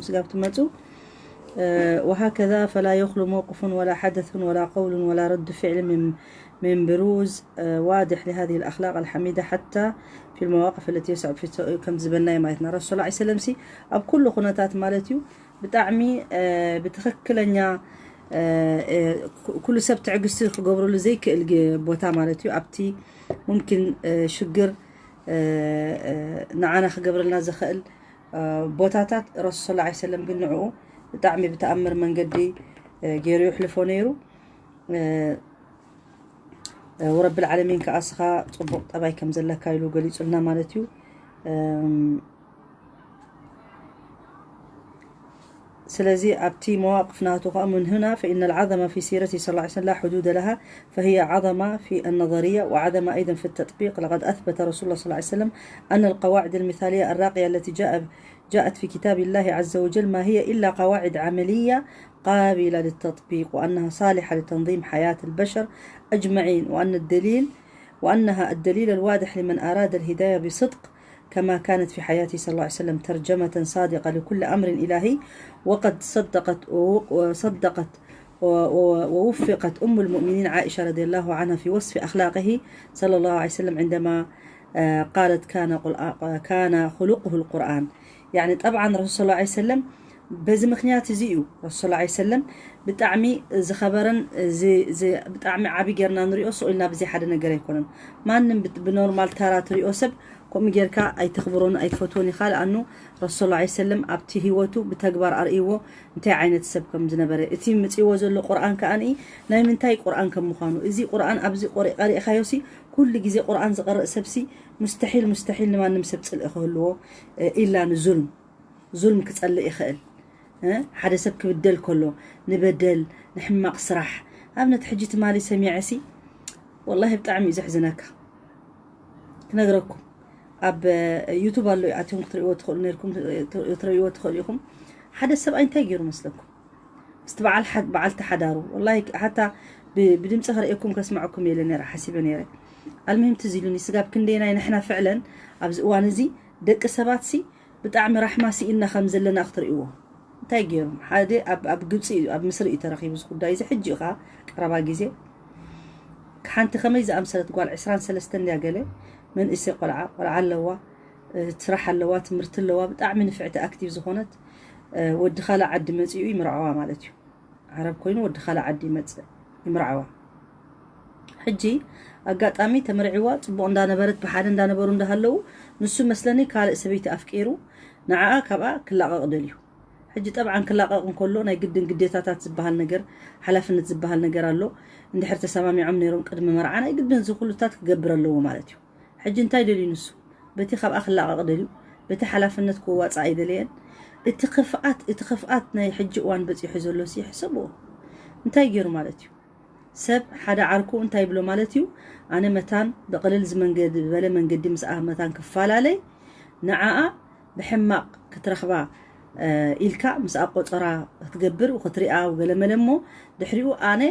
ስጋብ ትመጹ። وهكذا فلا يخلو موقف ولا حدث ولا قول ولا رد فعل من من بروز واضح لهذه الأخلاق الحميدة حتى في المواقف التي يصعب في ከም ዝበልናዮ ማለትና ረሱል ሰለላሁ ዐለይሂ ወሰለም ሲ ኣብ ኩሉ ኩነታት ማለት እዩ ብጣዕሚ ብትኽክለኛ ኩሉ ሰብ ትዕግስቲ ክገብረሉ ዘይክእል ቦታ ማለት እዩ ኣብቲ ሙምኪን ሽግር ንዓና ክገብረልና ዝኽእል ቦታታት ረሱል ሰለላሁ ዐለይሂ ወሰለም ግን ንዕኡ ብጣዕሚ ብተኣምር መንገዲ ገይሩ ይሕልፎ ነይሩ። ወረብል ዓለሚን ከኣ እስኻ ጽቡቕ ጠባይ ከም ዘለካ ኢሉ ገሊጹልና ማለት እዩ። ስለዚ ኣብቲ መዋቅፍ ናቱ ከኣ من هنا فإن العظمة في سيرته صلى الله عليه وسلم لا حدود لها، فهي عظمة في النظرية وعظمة أيضا في التطبيق. لقد أثبت رسول الله صلى الله عليه وسلم أن القواعد المثالية الراقية التي جاء جاءت في كتاب الله عز وجل ما هي إلا قواعد عملية قابلة للتطبيق، وأنها صالحة لتنظيم حياة البشر أجمعين، وأن الدليل وأنها الدليل الواضح لمن أراد الهداية بصدق، كما كانت في حياته صلى الله عليه وسلم ترجمة صادقة لكل أمر إلهي. وقد صدقت وصدقت ووفقت أم المؤمنين عائشة رضي الله عنها في وصف أخلاقه صلى الله عليه وسلم عندما قالت كان كان خلقه القرآن. يعني طبعا رسول صلى الله عليه وسلم በዚ ምክንያት እዚ እዩ ረሱል ሰለላሁ ዐለይሂ ወሰለም ብጣዕሚ ዝኸበረን እዚ- እዚ ብጣዕሚ ዓቢ ጌርና ንሪኦ ስቕ ኢልና ብዘይ ሓደ ነገር ኣይኮነን። ማንም ብት- ብኖርማል ተራ ትሪኦ ሰብ ከምኡ ጌርካ ኣይተኽብሮን ኣይትፈትዎን ኢኻ። ለኣኑ ረሱል ሰለላሁ ዐለይሂ ወሰለም ኣብቲ ህይወቱ ብተግባር ኣርእይዎ እንታይ ዓይነት ሰብ ከም ዝነበረ። እቲ ምፅእዎ ዘሎ ቁርኣን ከኣ ናይ ምንታይ ቁርኣን ከም ምዃኑ፣ እዚ ቁርኣን ኣብዚ ቆሪ- ቀሪእኻዮሲ ኩሉ ግዜ ቁርኣን ዝቐርእ ሰብሲ ሙስተሒል ሙስተሒል ንማንም ሰብ ፅልኢ ክህልዎ ኢላ ንዙልም ዙልም ክጸልእ ይኽእል። ሓደ ሰብ ክብደል ከሎ ንበደል ንሕማቕ ስራሕ ኣብነት ሕጂ ትማሊ ሰሚዐ ሲ ወላሂ ብጣዕሚ እዩ ዘሕዝነካ። ክነግረኩም ኣብ ዩቱብ ኣሎ ኣትዮም ክትርእይዎ ትኽእሉ ነርኩም ክትርእይዎ ትኽእሉ ኢኹም። ሓደ ሰብኣይ እንታይ ገይሩ መስለኩም? ምስቲ በዓል በዓልቲ ሓዳሩ ወላሂ ሓታ ብድምፂ ክርእየኩም ከስምዐኩም የለ ነረ ሓሲበ ነረ። ኣልምሂም ትዝ ኢሉኒ ስጋብ ክንደይናይ ንሕና ፍዕለን ኣብዚ እዋን እዚ ደቂ ሰባት ሲ ብጣዕሚ ራሕማ ስኢንና ከም ዘለና ክትርእይዎ። እንታይ ገይሮም? ሓደ ኣብ ኣብ ግብፂ እዩ፣ ኣብ ምስሪ እዩ ተረኺቡ እዚ ጉዳይ እዚ። ሕጂ እዩ ኸዓ ቀረባ ግዜ ሓንቲ ከመይ ዝኣምሰለት ጓል ዕስራን ሰለስተን ድያ ገለ መንእሰይ ቆልዓ፣ ቆልዓ ኣለዋ፣ እ፣ ስራሕ ኣለዋ፣ ትምህርቲ ኣለዋ፣ ብጣዕሚ ንፍዕቲ ኣክቲቭ ዝኾነት፣ እ፣ ወዲ ካልእ ዓዲ መፂኡ ይምርዓዋ ማለት እዩ። ዓረብ ኮይኑ ወዲ ካልእ ዓዲ ይመፅእ ይምርዓዋ። ሕጂ ኣጋጣሚ ተመርዒዋ ፅቡቕ እንዳነበረት ብሓደ እንዳነበሩ እንዳሃለዉ ንሱ መስለኒ ካልእ ሰበይቲ ኣፍቂሩ ንዓኣ ካብኣ ክላቐቕ ደልዩ። ሕጂ ጠብዓን ክላቐቕ እንከሎ ናይ ግድን ግዴታታት ዝበሃል ነገር ሓላፍነት ዝበሃል ነገር ኣሎ። እንድሕር ተሰማሚዖም ነይሮም ቅድሚ መርዓ ናይ ግድን እዚ ኩሉታት ክገብር ኣለዎ ማለት እዩ። ሕጂ እንታይ ደልዩ ንሱ? በቲ ካብኣ ክላቐቕ ደልዩ፣ በቲ ሓላፍነት ክዋፃእ ኣይደለየን። እቲ ክፍኣት እቲ ክፍኣት ናይ ሕጂ እዋን በፂሑ ዘሎ ሲ ሕሰብዎ። እንታይ ገይሩ ማለት እዩ? ሰብ ሓደ ዓርኩ እንታይ ይብሎ ማለት እዩ? ኣነ መታን ብቕልል ዝመንገድ ዝበለ መንገዲ ምስኣ መታን ክፈላለይ ንዓኣ ብሕማቕ ክትረኽባ ኢልካ ምስኣ ቆፀራ ክትገብር ክትሪኣ ገለመለ እሞ ድሕሪኡ ኣነ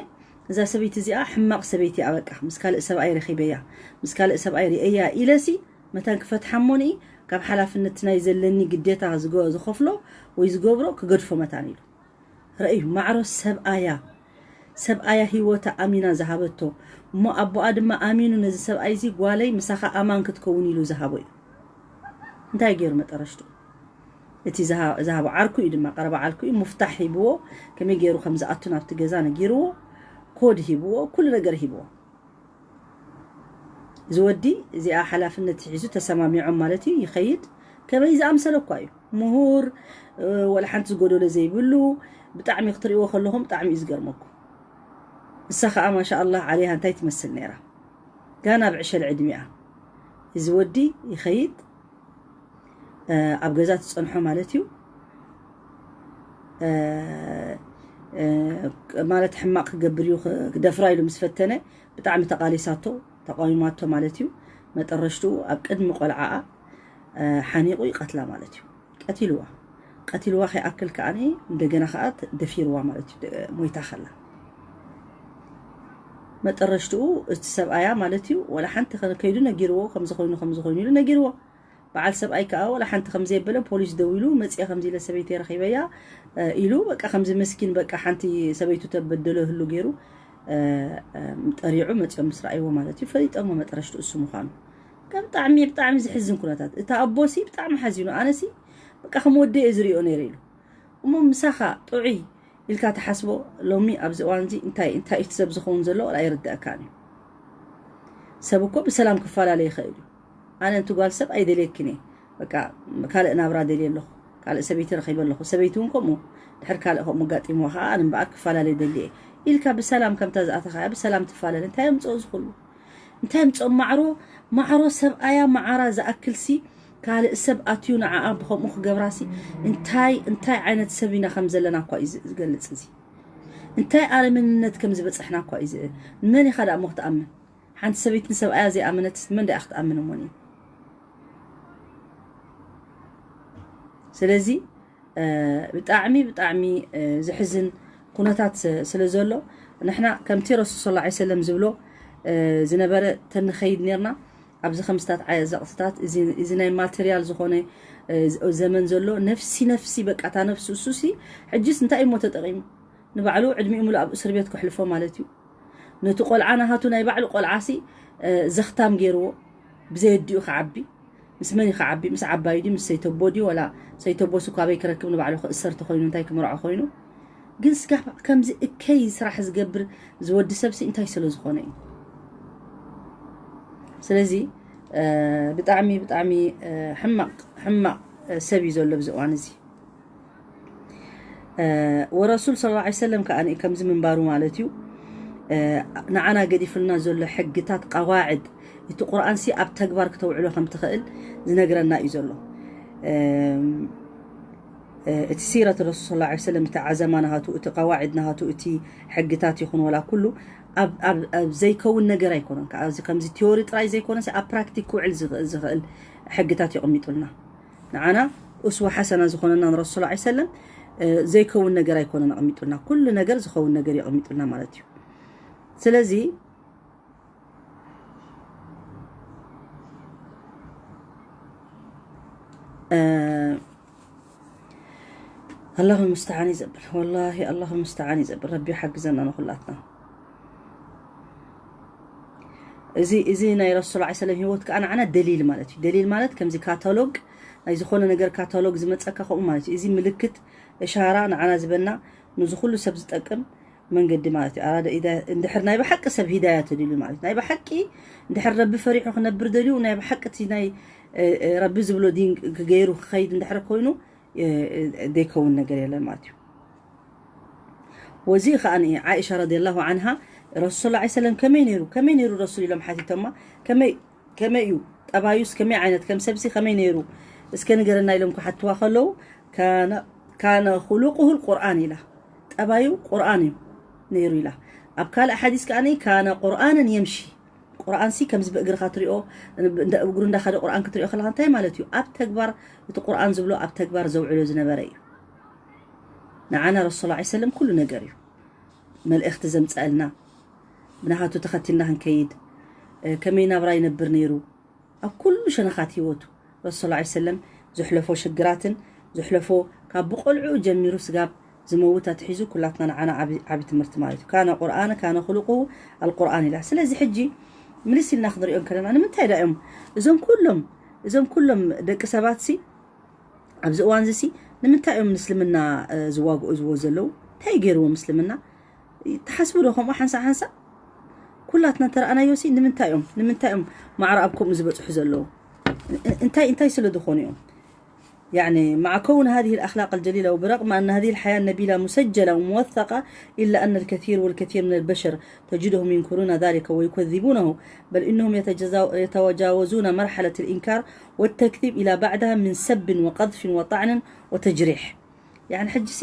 እዛ ሰበይቲ እዚኣ ሕማቕ ሰበይቲ እያ በቃ ምስ ካልእ ሰብኣይ ረኺበያ ምስ ካልእ ሰብኣይ ርእያ ኢለሲ መታን ክፈትሓ እሞ ንኢ ካብ ሓላፍነት ናይ ዘለኒ ግዴታ ዝኸፍሎ ወይ ዝገብሮ ክገድፎ መታን ኢሉ። ረእዩ ማዕሮ ሰብኣያ ሰብኣያ ህይወታ ኣሚና ዝሃበቶ እሞ ኣቦኣ ድማ ኣሚኑ ነዚ ሰብኣይ እዚ ጓለይ ምሳኻ ኣማን ክትከውን ኢሉ ዝሃቦ እዩ። እንታይ ገይሩ መጠረሽቱ? እቲ ዝሃቦ ዓርኩ እዩ ድማ ቀረባ ዓርኩ እዩ። ሙፍታሕ ሂብዎ፣ ከመይ ገይሩ ከም ዝኣቱ ናብቲ ገዛ ነጊርዎ፣ ኮድ ሂብዎ፣ ኩሉ ነገር ሂብዎ። እዚ ወዲ እዚኣ ሓላፍነት ሒዙ ተሰማሚዖም ማለት እዩ ይኸይድ። ከመይ ዝኣምሰለ እኳ እዩ ምሁር፣ ወላ ሓንቲ ዝጎደሎ ዘይብሉ፣ ብጣዕሚ ክትርእይዎ ከለኹም ብጣዕሚ እዩ ዝገርመኩም። እሳ ኸዓ ማሻ ኣላህ ዓለይሃ እንታይ ትመስል ነይራ? ጋና ብዕሸል ዕድሚኣ እዚ ወዲ ይኸይድ ኣብ ገዛ ትፀንሖ ማለት እዩ። ማለት ሕማቕ ክገብር እዩ ክደፍራ ኢሉ ምስ ፈተነ ብጣዕሚ ተቓሊሳቶ ተቃዊማቶ ማለት እዩ። መጠረሽትኡ ኣብ ቅድሚ ቆልዓኣ ሓኒቑ ይቀትላ ማለት እዩ። ቀቲልዋ ቀቲልዋ ከይኣክል ከኣ እንደገና ከኣ ደፊርዋ ማለት እዩ። ሞይታ ከላ መጠረሽትኡ እቲ ሰብኣያ ማለት እዩ ወላ ሓንቲ ከይዱ ነጊርዎ ከምዚ ኮይኑ ከምዚ ኮይኑ ኢሉ ነጊርዎ። በዓል ሰብኣይ ከዓ ወላ ሓንቲ ከም ዘየበለ ፖሊስ ደዊሉ መፅየ ከምዚ ኢለ ሰበይቲ ረኺበያ ኢሉ በቃ ከምዚ መስኪን በቃ ሓንቲ ሰበይቱ ተበደሎ ህሉ ገይሩ ጠሪዑ መፅኦም ምስ ረኣይዎ ማለት እዩ ፈሊጠሞ መጠረሽቱ እሱ ምዃኑ። ብጣዕሚ ብጣዕሚ ዝሕዝን ኩነታት እታ ኣቦሲ ብጣዕሚ ሓዚኑ ኣነሲ በቃ ከም ወደ እየ ዝሪኦ ነይረ ኢሉ። እሞ ምሳኻ ጥዑይ ኢልካ ትሓስቦ ሎሚ ኣብዚ እዋን እዚ እንታይ እንታይ እቲ ሰብ ዝኸውን ዘሎ ወላ ኣይርዳእካን እዩ። ሰብ እኮ ብሰላም ክፈላለ ይኽእል እዩ። ኣነ እንቲ ጓል ሰብ ኣይደልየክን እየ። በቃ ካልእ ናብራ ደልየ ኣለኹ፣ ካልእ ሰበይቲ ረኺበ ኣለኹ። ሰበይቲ እውን ከምኡ ድሕር ካልእ ከምኡ ኣጋጢምዋ ከዓ ኣነ እምበኣር ክፈላለ ደልየ እየ ኢልካ ብሰላም ከምታ ዝኣተኻያ ብሰላም ትፋለል እንታይ የምፅኦ ዝኽሉ? እንታይ ምጾም ማዕሮ ማዕሮ ሰብኣያ መዓራ ዝኣክልሲ ካልእ ሰብ ኣትዩ ንዓኣ ብኸምኡ ክገብራሲ እንታይ እንታይ ዓይነት ሰብ ኢና ከም ዘለና እኳ እዩ ዝገልጽ እዚ እንታይ ኣረመንነት ከም ዝበጽሕና እኳ እዩ ዝእል ንመን ኢኻ ደኣ እሞ ክትኣምን ሓንቲ ሰበይትን ሰብኣያ ዘይኣመነትስ ንመን ደኣ ክትኣምን እሞን እዩ ስለዚ ብጣዕሚ ብጣዕሚ ዝሕዝን ኩነታት ስለ ዘሎ ንሕና ከምቲ ረሱል ስ ሰለም ዝብሎ ዝነበረ ተንኸይድ ነርና ኣብዚ ከምስታት ዓዘቕትታት እዚ ናይ ማቴሪያል ዝኾነ ዘመን ዘሎ ነፍሲ ነፍሲ በቃ እታ ነፍሲ እሱሲ ሕጅስ እንታይ እሞ ተጠቒሙ ንባዕሉ ዕድሚኡ ሙሉ ኣብ እስር ቤት ከሕልፎ ማለት እዩ ነቲ ቆልዓ ናሃቱ ናይ ባዕሉ ቆልዓሲ ዘኽታም ገይርዎ ብዘየዲኡ ክዓቢ ምስ መን ይኸዓቢ ምስ ዓባዩ ድዩ ምስ ሰይተቦ ድዩ ወላ ሰይተቦስ እኳ ኣበይ ክረክብ ንባዕሉ ክእሰር ተኾይኑ እንታይ ክምርዖ ኮይኑ ግን ስጋብ ከምዚ እከይ ስራሕ ዝገብር ዝወዲ ሰብሲ እንታይ ስለ ዝኾነ እዩ ስለዚ ብጣዕሚ ብጣዕሚ ሕማቕ ሕማቕ ሰብ እዩ ዘሎ ብዚ እዋን እዚ ወረሱል صلى الله عليه وسلم ከኣ ከምዚ ምንባሩ ማለት እዩ ንዓና ገዲፍልና ዘሎ ሕግታት ቀዋዕድ እቲ ቁርኣንሲ ኣብ ተግባር ክተውዕሎ ከም ትኽእል ዝነግረና እዩ ዘሎ እቲ ሲረት ረሱል صلى الله عليه وسلم እቲ ዓዘማ ናሃቱ እቲ ቀዋዕድ ናሃቱ እቲ ሕግታት ይኹን ወላ ኩሉ ኣብ ዘይከውን ነገር ኣይኮነን ከምዚ ቲዮሪ ጥራይ ዘይኮነ ኣብ ፕራክቲክ ክውዕል ዝኽእል ሕግታት የቕሚጡልና ንዓና እስወ ሓሰና ዝኾነና ንረሱል ላ ሰለም ዘይከውን ነገር ኣይኮነን ኣቕሚጡልና ኩሉ ነገር ዝኸውን ነገር የቕሚጡልና ማለት እዩ ስለዚ ኣላሁ ሙስተዓን ይዘብል ወላ ኣላሁ ሙስተዓን ይዘብል ረቢ ሓግዘና ንኩላትና እዚ እዚ ናይ ረሱል ላ ሰለም ህይወት ከዓ ንዓና ደሊል ማለት እዩ ደሊል ማለት ከምዚ ካታሎግ ናይ ዝኾነ ነገር ካታሎግ ዝመፀካ ከምኡ ማለት እዩ እዚ ምልክት እሻራ ንዓና ዝበና ንዚ ኩሉ ሰብ ዝጠቅም መንገዲ ማለት እዩ ኣራደ እንድሕር ናይ ብሓቂ ሰብ ሂዳያ ተድልዩ ማለት ናይ ብሓቂ እንድሕር ረቢ ፈሪሑ ክነብር ደልዩ ናይ ብሓቂ እቲ ናይ ረቢ ዝብሎ ዲን ክገይሩ ክኸይድ እንድሕር ኮይኑ ዘይከውን ነገር የለን ማለት እዩ ወዚ ከዓ ዓኢሻ ረዲየላሁ ዓንሃ ረሱል ላ ሰለም ከመይ ነይሩ ከመይ ነይሩ ረሱል ኢሎም ሓቲቶማ ከመይ ከመይ እዩ ጠባዩስ ከመይ ዓይነት ከም ሰብሲ ከመይ ነይሩ እስከ ንገረና ኢሎም ክሓትዋ ከለዉ ካነ ኩሉቁሁ ቁርኣን ኢላ ጠባዩ ቁርኣን እዩ ነይሩ ኢላ ኣብ ካልእ ሓዲስ ከዓ ካነ ቁርኣንን የምሺ ቁርኣንሲ ከምዚ ብእግርኻ ትሪኦ እግሩ እንዳኸደ ቁርኣን ክትሪኦ ከለካ እንታይ ማለት እዩ ኣብ ተግባር እቲ ቁርኣን ዝብሎ ኣብ ተግባር ዘውዕሎ ዝነበረ እዩ ንዓና ረሱል ላ ሰለም ኩሉ ነገር እዩ መልእኽቲ ዘምፀአልና ብናሃቱ ተኸቲልና ክንከይድ ከመይ ናብራ ይነብር ነይሩ ኣብ ኩሉ ሸነኻት ህይወቱ ረሱል ላ ሰለም ዘሕለፎ ሽግራትን ዘሕለፎ ካብ ብቆልዑ ጀሚሩ ስጋብ ዝመውት ኣትሒዙ ኩላትና ንዓና ዓቢ ትምህርቲ ማለት እዩ ካነ ቁርኣን ካነ ክሉቁ ኣልቁርኣን ኢላ ስለዚ ሕጂ ምልስ ኢልና ክንሪኦ ከለና ንምንታይ ዳ እዮም እዞም ኩሎም እዞም ኩሎም ደቂ ሰባት ሲ ኣብዚ እዋን እዚ ሲ ንምንታይ እዮም ምስልምና ዝዋግኡ ዝዎ ዘለዉ እንታይ ገይርዎ ምስልምና ትሓስቡ ዶ ከምኡ ሓንሳእ ሓንሳእ ኩላትና ተረኣናዮ ሲ ንምንታይ እዮም ንምንታይ እዮም ማዕረ ኣብ ከምኡ ዝበፅሑ ዘለዉ እንታይ እንታይ ስለ ዝኾኑ እዮም يعني مع كون هذه الأخلاق الجليلة وبرغم أن هذه الحياة النبيلة مسجلة وموثقة إلا أن الكثير والكثير من البشر تجدهم ينكرون ذلك ويكذبونه بل إنهم يتجاوزون مرحلة الإنكار والتكذيب إلى بعدها من سب وقذف وطعن وتجريح يعني ሕጂ ሲ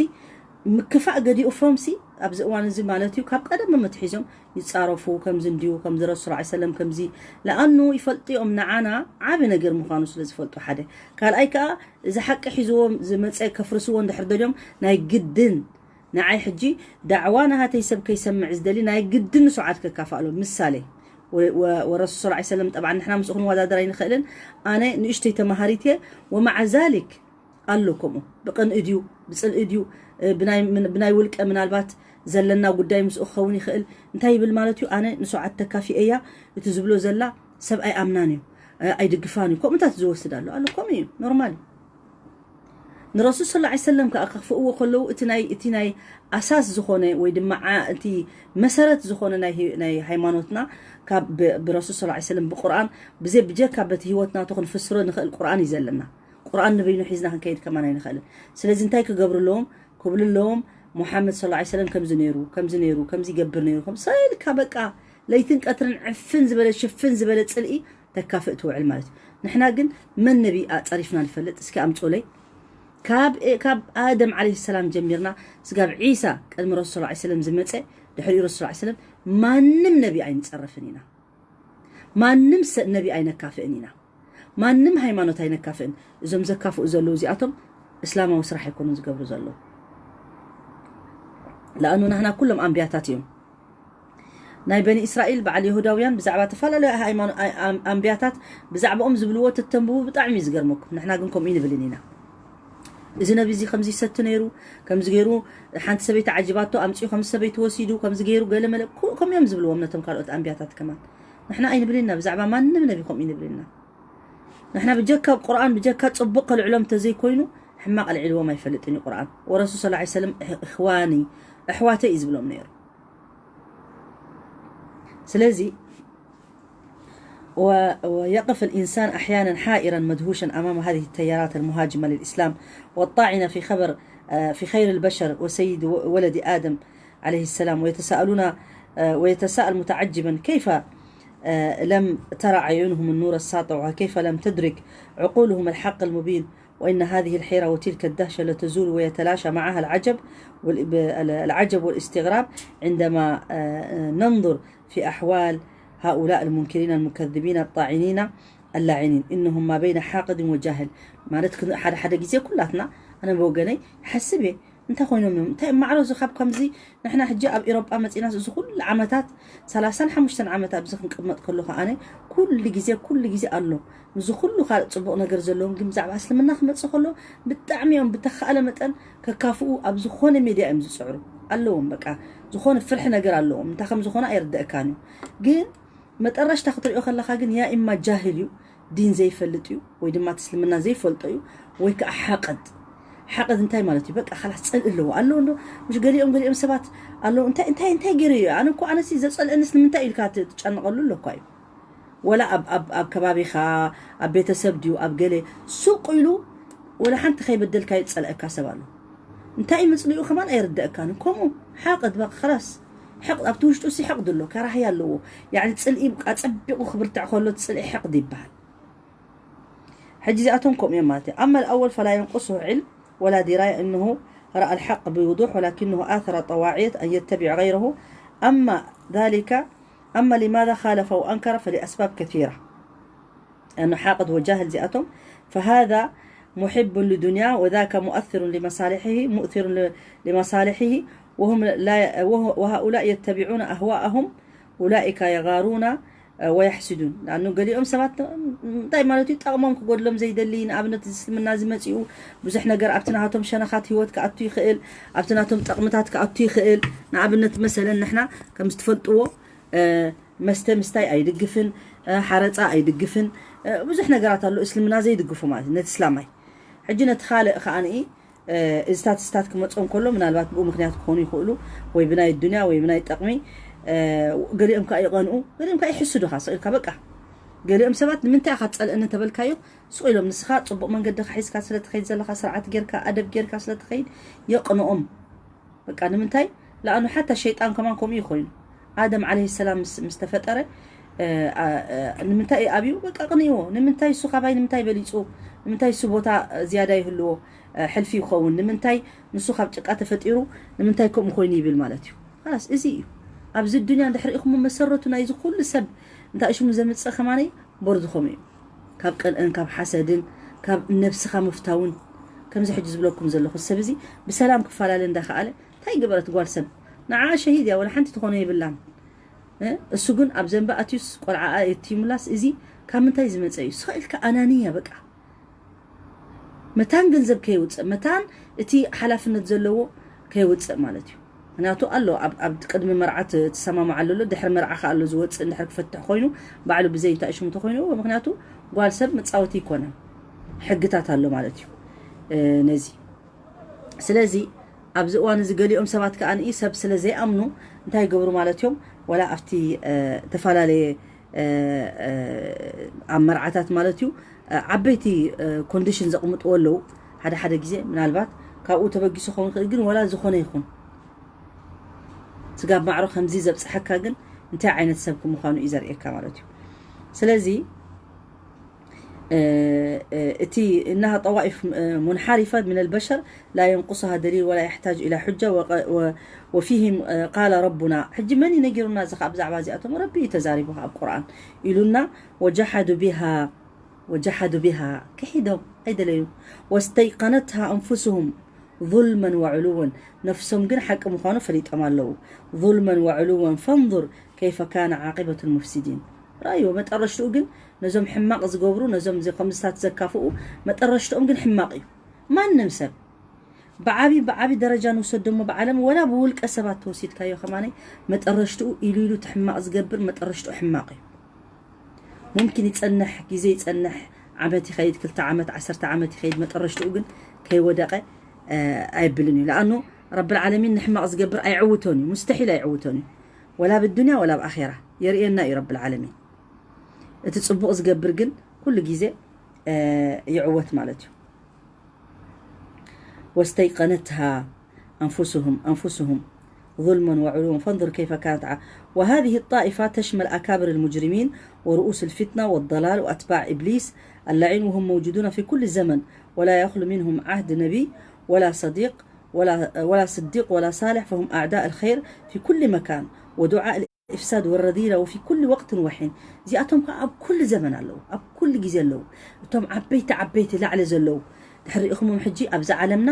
ምክፋእ ገዲኡ ፍሮም ሲ ኣብዚ እዋን እዚ ማለት እዩ ካብ ቀደም ምትሒዞም ይፃረፉ ከምዚ እንዲዩ ከምዚ ረሱል ላ ሰለም ከምዚ ለኣኑ ይፈልጡ እዮም ንዓና ዓቢ ነገር ምዃኑ ስለ ዝፈልጡ ሓደ ካልኣይ ከዓ እዚ ሓቂ ሒዝዎ ዝመፀ ከፍርስዎ እንድሕር ደልዮም ናይ ግድን ንዓይ ሕጂ ዳዕዋ ናሃተይ ሰብ ከይሰምዕ ዝደሊ ናይ ግድን ንስዓት ከካፋእሎ ምሳሌ ወ- ወ- ወረሱል ሰለላሁ ዐለይሂ ወሰለም ጠብዓ ንሕና ምስኡ ክንወዳደር ኣይንኽእልን። ኣነ ንእሽተይ ተማሃሪት እየ። ወመዓ ዛሊክ ኣሎ ከምኡ ብቕንኢ ድዩ ብፅልኢ ድዩ እ፣ ብናይ ምን- ብናይ ውልቀ ምናልባት ዘለና ጉዳይ ምስኡ ክኸውን ይኽእል። እንታይ ይብል ማለት እዩ? ኣነ ንሰዓት ተካፊ እያ እቲ ዝብሎ ዘላ ሰብ ኣይኣምናን እዩ እ፣ ኣይድግፋን እዩ። ከምኡታት ዝወስድ ኣሎ ኣሎ ከምኡ እዩ ኖርማል እዩ። ንረሱል ሰለላሁ ዐለይሂ ወሰለም ከዓ ከኽፍእዎ ከለዉ እቲ ናይ እቲ ናይ ኣሳስ ዝኾነ ወይ ድማ ዓ- እቲ መሰረት ዝኾነ ናይ ሂ- ናይ ሃይማኖትና ካብ ብ- ብረሱል ሰለላሁ ዐለይሂ ወሰለም ብቁርኣን ብዘይ ብጀካ በቲ ህይወት ናቱ ክንፍስሮ ንኽእል ቁርኣን እዩ ዘለና። ቁርኣን ንበይኑ ሒዝና ክንከይድ ከማን ኣይንኽእልን። ስለዚ እንታይ ክገብሩ ኣለዎም? ክብሉ ኣለዎም ሙሓመድ ሰለላሁ ዐለይሂ ወሰለም ከምዚ ነይሩ ከምዚ ነይሩ ከምዚ ይገብር ነይሩ ከም ሰልካ በቃ ለይትን ቀትርን ዕፍን ዝበለ ሽፍን ዝበለ ፅልኢ ተካፍእ ትውዕል ማለት እዩ። ንሕና ግን መን ነቢ ኣፀሪፍና ንፈልጥ? እስኪ ኣምፁለይ። ካብ ካብ ኣደም ዓለይሂ ሰላም ጀሚርና ስጋብ ዒሳ ቅድሚ ረሱል ሰለላሁ ዐለይሂ ወሰለም ዝመፀ ድሕሪኡ ረሱል ሰለላሁ ዐለይሂ ወሰለም ማንም ነቢ ኣይንፀርፍን ኢና። ማንም ሰ- ነቢ ኣይነካፍእን ኢና። ማንም ሃይማኖት ኣይነካፍእን። እዞም ዘካፍኡ ዘለዉ እዚኣቶም እስላማዊ ስራሕ ኣይኮኑን ዝገብሩ ዘለዉ። ለኣኑ ናህና ኩሎም ኣንብያታት እዮም። ናይ በኒ እስራኤል በዓል የሁዳውያን ብዛዕባ ተፈላለዩ ሃይማኖ- ኣይ- ኣም- ኣንብያታት ብዛዕባኦም ዝብልዎ ተተንብቡ ብጣዕሚ እዩ ዝገርመኩም። ንሕና ግን ከምኡ ይንብልን ኢና። እዚ ነቢ እዚ ከምዚ ይሰቲ ነይሩ፣ ከምዚ ገይሩ ሓንቲ ሰበይቲ ዓጅባቶ ኣምፅኡ ከምዚ ሰበይቲ ወሲዱ ከምዚ ገይሩ ገለ መለ ኩ- ከምኡ እዮም ዝብልዎም ነቶም ካልኦት ኣንብያታት ከማን። ንሕና ኣይንብልን ኢና ብዛዕባ ማንም ነቢ ከምኡ ይንብልን ኢና። ንሕና ብጀካ ቁርኣን ብጀካ ፅቡቕ ከልዕሎም እንተዘይኮይኑ ሕማቕ ኣልዒልዎም ኣይፈልጥን እዩ ቁርኣን። ወረሱል ሰለላሁ ዐለይሂ ወሰለም እኽዋኒ ኣሕዋተይ እዩ ዝብሎም ነይሩ። ስለዚ و- ويقف الإنسان أحيانا حائرا مدهوشا أمام هذه التيارات المهاجمة للإسلام والطاعنة في خبر آه، في خير البشر وسيد و- ولد آدم عليه السلام ويتساءلون آه، ويتساءل متعجبا كيف آه، لم ترى عيونهم النور الساطع وكيف لم تدرك عقولهم الحق المبين وإن هذه الحيرة وتلك الدهشة لتزول ويتلاشى معها العجب والإب- العجب والاستغراب عندما آه، ننظر في أحوال هؤلاء المنكرين المكذبين الطاعنين اللاعنين إنهم ما بين حاقد وجاهل ማለት ክን- ሓደ ሓደ ግዜ ኩላትና ኣነ ብወገነይ ይሓስብ እየ እንታይ ኮይኖም እዮም እንታይ ማዕሮ እዚ ካብ ከምዚ ንሕና ሕጂ ኣብ ኤሮጳ መፂናስ እዚ ኩሉ ዓመታት ሰላሳን ሓሙሽተን ዓመት ኣብዚ ክንቅመጥ ከሎ ከኣነ ኩሉ ግዜ ኩሉ ግዜ ኣሎ ምስዚ ኩሉ ካልእ ፅቡቕ ነገር ዘለዎም ግን ብዛዕባ እስልምና ክመፅእ ከሎ ብጣዕሚ እዮም ብተኻእለ መጠን ከካፍኡ ኣብ ዝኾነ ሜድያ እዮም ዝፅዕሩ ኣለዎም በቃ ዝኾነ ፍርሒ ነገር ኣለዎም እንታይ ከም ዝኾነ ኣይርደእካን እዩ ግን መጠረሽታ ክትሪኦ ከለኻ ግን ያ ኢማ ጃህል እዩ ዲን ዘይፈልጥ እዩ ወይ ድማ እቲ እስልምና ዘይፈልጦ እዩ ወይ ከዓ ሓቅድ ሓቅድ እንታይ ማለት እዩ በቃ ካላስ ፅልኢ ኣለዎ ኣለዎ እንዶ ምሽ ገሊኦም ገሊኦም ሰባት ኣለዉ እንታይ እንታይ እንታይ ገይሩ እዩ ኣነ እኮ ኣነሲ ዘፀልእንስ ንምንታይ ኢልካ ትጨንቐሉ ኣሎ እኳ እዩ ወላ ኣብ ኣብ ኣብ ከባቢኻ ኣብ ቤተሰብ ድዩ ኣብ ገለ ሱቕ ኢሉ ወላ ሓንቲ ከይበደልካ ይፀልአካ ሰብ ኣሎ እንታይ መፅልኡ ከማን ኣይርደእካን ከምኡ ሓቅድ በቃ ከላስ ሕቅድ ኣብቲ ውሽጡ ሲ ሕቅድ ኣሎ ከራህያ ኣለዎ ያኒ ፅልኢ ኣፀቢቑ ክብርትዕ ከሎ እቲ ፅልኢ ሕቅድ ይበሃል ሕጂ እዚኣቶም ከምኡ እዮም ማለት እዩ أما الأول فلا ينقصه علم ولا دراية أنه رأى الحق بوضوح ولكنه آثر طواعية أن يتبع غيره أما ذلك أما لماذا خالف وأنكر فلأسباب كثيرة لأنه حاقد وجاهل زياتهم فهذا محب لدنياه وذاك مؤثر لمصالحه مؤثر ل- لمصالحه وهم لا وه- وهؤلاء يتبعون أهواءهم أولئك يغارون ويحسدون لأنه ገሊኦም ሰባት እንታይ ማለት እዩ ጠቕሞም ክጎድሎም ዘይደሊ ንኣብነት እዚ እስልምና ዝመፅኡ ብዙሕ ነገር ኣብቲ ናቶም ሸነኻት ህይወት ክኣቱ ይኽእል ኣብቲ ናቶም ጠቕምታት ክኣቱ ይኽእል ንኣብነት መሰለን ንሕና ከም ዝትፈልጥዎ መስተ ምስታይ ኣይድግፍን ሓረፃ ኣይድግፍን ብዙሕ ነገራት ኣሎ እስልምና ዘይድግፉ ማለት ነቲ እስላማይ ሕጂ ነቲ ካልእ ከዓ እዚ ስታትስታት ክመፅኦም ከሎ ምናልባት ብኡ ምክንያት ክኾኑ ይኽእሉ ወይ ብናይ ዱንያ ወይ ብናይ ጠቕሚ ገሊኦም ከዓ ይቐንኡ ገሊኦም ከዓ ይሕስዱኻ ስቕ ኢልካ በቃ ገሊኦም ሰባት ንምንታይ ኢኻ ትፀልእኒ ተበልካዮ ስቕ ኢሎም ንስኻ ፅቡቕ መንገዲ ሒዝካ ስለትኸይድ ዘለኻ ስርዓት ጌርካ ኣደብ ጌርካ ስለትኸይድ የቕንኦም በቃ ንምንታይ ለኣኑ ሓታ ሸይጣን ከማን ከምኡ ይኾይኑ ኣደም ዓለይሂ ሰላም ምስ ምስ ተፈጠረ ንምንታይ እዩ ኣብዩ በቃ ቅንእዎ ንምንታይ እሱ ካባይ ንምንታይ በሊፁ ንምንታይ እሱ ቦታ ዝያዳ ይህልዎ ሕልፊ ይኸውን ንምንታይ ንሱ ካብ ጭቃ ተፈጢሩ ንምንታይ ከምኡ ኮይኑ ይብል ማለት እዩ ላስ እዚ እዩ ኣብዚ ዱንያ እንድሕር ኢኹም መሰረቱ ናይዚ ኩሉ ሰብ እንታይ ሽሙ ዘምፅእ ከማነይ በርዝኾም እዩ ካብ ቀንእን ካብ ሓሰድን ካብ ነብስኻ ምፍታውን ከምዚ ሕጂ ዝብለኩም ዘለኹ ሰብ እዚ ብሰላም ክፈላለ እንዳኸኣለ እንታይ ገበረት ጓል ሰብ ንዓ ሸሂድ እያ ወላ ሓንቲ ትኾኖ የብላን እ? እሱ ግን ኣብ ዘንቢ ኣትዩስ ቆልዓ የትዩምላስ እዚ ካብ ምንታይ ዝመጸ እዩ? ስቕ ኢልካ ኣናንያ በቃ። መታን ገንዘብ ከየውፅእ፣ መታን እቲ ሓላፍነት ዘለዎ ከየውፅእ ማለት እዩ። ምክንያቱ ኣሎ ኣብ ኣብ ቅድሚ መርዓ ት- ትሰማማዕ ኣሎ ኣሎ፣ ድሕሪ መርዓ ከ ኣሎ ዝወፅእ፣ እንድሕር ክፈትሕ ኮይኑ ባዕሉ ብዘይ እንታይ ሽሙ ተኮይኑ፣ ምክንያቱ ጓል ሰብ መፃወቲ ይኮነ፣ ሕግታት ኣሎ ማለት እዩ። እ፣ ነዚ ስለዚ ኣብዚ እዋን እዚ ገሊኦም ሰባት ከኣ ንኢ ሰብ ስለ ዘይኣምኑ እንታይ ይገብሩ ማለት እዮም? ወላ ኣብቲ እ፣ ተፈላለየ እ፣ እ፣ ኣብ መርዓታት ማለት እዩ እ፣ ዓበይቲ ኮንዲሽን ዘቕምጥዎ ኣለዉ። ሓደ ሓደ ግዜ ምናልባት ካብኡ ተበጊሱ ክኸውን ይኽእል፣ ግን ወላ ዝኾነ ይኹን ስጋብ ማዕሮ ከምዚ ዘብፅሐካ ግን እንታይ ዓይነት ሰብ ምዃኑ እዩ ዘርእየካ ማለት እዩ። ስለዚ እቲ إنها طوائف منحرفة من البشر لا ينقصها دليل ولا يحتاج إلى حجة وفيهم قال ربنا. ሕጂ መን እዩ ነጊሩና እዚ ካብ ብዛዕባ እዚኣቶም? ረቢ እዩ ተዛሪቡ ኣብ ቁርኣን ኢሉና وجحدوا بها وجحدوا بها ክሒዶም ኣይደለዩ واستيقنتها أنفسهم ظلما وعلوا ነፍሶም ግን ሓቂ ምዃኑ ፈሊጦም ኣለዉ ظلما وعلوا فانظر كيف كان عاقبة المفسدين ራእይዎ መጠረሽትኡ ግን ነዞም ሕማቕ ዝገብሩ ነዞም ከምዝታት ዘካፍኡ መጠረሽትኦም ግን ሕማቕ እዩ ማንም ሰብ ብዓቢ ብዓቢ ደረጃ ንውሰድ ደሞ ብዓለም ወላ ብውልቀ ሰባት ተወሲድካዮ ከማነይ መጠረሽትኡ ኢሉ ኢሉ እቲ ሕማቕ ዝገብር መጠረሽትኡ ሕማቕ እዩ ሙምኪን ይጸንሕ ግዜ ይጸንሕ ዓመት ይኸይድ ክልተ ዓመት ዓሰርተ ዓመት ይኸይድ መጠረሽትኡ ግን ከይወደቐ ኣይብልን እዩ ለኣኑ ረብ ዓለሚን ንሕማቕ ዝገብር ኣይዕውቶን እዩ ሙስተሒል ኣይዕውቶን እዩ ወላ ብዱንያ ወላ ብኣኼራ የርእየና እዩ ረብ ዓለሚን እቲ ጽቡቕ ዝገብር ግን ኩሉ ግዜ ይዕወት ማለት እዩ واستيقنتها أنفسهم أنفسهم ظلما وعلوا فانظر كيف كانت ع... وهذه الطائفة تشمل أكابر المجرمين ورؤوس الفتنة والضلال وأتباع إبليس اللعين وهم موجودون في كل زمن ولا يخلو منهم عهد نبي ولا صديق ولا ولا صديق ولا صالح فهم أعداء الخير في كل مكان ودعاء الإفساد والرذيلة وفي كل وقت وحين እዚኣቶም ከዓ ኣብ ኩሉ ዘመን ኣለዉ ኣብ ኩሉ ግዜ ኣለዉ እቶም ዓበይቲ ዓበይቲ ላዕሊ ዘለዉ ድሕሪ ኢኹሞም ሕጂ ኣብዛ ዓለምና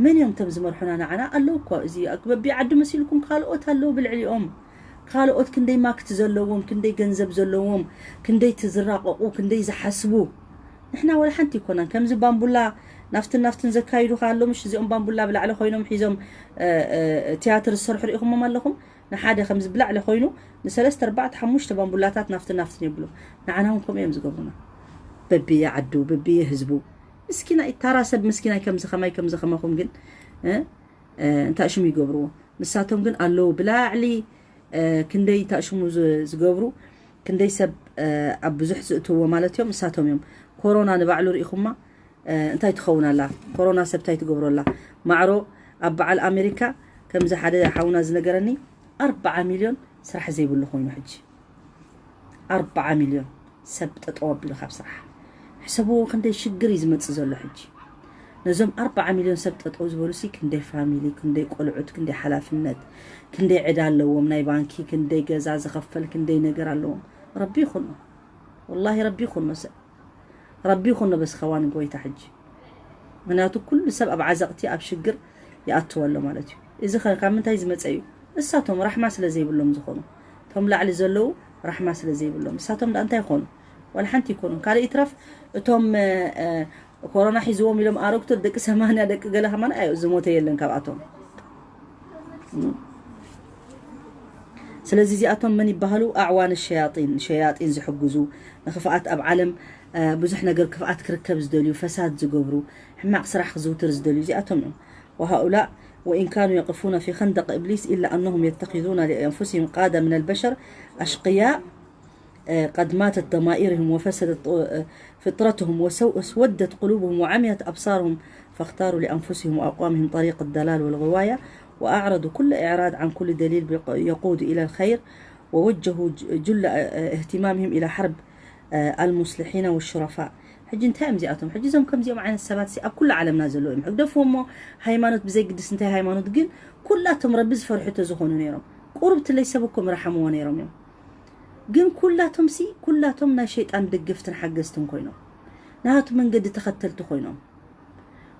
መን እዮም እቶም ዝመርሑና ንዓና ኣለዉ እኮ እዚ በቢ ዓዲ መሲልኩም ካልኦት ኣለዉ ብልዕሊኦም ካልኦት ክንደይ ማክት ዘለዎም ክንደይ ገንዘብ ዘለዎም ክንደይ ትዝራቀቁ ክንደይ ዝሓስቡ ንሕና ወላ ሓንቲ ይኮናን ከምዚ ባምቡላ ናፍትን ናፍትን ዘካይዱ ከ ኣሎ ምሽ እዚኦም ባምቡላ ብላዕሊ ኮይኖም ሒዞም ትያትር ዝሰርሑ ርኢኹሞም ኣለኹም ንሓደ ከምዚ ብላዕሊ ኮይኑ ንሰለስተ ኣርባዕተ ሓሙሽተ ባምቡላታት ናፍትን ናፍትን የብሉ ንዓና እውን ከምኡ እዮም ዝገብሩና በብየ ዓዱ በብየ ህዝቡ ምስኪናይ ታራ ሰብ ምስኪናይ ከምዚ ከማይ ከምዚ ከማኹም ግን እንታይ ሽሙ ይገብርዎ ንሳቶም ግን ኣለዉ ብላዕሊ ክንደይ ታሽሙ ዝገብሩ ክንደይ ሰብ ኣብ ብዙሕ ዝእትዎ ማለት እዮም እሳቶም እዮም ኮሮና ንባዕሉ ርኢኹማ እንታይ ትኸውን ኣላ ኮሮና ሰብ እንታይ ትገብሮ ኣላ ማዕሮ ኣብ በዓል ኣሜሪካ ከምዚ ሓደ ሓውና ዝነገረኒ ኣርባዓ ሚልዮን ስራሕ ዘይብሉ ኮይኑ ሕጂ ኣርባዓ ሚልዮን ሰብ ጠጠው ኣቢሉ ካብ ስራሕ ሕሰብዎ ክንደይ ሽግር እዩ ዝመፅእ ዘሎ ሕጂ ነዞም ኣርባዓ ሚልዮን ሰብ ጠጠው ዝበሉ ሲ ክንደይ ፋሚሊ ክንደይ ቆልዑት ክንደይ ሓላፍነት ክንደይ ዕዳ ኣለዎም ናይ ባንኪ ክንደይ ገዛ ዝኸፈል ክንደይ ነገር ኣለዎም ረቢ ይኹኖ ወላሂ ረቢ ይኹኖ ሰብ ረቢ ይኹኖ በስኸዋ ንጎይታ ሕጂ ምክንያቱ ኩሉ ሰብ ኣብ ዓዘቕቲ ኣብ ሽግር ይኣትዎ ኣሎ ማለት እዩ እዚ ኸ ካብ ምንታይ ዝመፀ እዩ እሳቶም ራሕማ ስለ ዘይብሎም ዝኾኑ እቶም ላዕሊ ዘለዉ ራሕማ ስለ ዘይብሎም እሳቶም ዳ እንታይ ይኾኑ ዋላ ሓንቲ ይኮኑ ካልእ ይትረፍ እቶም ኮሮና ሒዝዎም ኢሎም ኣረግቶ ደቂ ሰማንያ ደቂ ገለ ከማን ኣዩ ዝሞተ የለን ካብኣቶም ስለዚ እዚኣቶም መን ይበሃሉ ኣዕዋን ሸያጢን ሸያጢን ዝሕግዙ ንክፍኣት ኣብ ዓለም ብዙሕ ነገር ክፍኣት ክርከብ ዝደልዩ ፈሳድ ዝገብሩ ሕማቕ ስራሕ ክዝውትር ዝደልዩ እዚኣቶም እዮም وهؤلاء وإن كانوا يقفون في خندق إبليس إلا أنهم يتخذون لأنفسهم قادة من البشر أشقياء قد ماتت ضمائرهم وفسدت فطرتهم وسودت قلوبهم وعميت أبصارهم فاختاروا لأنفسهم وأقوامهم طريق الضلال والغواية وأعرضوا كل إعراض عن كل دليل يقود إلى الخير ووجهوا جل اهتمامهم إلى حرب المصلحين والشرفاء ሕጂ እንታይ እዮም እዚኣቶም ሕጂ እዞም ከምዚኦም ዓይነት ሰባት ኣብ ኩሉ ዓለምና ዘለዉ እዮም ሕግደፍዎ እሞ ሃይማኖት ብዘይግድስ እንታይ ሃይማኖት ግን ኩላቶም ረቢ ዝፈርሑ ተዝኾኑ ነይሮም ቁሩብ ትለይ ሰብ እኮ ምረሓምዎ ነይሮም እዮም ግን ኩላቶም ሲ ኩላቶም ናይ ሸይጣን ደገፍትን ሓገዝትን ኮይኖም ናቱ መንገዲ ተኸተልቲ ኮይኖም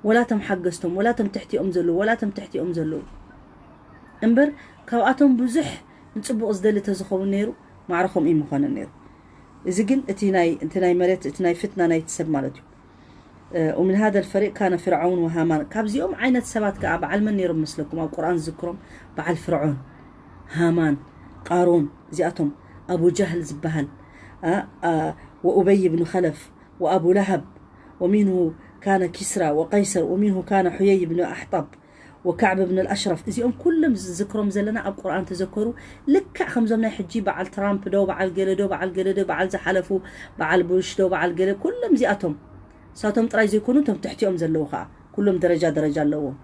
ወላቶም ሓገዝቶም ወላቶም ትሕቲኦም ዘለዉ ወላቶም ትሕቲኦም ዘለዉ እምበር ካብኣቶም ብዙሕ ጽቡቕ ዝደሊ ተዝኸውን ነይሩ፣ ማዕረ ከምኡ ምኾነ ነይሩ። እዚ ግን እቲ ናይ፣ እቲ ናይ መሬት፣ እቲ ናይ ፍትና ናይቲ ሰብ ማለት እዩ። እ፣ ومن هذا الفريق كان فرعون وهامان። ካብዚኦም ዓይነት ሰባት ከኣ በዓል መን ነይሮም መስለኩም? ኣብ ቁርኣን ዝዝክሮም በዓል ፍርዖን፣ ሃማን፣ ቃሮን፣ እዚኣቶም ኣቡ ጃህል ዝበሃል፣ እ፣ እ፣ وأبي بن خلف وأبو لهب ومنه كان كسرى وقيصر ومنه كان حيي بن أحطب وكعب بن الأشرف። እዚኦም ኩሎም ዝዝክሮም ዘለና ኣብ ቁርኣን ተዘከሩ። ልክዕ ከምዞም ናይ ሕጂ በዓል ትራምፕ ዶ፣ በዓል ገለ ዶ፣ በዓል ገለ ዶ፣ በዓል ዝሓለፉ፣ በዓል ቡሽ ዶ፣ በዓል ገለ፣ ኩሎም እዚኣቶም። እሳቶም ጥራይ ዘይኮኑ፣ እቶም ትሕቲኦም ዘለዉ ከኣ ኩሎም ደረጃ ደረጃ ኣለዎም።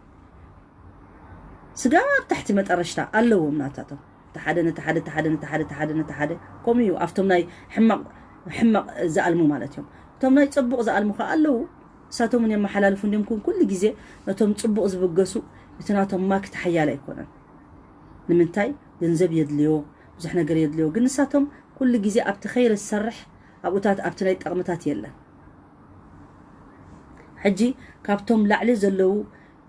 ስጋብ ታሕቲ መጠረሽታ ኣለዎም ናታቶም። እቲ ሓደ ነቲ ሓደ፣ እቲ ሓደ ነቲ ሓደ፣ እቲ ሓደ ነቲ ሓደ። ከምኡ እዩ ኣብቶም ናይ ሕማቕ፣ ሕማቕ ዝኣልሙ ማለት እዮም። እቶም ናይ ጽቡቕ ዝኣልሙ ከኣ ኣለዉ። እሳቶም እውን የመሓላልፉ እንዲዮም። ኩን-፣ ኩሉ ግዜ ነቶም ጽቡቕ ዝብገሱ እቲ ናቶም ማክት ሓያል ኣይኮነን። ንምንታይ? ገንዘብ የድልዮ፣ ብዙሕ ነገር የድልዮ። ግን ንሳቶም ኩሉ ግዜ ኣብቲ ኸይሪ ዝሰርሕ ኣብኡታት ኣብቲ ናይ ጠቕምታት የለን። ሕጂ ካብቶም ላዕሊ ዘለዉ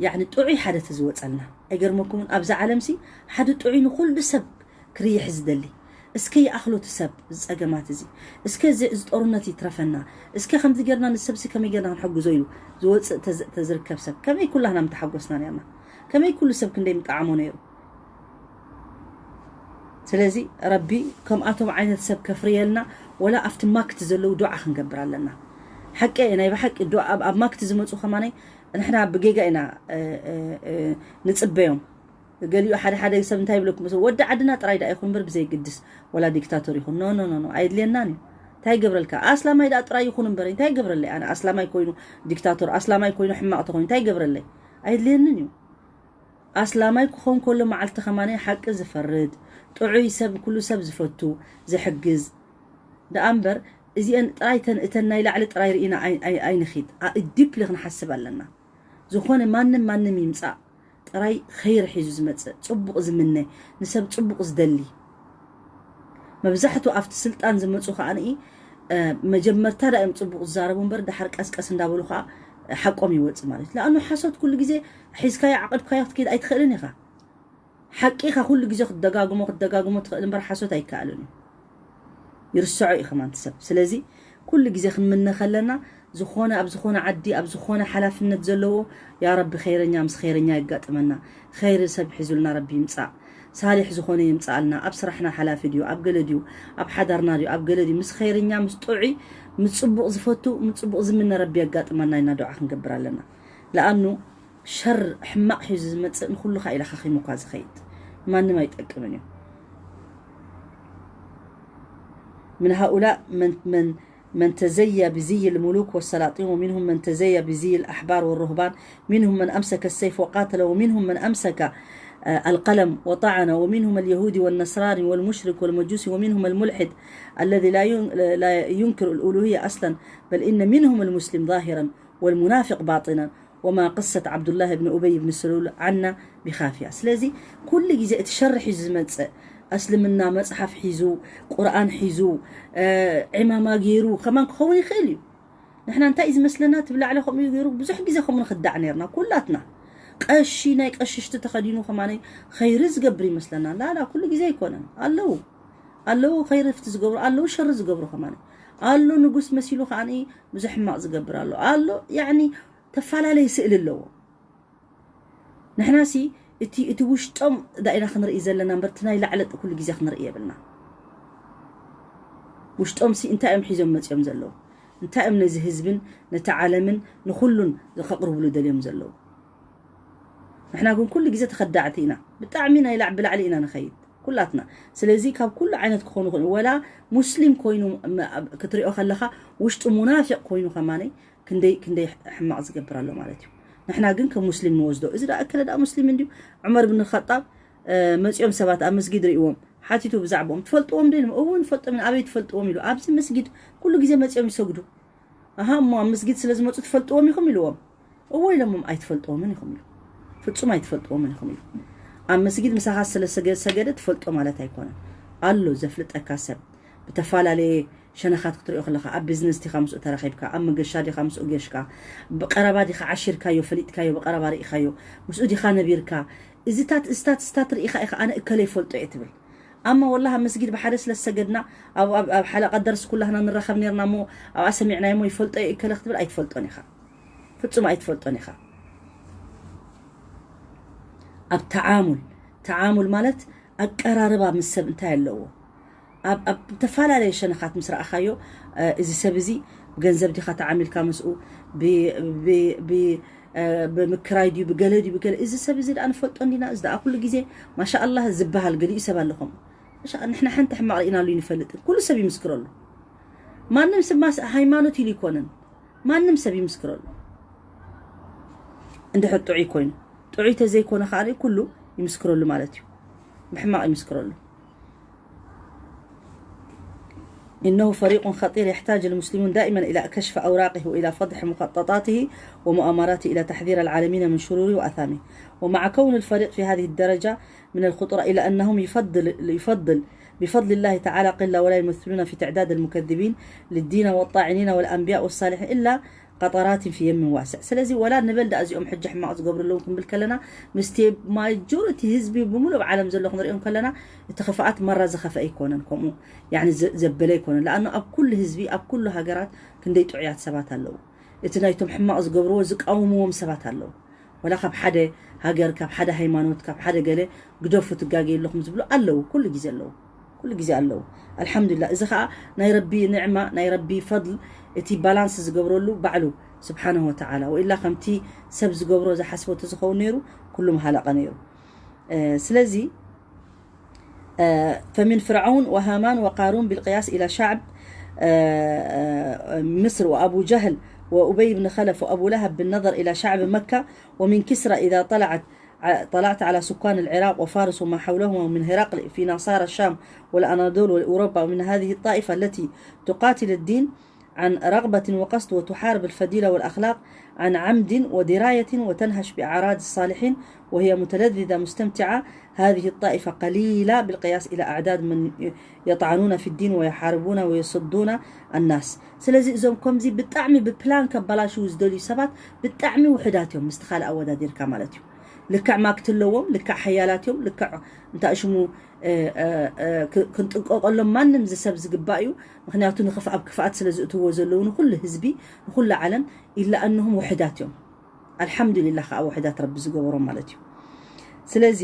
ያዕኒ ጥዑይ ሓደ ተዝወጸልና ኣይገርመኩምን? ኣብዛ ዓለምሲ ሓደ ጥዑይ ንኹሉ ሰብ ክርይሕ ዝደሊ፣ እስከ ይኣኽሎ እቲ ሰብ እዚ ጸገማት እዚ፣ እስከ እዚ፣ እዚ ጦርነት ይትረፈና፣ እስከ ከምዚ ጌርና ንሰብሲ ከመይ ጌርና ክንሕግዞ ኢሉ ዝወጽእ ተዝ-፣ ተዝርከብ ሰብ ከመይ ኩላህና ምተሓጎስና ኔርና? ከመይ ኩሉ ሰብ ክንደይ ምጠዓሞ ነይሩ? ስለዚ ረቢ ከምኣቶም ዓይነት ሰብ ከፍርየልና፣ ወላ ኣብቲ ማክት ዘለዉ ዱዓ ክንገብር ኣለና። ሓቂ እየ፣ ናይ ብሓቂ ዱዓ ኣብ፣ ኣብ ማክት ዝመጹ ከማነይ ንሕና ብጌጋ ኢና፣ እ፣ እ፣ እ፣ ንጽበዮም። ገሊኡ ሓደ ሓደ ሰብ እንታይ ይብለኩም መሰለኩም? ወዲ ዓድና ጥራይ ደኣ ይኹን እምበር ብዘይግድስ፣ ወላ ዲክታቶር ይኹን። ኖ፣ ኖ፣ ኖ፣ ኖ፣ ኣየድልየናን እዩ። እንታይ ይገብረልካ? ኣስላማይ ደኣ ጥራይ ይኹን እምበር እንታይ ይገብረለይ? ኣነ ኣስላማይ ኮይኑ ዲክታቶር፣ ኣስላማይ ኮይኑ ሕማቕ ተኾይኑ እንታይ ይገብረለይ? ኣየድልየንን እዩ። ኣስላማይ ክኾን ከሎ መዓልቲ ከማነይ ሓቂ ዝፈርድ፣ ጥዑይ ሰብ፣ ኩሉ ሰብ ዝፈቱ፣ ዝሕግዝ። ደኣ እምበር እዚአን ጥራይ ተን-፣ እተን ናይ ላዕሊ ጥራይ ርኢና ኣይ-፣ ኣይ-፣ ኣይንኺድ። ኣ-፣ ዲፕሊ ክንሓስብ ኣለና። ዝኾነ ማንም ማንም ይምጻእ፣ ጥራይ ኸይር ሒዙ ዝመጽእ፣ ጽቡቕ ዝምነ፣ ንሰብ ጽቡቕ ዝደሊ። መብዛሕትኡ ኣብቲ ስልጣን ዝመጹ ከኣ ንኢ፣ እ፣ መጀመርታ ዳእዮም ጽቡቕ ዝዛረቡ እምበር፣ ደሓር ቀስቀስ እንዳበሉ ከኣ ሓቆም ይወጽእ ማለት እዩ። ለኣኑ ሓሶት ኩሉ ግዜ ሒዝካዮ ዓቐብካዮ ክትከይድ ኣይትኽእልን ኢኻ። ሓቂ ኢኻ ኩሉ ግዜ ክትደጋግሞ፣ ክትደጋግሞ ትኽእል እምበር፣ ሓሶት ኣይከኣልን እዩ። ይርስዖ እዩ ከማን እቲ ሰብ። ስለዚ ኩሉ ግዜ ክንምነ ከለና፣ ዝኾነ፣ ኣብ ዝኾነ ዓዲ፣ ኣብ ዝኾነ ሓላፍነት ዘለዎ፣ ያ ረቢ ኸይረኛ ምስ ኸይረኛ የጋጥመና። ኸይሪ ሰብ ሒዙልና ረቢ ይምጻእ። ሳሊሕ ዝኾነ የምጻኣልና። ኣብ ስራሕና ሓላፊ ድዩ፣ ኣብ ገለ ድዩ፣ ኣብ ሓዳርና ድዩ፣ ኣብ ገለ ድዩ፣ ምስ ኸይርኛ፣ ምስ ጥዑይ፣ ምስ ጽቡቕ ዝፈቱ፣ ምስ ጽቡቕ ዝምነ ረቢ የጋጥመና ኢልና ዱዓ ክንገብር ኣለና። ለኣኑ ሸር ሕማቕ ሒዙ ዝመጽእ ንኹሉ ኸኣ ኢላ ኻኺሙ እኳ ዝኸይድ። ማንም ኣይጠቅምን እዩ። من هؤلاء من، من من تزيى بزي الملوك والسلاطين، ومنهم من تزيى بزي الأحبار والرهبان، منهم من أمسك السيف وقاتل، ومنهم من أمسك، آه، القلم وطعن، ومنهم اليهودي والنصراني والمشرك والمجوسي، ومنهم الملحد الذي لا ين-، لا ينكر الألوهية أصلًا، بل إن منهم المسلم ظاهرًا والمنافق باطنًا، وما قصة عبد الله بن أبي بن سلول عنا بخافية. ስለዚ ኩሉ ግዜ እቲ ሸር ሒዙ ዝመጽእ፣ እስልምና መጽሓፍ ሒዙ፣ ቁርኣን ሒዙ፣ እ፣ ዕማማ ገይሩ ከማን ክኸውን ይኽእል እዩ። ንሕና እንታይ እዩ ዝመስለና? እቲ ብላዕሊ ከምኡ እዩ ገይሩ፣ ብዙሕ ግዜ ከምኡ ንኽዳዕ ነርና፣ ኩላትና። ቀሺ፣ ናይ ቀሽሽቲ ተኸዲኑ ከማነይ ኸይሪ ዝገብር ይመስለና። ላላ፣ ኩሉ ግዜ ኣይኮነን። ኣለዉ፣ ኣለዉ ኸይሪ ፍቲ ዝገብሩ፣ ኣለዉ ሸሪ ዝገብሩ ከማነይ። ኣሎ ንጉስ መሲሉ ከኣኒ ብዙሕ ሕማቕ ዝገብር ኣሎ። ኣሎ፣ ያዕኒ፣ ተፈላለየ ስእሊ ኣለዎ። ንሕናሲ እቲ፣ እቲ ውሽጦም ዳኢና ክንርኢ ዘለና እምበር፣ እቲ ናይ ላዕሊ ኩሉ ግዜ ክንርኢ የብልና። ውሽጦምሲ እንታይ እዮም ሒዞም መጺኦም ዘለዉ? እንታይ እዮም ነዚ ህዝብን ነቲ ዓለምን ንኹሉን ከቕርብሉ ደልዮም ዘለዉ? ንሕና ግን ኩሉ ግዜ ተኸዳዕቲ ኢና። ብጣዕሚ ናይ ላዕ-፣ ብላዕሊ ኢና ንኸይድ፣ ኩላትና። ስለዚ ካብ ኩሉ ዓይነት ክኾኑ ይኽእሉ። ወላ ሙስሊም ኮይኑ መ-፣ ኣብ-፣ ክትሪኦ ከለኻ ውሽጡ ሙናፊቕ ኮይኑ ከማነይ ክንደይ፣ ክንደይ ሕማቕ ዝገብር ኣሎ ማለት እዩ። ንሕና ግን ከም ሙስሊም ንወስዶ። እዚ ደኣ እከለ ደኣ ሙስሊም እንድዩ። ዑመር ብን ኸጣብ፣ እ፣ መጺኦም ሰባት ኣብ መስጊድ ርእይዎም፣ ሓቲቱ ብዛዕባኦም። "ትፈልጥዎም ዶ?" ኢሎም። "እወ፣ ንፈልጦም ኢና። ኣበይ ትፈልጥዎም?" ኢሉ። "ኣብዚ መስጊድ ኩሉ ግዜ መጺኦም ይሰግዱ።" "ኣሃ፣ እሞ ኣብ መስጊድ ስለ ዝመጹ ትፈልጥዎም ኢኹም?" ኢልዎም። "እወ" ኢሎሞም፣ "ኣይትፈልጥዎምን ኢኹም" ኢሉ። "ፍጹም ኣይትፈልጥዎምን ኢኹም" ኢሉ። ኣብ መስጊድ ምሳኻ ስለ ሰገ-፣ ሰገደ ትፈልጦ ማለት ኣይኮነን። ኣሎ ዘፍልጠካ ሰብ። ብተፈላለየ ሸነኻት ክትሪኦ ከለኻ፣ ኣብ ቢዝነስ ዲኻ ምስኡ ተራኺብካ፣ ኣብ መገሻ ዲኻ ምስኡ ጌሽካ፣ ብቐረባ ዲኻ ዓሺርካዮ፣ ፈሊጥካዮ፣ ብቐረባ ርኢኻዮ፣ ምስኡ ዲኻ ነቢርካ፣ እዚታት፣ እዚታት፣ እዚታት ርኢኻ ኢኻ ኣነ እከለ ይፈልጦ እየ ትብል። ኣማ ወላሂ ኣብ መስጊድ ብሓደ ስለ ዝሰገድና ኣብ ኣብ ኣብ ሓለቃ ደርሲ ኩላህና ንራኸብ ነርና እሞ ኣብኣ ሰሚዕናዮ እሞ ይፈልጦ እየ እከለ ክትብል ኣይትፈልጦን ኢኻ። ፍጹም ኣይትፈልጦን ኢኻ። ኣብ ተዓሙል፣ ተዓሙል ማለት ኣቀራርባ ምስ ሰብ እንታይ ኣለዎ? ኣብ ኣብ ዝተፈላለየ ሸነኻት ምስ ረኣኻዮ፣ እ፣ እዚ ሰብ እዚ ብገንዘብ ዲኻ ተዓሚልካ ምስኡ፣ ብ ብ ብ እ፣ ብምክራይ ድዩ ብገለ ድዩ ብገለ፣ እዚ ሰብ እዚ ደኣ ንፈልጦ እንዲና፣ እዚ ደኣ ኩሉ ግዜ ማሻኣላህ ዝበሃል ገሊኡ ሰብ ኣሎ ከምኡ። ማሻ-፣ ንሕና ሓንቲ ሕማቕ ርኢናሉ ይንፈልጥን። ኩሉ ሰብ ይምስክረሉ። ማንም ሰብ ማስ-፣ ሃይማኖት ኢሉ ይኮነን። ማንም ሰብ ይምስክረሉ። እንድሕር ጥዑይ ኮይኑ። ጥዑይ ተዘይኮነ ከኣ ኩሉ ይምስክረሉ ማለት እዩ። ብሕማቕ ይምስክረሉ። إنه فريق خطير يحتاج المسلمون دائما إلى كشف أوراقه وإلى فضح مخططاته ومؤامراته إلى تحذير العالمين من شروره وآثامه. ومع كون الفريق في هذه الدرجة من الخطورة إلا أنهم يفضل، يفضل بفضل الله تعالى قلة ولا يمثلون في تعداد المكذبين للدين والطاعنين والأنبياء والصالحين إلا قطرات في يم واسع. ስለዚ ወላ ንበል ደኣ እዚኦም ሕጂ ሕማቕ ዝገብሩ ኣለዉ ክንብል ከለና ምስቲ ማጆሪቲ ህዝቢ ብምሉእ ኣብ ዓለም ዘሎ ክንሪኦም ከለና እቲ ክፍኣት ማራ ዝኸፍአ ኣይኮነን። ከምኡ ያኒ ዘ-፣ ዘበለ ኣይኮነን። ለኣኑ ኣብ ኩሉ ህዝቢ ኣብ ኩሉ ሃገራት ክንደይ ጥዑያት ሰባት ኣለዉ። እቲ ናይቶም ሕማቕ ዝገብርዎ ዝቃወምዎም ሰባት ኣለዉ። ወላ ካብ ሓደ ሃገር፣ ካብ ሓደ ሃይማኖት፣ ካብ ሓደ ገለ ግደፉ ትጋገዩ ኣለኹም ዝብሉ ኣለዉ፣ ኩሉ ግዜ ኣለዉ። ኩሉ ግዜ ኣለዉ። ኣልሓምዱሊላህ። እዚ ኸኣ ናይ ረቢ ንዕማ፣ ናይ ረቢ ፈድል፣ እቲ ባላንስ ዝገብረሉ ባዕሉ ስብሓነሁ ወተዓላ። ወኢላ ከምቲ ሰብ ዝገብሮ ዝሓስቦ ተዝኸውን ነይሩ፣ ኩሉ ምሃለቐ ነይሩ። እ፣ ስለዚ፣ እ፣ فمن فرعون وهامان وقارون بالقياس إلى شعب، እ፣ እ፣ مصر وأبو جهل وأبي بن خلف وأبو لهب بالنظر إلى شعب مكة، ومن كسرى إذا طلعت ع-، طلعت على سكان العراق وفارس وما حولهما من هرقل في نصارى الشام والأناضول والأوروبا، ومن هذه الطائفة التي تقاتل الدين عن رغبة وقصد وتحارب الفضيلة والأخلاق عن عمد ودراية وتنهش بأعراض الصالحين وهي متلذذة مستمتعة، هذه الطائفة قليلة بالقياس إلى أعداد من يطعنون في الدين ويحاربون ويصدون الناس. ስለዚ እዞም ከምዚ ብጣዕሚ ብፕላን ከባላሽው ዝደልዩ ሰባት ብጣዕሚ ውሕዳት እዮም፣ ምስቲ ካልእ ኣወዳዲርካ ማለት እዩ። ልክዕ ማክት ኣለዎም፣ ልክዕ ሓያላት እዮም፣ ልክዕ እንታይ ሽሙ፣ እ፣ እ፣ እ፣ ክ-፣ ክንጥንቀቀሎም ማንም እዚ ሰብ ዝግባእ እዩ። ምኽንያቱ ንኽፍ-፣ ኣብ ክፍኣት ስለ ዝእትዎ ዘለዉ ንኹሉ ህዝቢ፣ ንኹሉ ዓለም ኢላ እነሆም ውሕዳት እዮም። ኣልሓምዱሊላህ ከዓ ውሕዳት ረቢ ዝገበሮም ማለት እዩ። ስለዚ،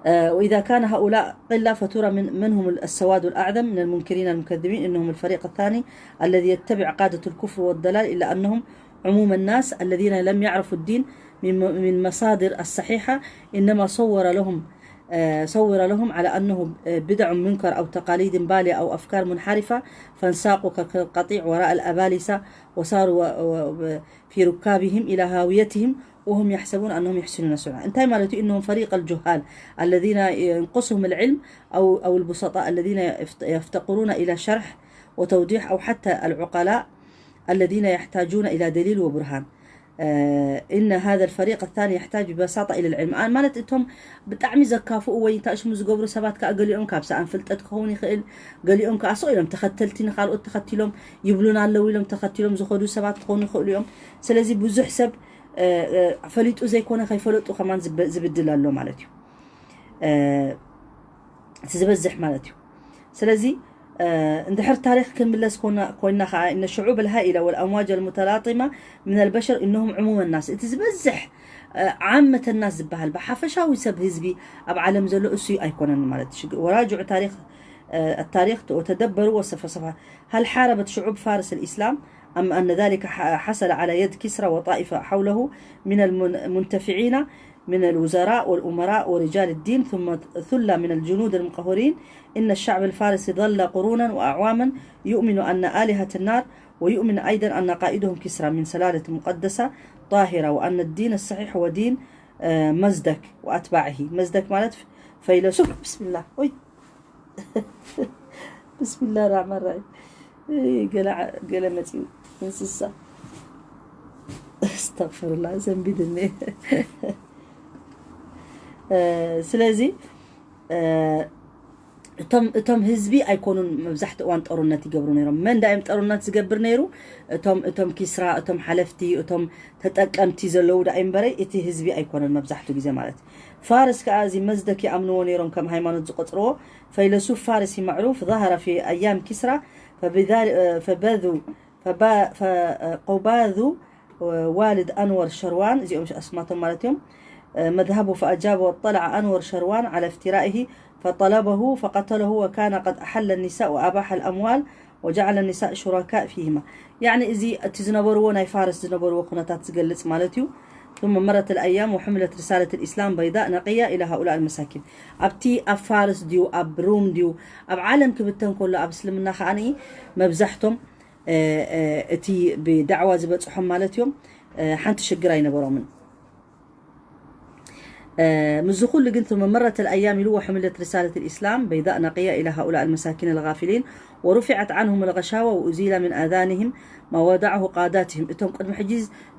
آه، وإذا كان هؤلاء قلة فترى من، من هم السواد الأعظم من المنكرين المكذبين، إنهم الفريق الثاني الذي يتبع قادة الكفر والضلال، إلا أنهم عموم الناس الذين لم يعرفوا الدين من، من مصادر الصحيحة، إنما صور لهم، آه، صور لهم على أنه، آه، بدع منكر أو تقاليد بالية أو أفكار منحرفة، فانساقوا ك-، كالقطيع وراء الأبالسة، وصاروا و-، و-، في ركابهم إلى هاويتهم وهم يحسبون أنهم يحسنون صنعا. انتهى مالتي إنهم فريق الجهال الذين ينقصهم العلم أو، أو البسطاء الذين يفت-، يفتقرون إلى شرح وتوضيح، أو حتى العقلاء الذين يحتاجون إلى دليل وبرهان. آه، إن هذا الفريق الثاني يحتاج ببساطة إلى العلم. آه، ማለት እቶም ብጣዕሚ ዘካፍኡ ወይ እንታይ ሽሙ ዝገብሩ ሰባት ከኣ ገሊኦም ካብ ሰኣን ፍልጠት ክኸውን ይኽእል፣ ገሊኦም ከኣ ስቕ ኢሎም ተኸተልቲ ንኻልኦት ተኸቲሎም ይብሉና ኣለዉ ኢሎም ተኸቲሎም ዝኸዱ ሰባት ክኾኑ ይኽእሉ እዮም። ስለዚ ብዙሕ ሰብ፣ እ፣ እ፣ ፈሊጡ ዘይኮነ ከይፈለጡ ከማን ዝብ-፣ ዝብድል ኣሎ ማለት እዩ። እ፣ እቲ ዝበዝሕ ማለት እዩ። ስለዚ፣ እ፣ እንድሕር ታሪኽ ክንምለስ ኮና-፣ ኮይና ኸዓ፣ إن الشعوب الهائلة والأمواج المتلاطمة من البشر إنهم عموم الناس، እቲ ዝበዝሕ፣ እ፣ ዓመተ ናስ ዝበሃል ብሓፈሻዊ ሰብ ህዝቢ ኣብ ዓለም ዘሎ እሱ ኣይኮነን ማለት እዩ። ሽግ-፣ وراجعوا تاريخ، እ፣ التاريخ وتدبروا وسوف، سوف، هل حاربت شعوب فارس الإسلام أم أن ذلك ح-، حصل على يد كسرى وطائفة حوله من المن-، المنتفعين من الوزراء والأمراء ورجال الدين، ثم ثلة من الجنود المقهورين؟ إن الشعب الفارسي ظل قرونا وأعواما يؤمن أن آلهة النار، ويؤمن أيضا أن قائدهم كسرى من سلالة مقدسة طاهرة، وأن الدين الصحيح هو دين، آه، مزدك وأتباعه. مزدك ማለት ፈይለሱፍ፣ ብስሚላህ፣ ወይ። ብስሚላህ ራሕማን ራሒም። እይ፣ ገለ ዓ-፣ ገለ መጺኡ እንስሳ። ኣስተግፍሩላህ፣ ዘንቢድኒ። እ፣ ስለዚ፣ እ፣ እቶም እቶም ህዝቢ ኣይኮኑን መብዛሕትኡ እዋን ጦርነት ይገብሩ ነይሮም። መን ዳእም ጦርነት ዝገብር ነይሩ? እቶም እቶም ኪስራ፣ እቶም ሓለፍቲ፣ እቶም ተጠቀምቲ ዘለዉ ዳእም በረይ፣ እቲ ህዝቢ ኣይኮነን መብዛሕትኡ ግዜ ማለት። ፋርስ ከኣ እዚ መዝደክ ይኣምንዎ ነይሮም ከም ሃይማኖት ዝቆጽርዎ። ፈይለሱፍ ፋርሲ ማዕሩፍ ظهر في أيام كسرى فبذل- فبذوا فبا فقباذ والد أنور شروان እዚኦም ኣስማቶም ማለት እዮም. مذهبه فأجاب واطلع أنور شروان على افترائه فطلبه فقتله وكان قد أحل النساء وأباح الأموال وجعل النساء شركاء فيهما. يعني እዚ እቲ ዝነበርዎ ናይ ፋርስ ዝነበርዎ ኩነታት ዝገልጽ ማለት እዩ. ثم مرت الأيام وحملت رسالة الإسلام بيضاء نقية إلى هؤلاء المساكين. ኣብቲ ኣብ ፋርስ ድዩ ኣብ ሩም ድዩ ኣብ ዓለም ክብተን ከሎ ኣብ እስልምና ከኣ መብዛሕቶም እቲ ብዳዕዋ ዝበጽሖም ማለት እዮም ሓንቲ ሽግር ኣይነበሮምን። ምዚ ኩሉ ግን ثم مرت الأيام ኢሉ وحملت رسالة الإسلام بيضاء نقية إلى هؤلاء المساكين الغافلين ورفعت عنهم الغشاوة وأزيل من آذانهم ما وضعه قاداتهم እቶም ቅድሚ ሕጂ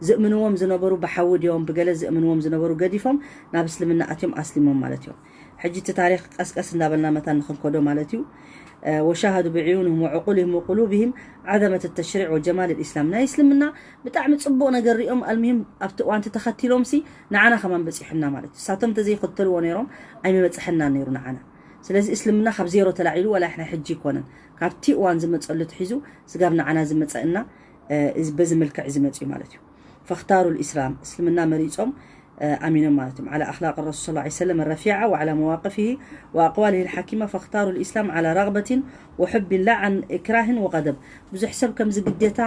ዝእምንዎም ዝነበሩ ብሓዊ ድዮም ብገለ ዝእምንዎም ዝነበሩ ገዲፎም ናብ እስልምና ኣትዮም ኣስሊሞም ማለት እዮም። ሕጂ እቲ ታሪኽ ቀስቀስ እንዳበልና መታን ንኽንከዶ ማለት እዩ። وشاهدوا بعيونهم وعقولهم وقلوبهم عظمة التشريع وجمال الإسلام ናይ እስልምና ብጣዕሚ ጽቡቕ ነገር ሪኦም ኣልሚሂም ኣብቲ እዋንቲ ተኸቲሎም ሲ ንዓና ከማን በጺሑና ማለት እዩ። እሳቶም እንተዘይኸተልዎ ነይሮም ኣይመበጽሐና ነይሩ ንዓና። ስለዚ እስልምና ካብ ዜሮ ተላዒሉ ዋላ ሕና ሕጂ ይኮነን ካብቲ እዋን ዝመጸሉ ትሒዙ ስጋብ ንዓና ዝመጸእና በዚ መልክዕ ዝመጽ እዩ ማለት እዩ። فاختاروا الإسلام እስልምና መሪጾም ኣሚኖም ማለት እዮም على أخلاق الرسول صلى الله عليه وسلم الرفيعة وعلى مواقفه وأقواله الحكيمة فاختاروا الإسلام على رغبة وحب لا عن إكراه وغضب ብዙሕ ሰብ ከምዚ ግዴታ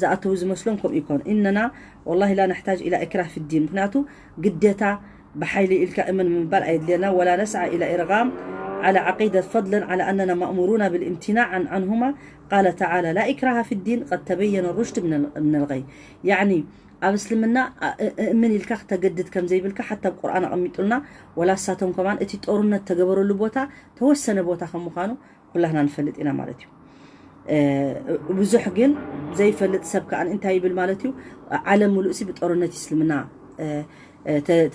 ዝኣተዉ ዝመስሎም ከምኡ ይኮኑ إننا والله لا نحتاج إلى إكراه في الدين ምክንያቱ ግዴታ ብሓይሊ ኢልካ እመን ምባል ኣየድልየና ولا نسعى إلى إرغام على عقيدة فضلا على أننا مأمورون بالامتناع عن عنهما قال تعالى لا إكراه في الدين قد تبين الرشد من الغي يعني ኣብ እስልምና እምን ኢልካ ክተገድድ ከም ዘይብልካ ሓታ ኣብ ቁርኣን ኣቐሚጡልና ወላ እሳቶም ከማን እቲ ጦርነት ተገበረሉ ቦታ ተወሰነ ቦታ ከም ምዃኑ ኩላህና ንፈልጥ ኢና ማለት እዩ። ብዙሕ ግን ዘይፈልጥ ሰብ ከኣ እንታይ ይብል ማለት እዩ? ዓለም ሙሉእሲ ብጦርነት እስልምና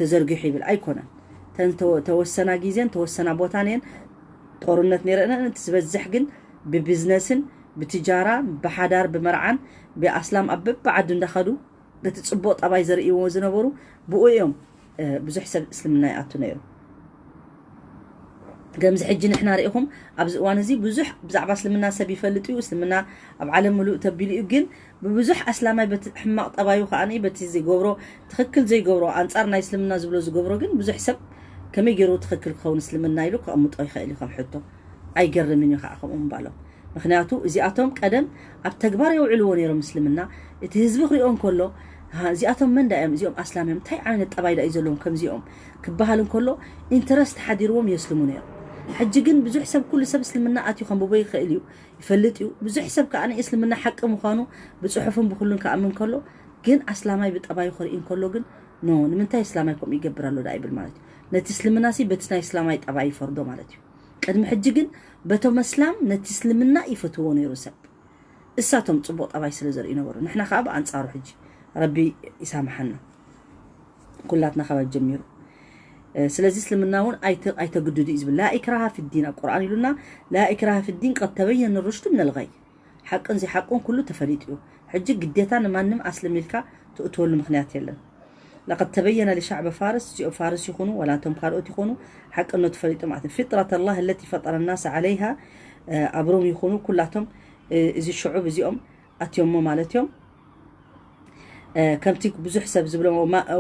ተዘርጊሑ ይብል ኣይኮነን። ተን ተወሰና ግዜን ተወሰና ቦታን እየን ጦርነት ነይረን። እቲ ዝበዝሕ ግን ብቢዝነስን ብትጃራ ብሓዳር ብመርዓን ብኣስላም ኣብ በብዓዱ እንዳኸዱ ነቲ ጽቡቕ ጠባይ ዘርእይዎ ዝነበሩ ብኡ እዮም ብዙሕ ሰብ እስልምና ይኣቱ ነይሩ። ከምዚ ሕጂ ንሕና ርኢኹም ኣብዚ እዋን እዚ ብዙሕ ብዛዕባ እስልምና ሰብ ይፈልጥ እዩ። እስልምና ኣብ ዓለም ምሉእ ተቢሉ እዩ። ግን ብብዙሕ ኣስላማይ በቲ ሕማቕ ጠባዩ ከኣ በቲ ዝገብሮ ትኽክል ዘይገብሮ ኣንጻር ናይ እስልምና ዝብሎ ዝገብሮ ግን ብዙሕ ሰብ ከመይ ገይሩ ትኽክል ክኸውን እስልምና ኢሉ ከቐምጦ ይኽእል እዩ ከም ሕቶ። ኣይገርምን እዩ ከዓ ከምኡ ምባሎም። ምክንያቱ እዚኣቶም ቀደም ኣብ ተግባር የውዕልዎ ነይሮም እስልምና። እቲ ህዝቢ ክሪኦ እንከሎ እዚኣቶም መን ዳ እዮም እዚኦም ኣስላም እዮም እንታይ ዓይነት ጠባይ ዳ እዩ ዘለዎም ከምዚኦም ክበሃል እንከሎ ኢንተረስት ሓዲርዎም የስልሙ ነይሮም። ሕጂ ግን ብዙሕ ሰብ ኩሉ ሰብ እስልምና ኣትዩ ከንብቦ ይኽእል እዩ ይፈልጥ እዩ። ብዙሕ ሰብ ከዓ እስልምና ሓቂ ምዃኑ ብፅሑፍን ብኩሉን ክኣምን ከሎ ግን ኣስላማይ ብጠባዩ ክርኢ እንከሎ ግን ኖ ንምንታይ እስላማይ ከምኡ ይገብር ኣሎ ዳ ይብል ማለት እዩ። ነቲ እስልምና ሲ በቲ ናይ እስላማይ ጠባይ ይፈርዶ ማለት እዩ። ቅድሚ ሕጂ ግን በቶም ኣስላም ነቲ እስልምና ይፈትዎ ነይሩ ሰብ። እሳቶም ጽቡቕ ጠባይ ስለ ዘርእዩ ነበሩ። ንሕና ከኣ ብኣንጻሩ ሕጂ ረቢ ይሳምሓና። ኩላትና ካብ ጀሚሩ ስለዚ እስልምና እውን ኣይተግድዱ እዩ ዝብል ላ ኢክራሃ ፊዲን ኣብ ቁርኣን ኢሉና ላ ኢክራሃ ፊዲን ቀድ ተበየነ ሩሽዱ ምነል ገይ ሓቅን ዘይሓቁን ኩሉ ተፈሊጡ እዩ። ሕጂ ግዴታ ንማንም ኣስልም ኢልካ ትእትወሉ ምክንያት የለን። لقد تبين لشعب فارس እዚኦም ፋርስ ይኹኑ ወላ እቶም ካልኦት ይኹኑ ሓቅነቱ ፈሊጦም ኣት فطرة الله التي فطر الناس عليها ኣብ ሮም ይኹኑ ኩላቶም እዚ ሽዑብ እዚኦም ኣትዮሞ ማለት እዮም። ከምቲ ብዙሕ ሰብ ዝብሎ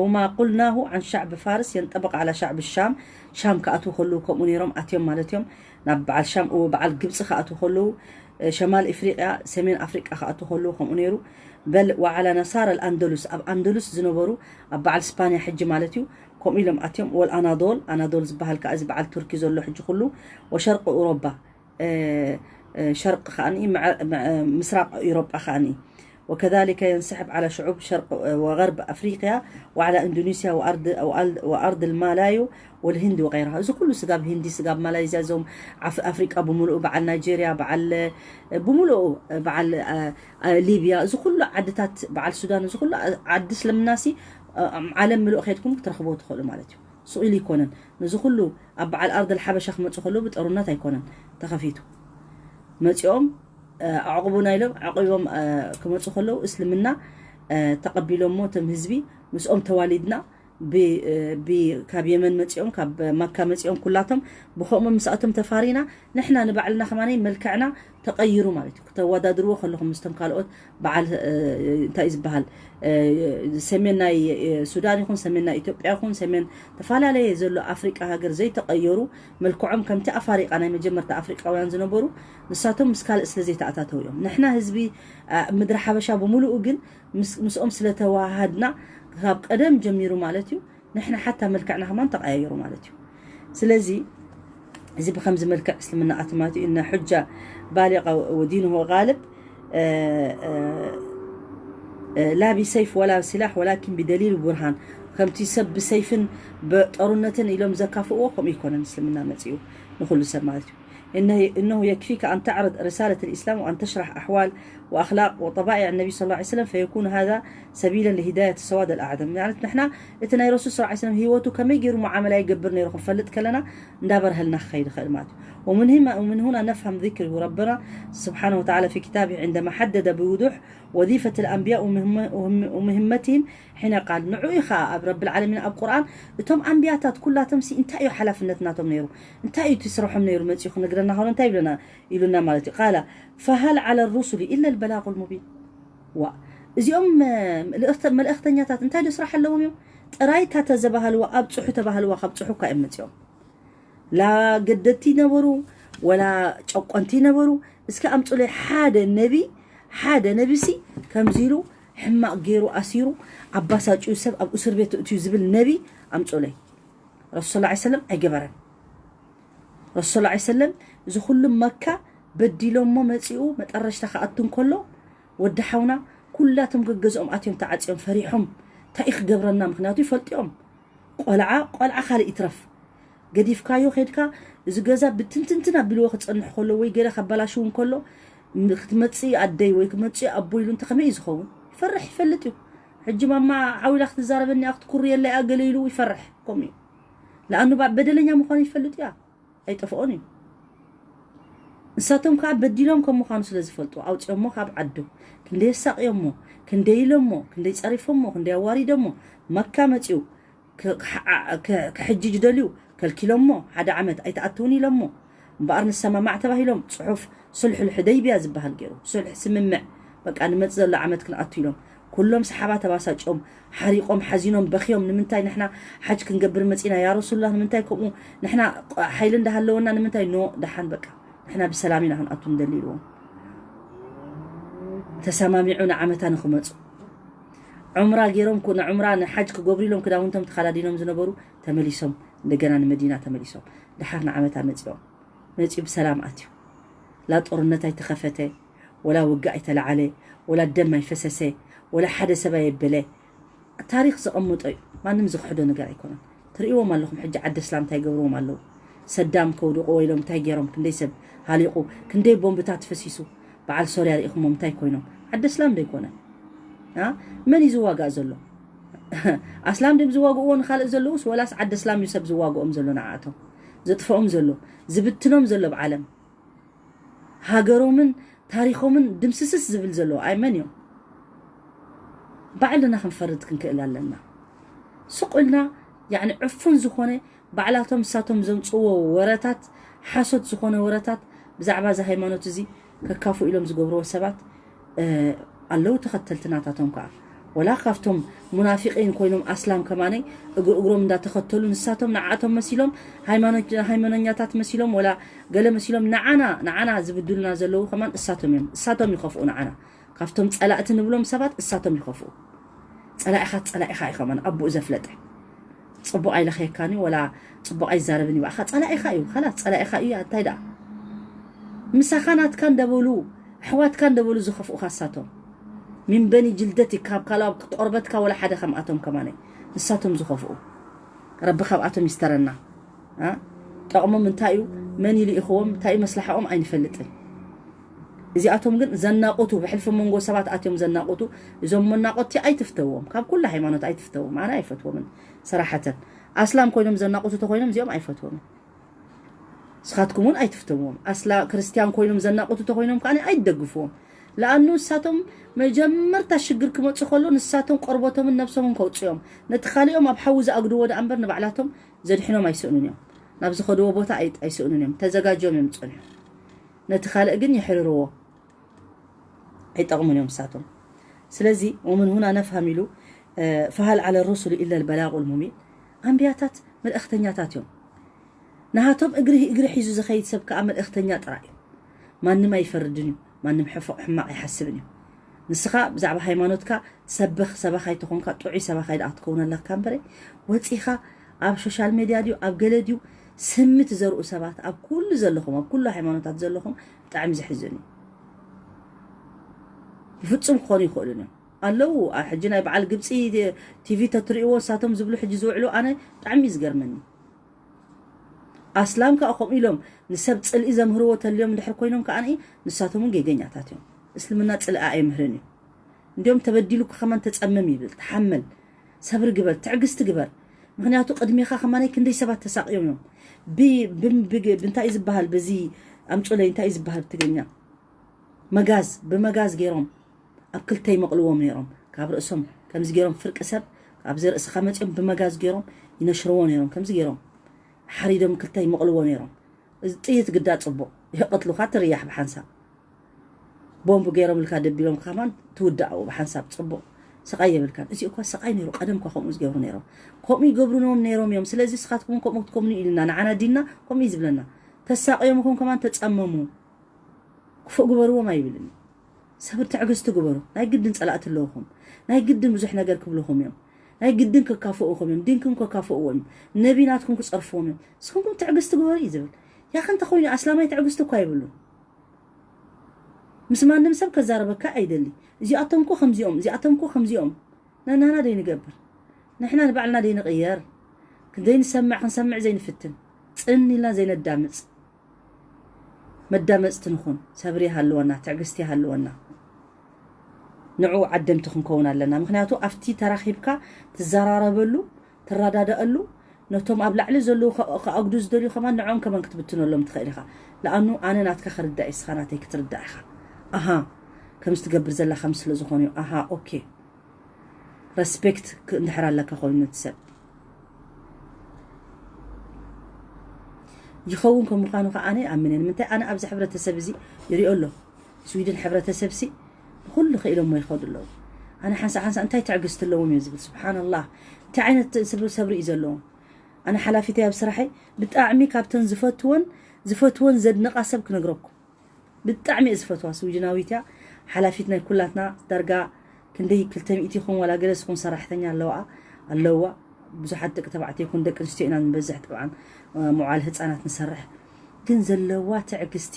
وما قلناه عن شعب فارس ينطبق على شعب الشام ሻም ክኣትዉ ከለዉ ከምኡ ነይሮም ኣትዮም ማለት እዮም። ናብ በዓል ሻም እዎ በዓል ግብፂ ክኣትዉ ከለዉ ሸማል ኢፍሪቅያ ሰሜን ኣፍሪቃ ክኣትዉ ከለዉ ከምኡ ነይሩ። በል وعلى نصارى الأندلس ኣብ ኣንደሉስ ዝነበሩ ኣብ በዓል ስፓንያ ሕጂ ማለት እዩ ከምኡ ኢሎም ኣትዮም والأناضول ኣናዶል ዝበሃል ከዓ እዚ በዓል ቱርኪ ዘሎ ሕጂ ኩሉ وشرق أوروبا شرق ከዓ ምስራቅ ኤውሮጳ ከዓ وكذلك ينسحب على شعوب شرق وغرب أفريقيا وعلى إندونيسيا وأرض وأرض المالايو والهند وغيرها እዚ ኩሉ ስጋብ ሂንዲ ስጋብ ማላይዝያ እዞም ኣፍሪቃ ብምሉኡ በዓል ናይጄርያ በዓል ብምሉኡ በዓል ሊብያ እዚ ኩሉ ዓድታት በዓል ሱዳን እዚ ኩሉ ዓዲ እስልምናሲ ዓለም ምሉእ ከድኩም ክትረኽቦ ትኽእሉ ማለት እዩ። ስቕ ኢሉ ኣይኮነን። ነዚ ኩሉ ኣብ በዓል ኣርድ ሓበሻ ክመፁ ከለዉ ብጠሩነት ኣይኮነን ተኸፊቱ መፂኦም፣ ኣዕቑቡና ኢሎም ዓቂቦም ክመፁ ከለዉ እስልምና ተቐቢሎሞ እቶም ህዝቢ ምስኦም ተዋሊድና፣ ካብ የመን መፂኦም ካብ መካ መፂኦም ኩላቶም ብከምኡ ምስኣቶም ተፋሪና ንሕና ንባዕልና ከማነይ መልክዕና ተቐይሩ ማለት እዩ። ክተወዳድርዎ ከለኹም ምስቶም ካልኦት በዓል እንታይ እዩ ዝበሃል ሰሜን ናይ ሱዳን ይኹን ሰሜን ናይ ኢትዮጵያ ይኹን ሰሜን ተፈላለየ ዘሎ ኣፍሪቃ ሃገር ዘይተቐየሩ መልክዖም ከምቲ ኣፋሪቃ ናይ መጀመርታ ኣፍሪቃውያን ዝነበሩ ንሳቶም ምስ ካልእ ስለ ዘይተኣታተው እዮም። ንሕና ህዝቢ ምድሪ ሓበሻ ብምሉኡ ግን ምስኦም ስለተዋሃድና ካብ ቀደም ጀሚሩ ማለት እዩ ንሕና ሓታ መልክዕና ከማን ተቐያየሩ ማለት እዩ። ስለዚ እዚ ብከምዚ መልክዕ እስልምና ኣትማት እዩ እነ ሑጃ ባሊቃ ወዲንሁ ጋልብ ላ ብሰይፍ ወላ ስላሕ ወላኪን ብደሊል ቡርሃን ከምቲ ሰብ ብሰይፍን ብጠሩነትን ኢሎም ዘካፍእዎ ከምኡ ይኮነን እስልምና መፅኡ ንኩሉ ሰብ ማለት እዩ። إنه يكفيك أن تعرض رسالة الإسلام وأن تشرح أحوال وأخلاق وطبائع النبي صلى الله عليه وسلم فيكون هذا سبيلا لهداية السواد الأعظم. يعني نحن እቲ ናይ ረሱል صلى الله عليه وسلم ህይወቱ ከመይ ገይሩ ሙዓመላ ይገብር ነይሩ ክንፈልጥ ከለና እንዳበርሀልና ክኸይድ ይኽእል ማለት እዩ። ومن هنا ومن هنا نفهم ذكره ربنا سبحانه وتعالى في كتابه عندما حدد بوضوح وظيفة الأنبياء ومهمتهم حين قال ንዑ ኢኻ ኣብ ረብል ዓለሚን ኣብ ቁርኣን እቶም ኣንቢያታት ኩላቶም ሲ እንታይ እዩ ሓላፍነት ናቶም ነይሩ እንታይ እዩ ትስርሖም ነይሩ መፂኡ ክነግረና ከሎ እንታይ ይብለና ኢሉና ማለት እዩ ቃላ فهل على الرسل إلا البلاغ المبين ዋ እዚኦም መልእኽተኛታት እንታይ ዶ ስራሕ ኣለዎም እዮም ጥራይ እታ ተዘባሃልዋ ኣብፅሑ ተባሃልዋ ካብ ፅሑ እኳ እዮም መፂኦም ላ ገደቲ ነበሩ ወላ ጨቆንቲ ነበሩ እስኪ ኣምፁለይ ሓደ ነቢ ሓደ ነቢ ሲ ከምዚ ኢሉ ሕማቕ ገይሩ ኣሲሩ ኣባሳጭዩ ሰብ ኣብ እስር ቤት እትዩ ዝብል ነቢ ኣምፁለይ ረሱል ላ ሰለም ኣይገበረን ረሱል ላ ሰለም እዚ ኩሉ መካ በዲሎሞ መፂኡ መጠረሽታ ክኣቱ እንከሎ ወዲ ሓውና ኩላቶም ገገዝኦም ኣትዮም ተዓፅዮም ፈሪሖም እንታይ ክገብረና ምክንያቱ ይፈልጥዮም ቆልዓ ቆልዓ ካልእ ይትረፍ ገዲፍካዮ ከድካ እዚ ገዛ ብትንትንትን ኣቢልዎ ክፀንሕ ከሎ ወይ ገለ ከባላሽው እንከሎ ክትመፅእ ኣደይ ወይ ክትመፅእ ኣቦ ኢሉ እንተ ከመይ እዩ ዝኸውን ይፈርሕ ይፈልጥ እዩ ሕጂ ማማ ዓው ኢላ ክትዛረበኒ ክትኩርየለይ ኣገለ ኢሉ ይፈርሕ ከምኡ እዩ ለኣኑ በደለኛ ምዃኑ ይፈልጥ እያ ኣይጠፍኦን እዩ ንሳቶም ከዓ በዲሎም ከም ምዃኑ ስለ ዝፈልጡ ኣውፅኦሞ ካብ ዓዱ ክንደይ ኣሳቅዮሞ ክንደይ ኢሎሞ ክንደይ ፀሪፎሞ ክንደይ ኣዋሪዶሞ መካ መፅኡ ክሕጅጅ ደልዩ ከልኪሎሞ ሓደ ዓመት ኣይተኣትውን ኢሎሞ እምበኣር ንሰማማዕ ተባሂሎም ፅሑፍ ሱልሒ ልሕደይብያ ዝበሃል ገይሩ ሱልሒ ስምምዕ በቃ ንመፅ ዘሎ ዓመት ክንኣቱ ኢሎም ኩሎም ሰሓባ ተባሳጭኦም ሓሪቆም ሓዚኖም በኽዮም ንምንታይ ንሕና ሓጅ ክንገብር መፂና ያ ረሱሉላህ ንምንታይ ከምኡ ንሕና ሓይሊ እንዳሃለወና ንምንታይ ኖ ደሓን በቃ ንሕና ብሰላም ኢና ክንኣቱ ንደሊ ኢልዎም ተሰማሚዑ ንዓመታ ንክመፁ ዑምራ ገይሮም ንዑምራ ንሓጅ ክገብሩ ኢሎም ክዳውንቶም ተኸዳዲኖም ዝነበሩ ተመሊሶም እንደገና ንመዲና ተመሊሶም ደሓር ንዓመታ መፂኦም መፂኡ ብሰላም ኣትዩ ላ ጦርነት ኣይተኸፈተ ወላ ውግእ ኣይተለዓለ ወላ ደም ኣይፈሰሰ ወላ ሓደ ሰብ ኣየበለ ታሪክ ዘቐምጦ እዩ ማንም ዝክሕዶ ነገር ኣይኮነን ትርእዎም ኣለኹም ሕጂ ዓዲ እስላም እንታይ ገብርዎም ኣለዉ ሰዳም ከውድቕዎ ኢሎም እንታይ ገይሮም ክንደይ ሰብ ሃሊቑ ክንደይ ቦምብታት ፈሲሱ በዓል ሶርያ ርኢኹሞም እንታይ ኮይኖም ዓዲ እስላም ዶ ኣይኮነን መን እዩ ዝዋጋእ ዘሎ ኣስላም ድም ዝዋግእዎ ንካልእ ዘለውስ ወላስ ዓዲ እስላም እዩ ሰብ ዝዋግኦም ዘሎ ንዓኣቶም ዘጥፍኦም ዘሎ ዝብትኖም ዘሎ ብዓለም ሃገሮምን ታሪኾምን ድምስስስ ዝብል ዘሎ ኣይ መን እዮም ባዕልና ክንፈርድ ክንክእል ኣለና ስቁልና ያኒ ዕፉን ዝኾነ ባዕላቶም ንሳቶም ዘምፅዎ ወረታት ሓሶት ዝኾነ ወረታት ብዛዕባ እዚ ሃይማኖት እዚ ከካፉ ኢሎም ዝገብርዎ ሰባት ኣለዉ ተኸተልቲ ናታቶም ከዓ ወላ ካብቶም ሙናፊቂን ኮይኖም ኣስላም ከማነይ እግሪ እግሮም እንዳተኸተሉ ንሳቶም ንዓቶም መሲሎም ሃይማኖኛታት መሲሎም ወላ ገለ መሲሎም ንዓና ንዓና ዝብድሉና ዘለዉ ከማን እሳቶም እዮም እሳቶም ይኸፍኡ ንዓና ካብቶም ፀላእቲ ንብሎም ሰባት እሳቶም ይኸፍኡ ፀላኢኻ ፀላኢኻ እዩ ከማን ኣቦኡ ዘፍለጠ ፅቡቕ ኣይለኸየካን እዩ ወላ ፅቡቕ ኣይዛረብን እዩ በኣኻ ፀላኢኻ እዩ ካላስ ፀላኢኻ እዩ እንታይ ደኣ ምሳኻ ናትካ እንደበሉ ኣሕዋትካ እንደበሉ ዝኸፍኡኻ እሳቶም ሚን በኒ ጅልደቲ ካብ ካልኣ ቆርበትካ ወላ ሓደ ከምኣቶም ከማነ ንሳቶም ዝኸፍኡ ረቢ ካብኣቶም ይስተረና ጠቕሞም እንታይ እዩ መን ይልኢኽዎም እንታይ እዩ መስላሓኦም ኣይንፈልጥን እዚኣቶም ግን ዘናቑቱ ብሕልፊ መንጎ ሰባት ኣትዮም ዘናቑቱ እዞም መናቆቲ ኣይትፍተዎም ካብ ኩሉ ሃይማኖት ኣይትፍተዎም ኣነ ኣይፈትዎምን ሰራሐተን ኣስላም ኮይኖም ዘናቑቱ ተኾይኖም እዚኦም ኣይፈትዎም። ንስኻትኩም እውን ኣይትፍተውዎም። ኣስላ ክርስቲያን ኮይኖም ዘናቑቱ ተኾይኖም ከዓ ኣይትደግፍዎም። ለኣኑ ንሳቶም መጀመርታ ሽግር ክመፁ ከሎ ንሳቶም ቆርበቶምን ነብሶምን ከውፅኦም፣ ነቲ ካሊኦም ኣብ ሓዊ ዝኣግድዎ ደኣ እምበር ንባዕላቶም ዘድሕኖም ኣይስእኑን እዮም። ናብ ዝኸድዎ ቦታ ኣይ- ኣይስእኑን እዮም። ተዘጋጅዮም እዮም ዝፀንሑ። ነቲ ካልእ ግን የሕርርዎ። ኣይጠቕሙን እዮም ንሳቶም። ስለዚ ወምን ሁና ነፍሃም ኢሉ፣ ፈሃል ዓለ ሩሱል ኢለ ልበላቁ ልሙቢን፣ ኣንብያታት መልእኽተኛታት እዮም። ንሃቶም እግሪ እግሪ ሒዙ ዝኸይድ ሰብ ከዓ መልእኽተኛ ጥራይ እዩ። ማንም ኣይፈርድን እዩ። ማንም ሕፎቕ ሕማቕ ኣይሓስብን እዩ። ንስኻ ብዛዕባ ሃይማኖትካ ትሰብኽ ሰባኻይ ተኾንካ ጥዑይ ሰባኻይ ደኣ ክትከውን ኣለካ እምበረ፣ ወፂኻ ኣብ ሶሻል ሜድያ ድዩ ኣብ ገለ ድዩ ስሚ ትዘርኡ ሰባት፣ ኣብ ኩሉ ዘለኹም ኣብ ኩሉ ሃይማኖታት ዘለኹም፣ ብጣዕሚ ዘሕዝን እዩ። ብፍጹም ክኾኑ ይኽእሉን እዮም ኣለዉ። ሕጂ ናይ በዓል ግብፂ ቲቪ ተትርእይዎ ንሳቶም ዝብሉ ሕጂ ዝውዕሉ ኣነ ብጣዕሚ እዩ ዝገርመኒ። ኣስላም ከዓ ከምኡ ኢሎም ንሰብ ፅልኢ ዘምህርዎ ተልዮም እንድሕር ኮይኖም ከዓ ንሳቶም እውን ጌገኛታት እዮም። እስልምና ፅልኢ ኣይምህርን እዩ። እንዲኦም ተበዲሉካ ከማን ተፀመም ይብል፣ ተሓመል፣ ሰብሪ ግበር፣ ትዕግስቲ ግበር። ምክንያቱ ቅድሜኻ ከማናይ ክንደይ ሰባት ተሳቅዮም እዮም። ብ- ብ- ብ- ብንታይ ዝበሃል በዚ ኣምፁለይ እንታይ ዝበሃል ብትግርኛ መጋዝ ብመጋዝ ገይሮም ኣብ ክልተ ይመቕልዎም ነይሮም። ካብ ርእሶም ከምዚ ገይሮም ፍርቂ ሰብ ኣብዚ ርእስኻ መፂኦም ብመጋዝ ገይሮም ይነሽርዎ ነይሮም። ከምዚ ገይሮም ሓሪዶም ክልተ ይመቕልዎ ነይሮም። እዚ ጥይት ግዳ ፅቡቕ ይቐትሉኻ ትርያሕ ብሓንሳብ ቦምብ ገይሮም ልካ ደቢሎም ከማን ትውዳእ ብሓንሳብ ፅቡቕ ስቓይ የብልካን። እዚ እኳ ስቓይ ነይሩ። ቀደም እኳ ከምኡ ዝገብሩ ነይሮም። ከምኡ ይገብሩኖም ነይሮም እዮም። ስለዚ ንስኻትኩም ከምኡ ክትኮምኑ ኢልና ንዓና ዲንና ከምኡ እዩ ዝብለና። ተሳቕዮም ኹም ከማን ተፀመሙ። ክፉእ ግበርዎም ኣይብልን። ሰብር ትዕግስቲ ግበሩ። ናይ ግድን ፀላእቲ ኣለውኹም። ናይ ግድን ብዙሕ ነገር ክብልኹም እዮም። ናይ ግድን ከካፍኡኹም እዮም። ዲንኩም ከካፍእዎ እዮም። ነቢ ናትኩም ክፀርፍዎም እዮም። ንስኹምኩም ትዕግስቲ ግበሩ እዩ ዝብል። ያኸ እንተኾይኑ ኣስላማይ ትዕግስቲ እኳ ይብሉን። ምስ ማንም ሰብ ከዛረበካ ኣይደሊ። እዚኣቶም እኮ ከምዚኦም፣ እዚኣቶም እኮ ከምዚኦም። ነናና ደይ ንገብር። ንሕና ንባዕልና ደይ ንቕየር። ክንደይ ንሰምዕ ክንሰምዕ ዘይንፍትን። ፅን ኢልና ዘይነዳምፅ። መዳመፅቲ ንኹን። ሰብሪ ይሃልወና፣ ትዕግስቲ ይሃልወና። ንዑ ዓደምቲ ክንከውን ኣለና። ምክንያቱ ኣብቲ ተራኺብካ ትዘራረበሉ ትረዳደኣሉ ነቶም ኣብ ላዕሊ ዘለዉ ከ- ከኣጉዱ ዝደልዩ ከማን ንዖም ከማን ክትብትነሎም ትኽእል ኢኻ። ለኣኑ ኣነ ናትካ ክርዳእ እዩ፣ ስኻ ናተይ ክትርዳእ ኢኻ። ኣሃ ከምዚ ትገብር ዘላ ከም ስለ ዝኾነ እዩ። ኣሃ ኦኬ ረስፔክት እንድሕር ኣለካ ኮይኑ እቲ ሰብ ይኸውን ከም ምዃኑ ከዓ ኣነ ኣምነ። ንምንታይ ኣነ ኣብዚ ሕብረተሰብ እዚ ይሪኦ ኣሎ። ስዊድን ሕብረተሰብ ሲ ንኩሉ ክኢሎሞ ይኸዱ ኣለዉ። ኣነ ሓንሳ ሓንሳ እንታይ ትዕግስቲ ኣለዎም እዮም ዝብል። ስብሓንላህ እንታይ ዓይነት ስብሪ ሰብሪ እዩ ዘለዎም። ኣነ ሓላፊተይ ኣብ ስራሐይ ብጣዕሚ ካብተን ዝፈትወን ዝፈትወን ዘድንቓ ሰብ ክነግረኩም። ብጣዕሚ እየ ዝፈትዋ። ስዊድናዊት እያ። ሓላፊት ናይ ኩላትና ዳርጋ ክንደይ ክልተ ሚእቲ ይኹን ዋላ ገለ ዝኹን ሰራሕተኛ ኣለዋ ኣለዋ። ብዙሓት ደቂ ተባዕትዮ ይኹን ደቂ ኣንስትዮ ኢና ንበዝሕ ጥብዓን መዋዕለ ህፃናት ንሰርሕ። ግን ዘለዋ ትዕግስቲ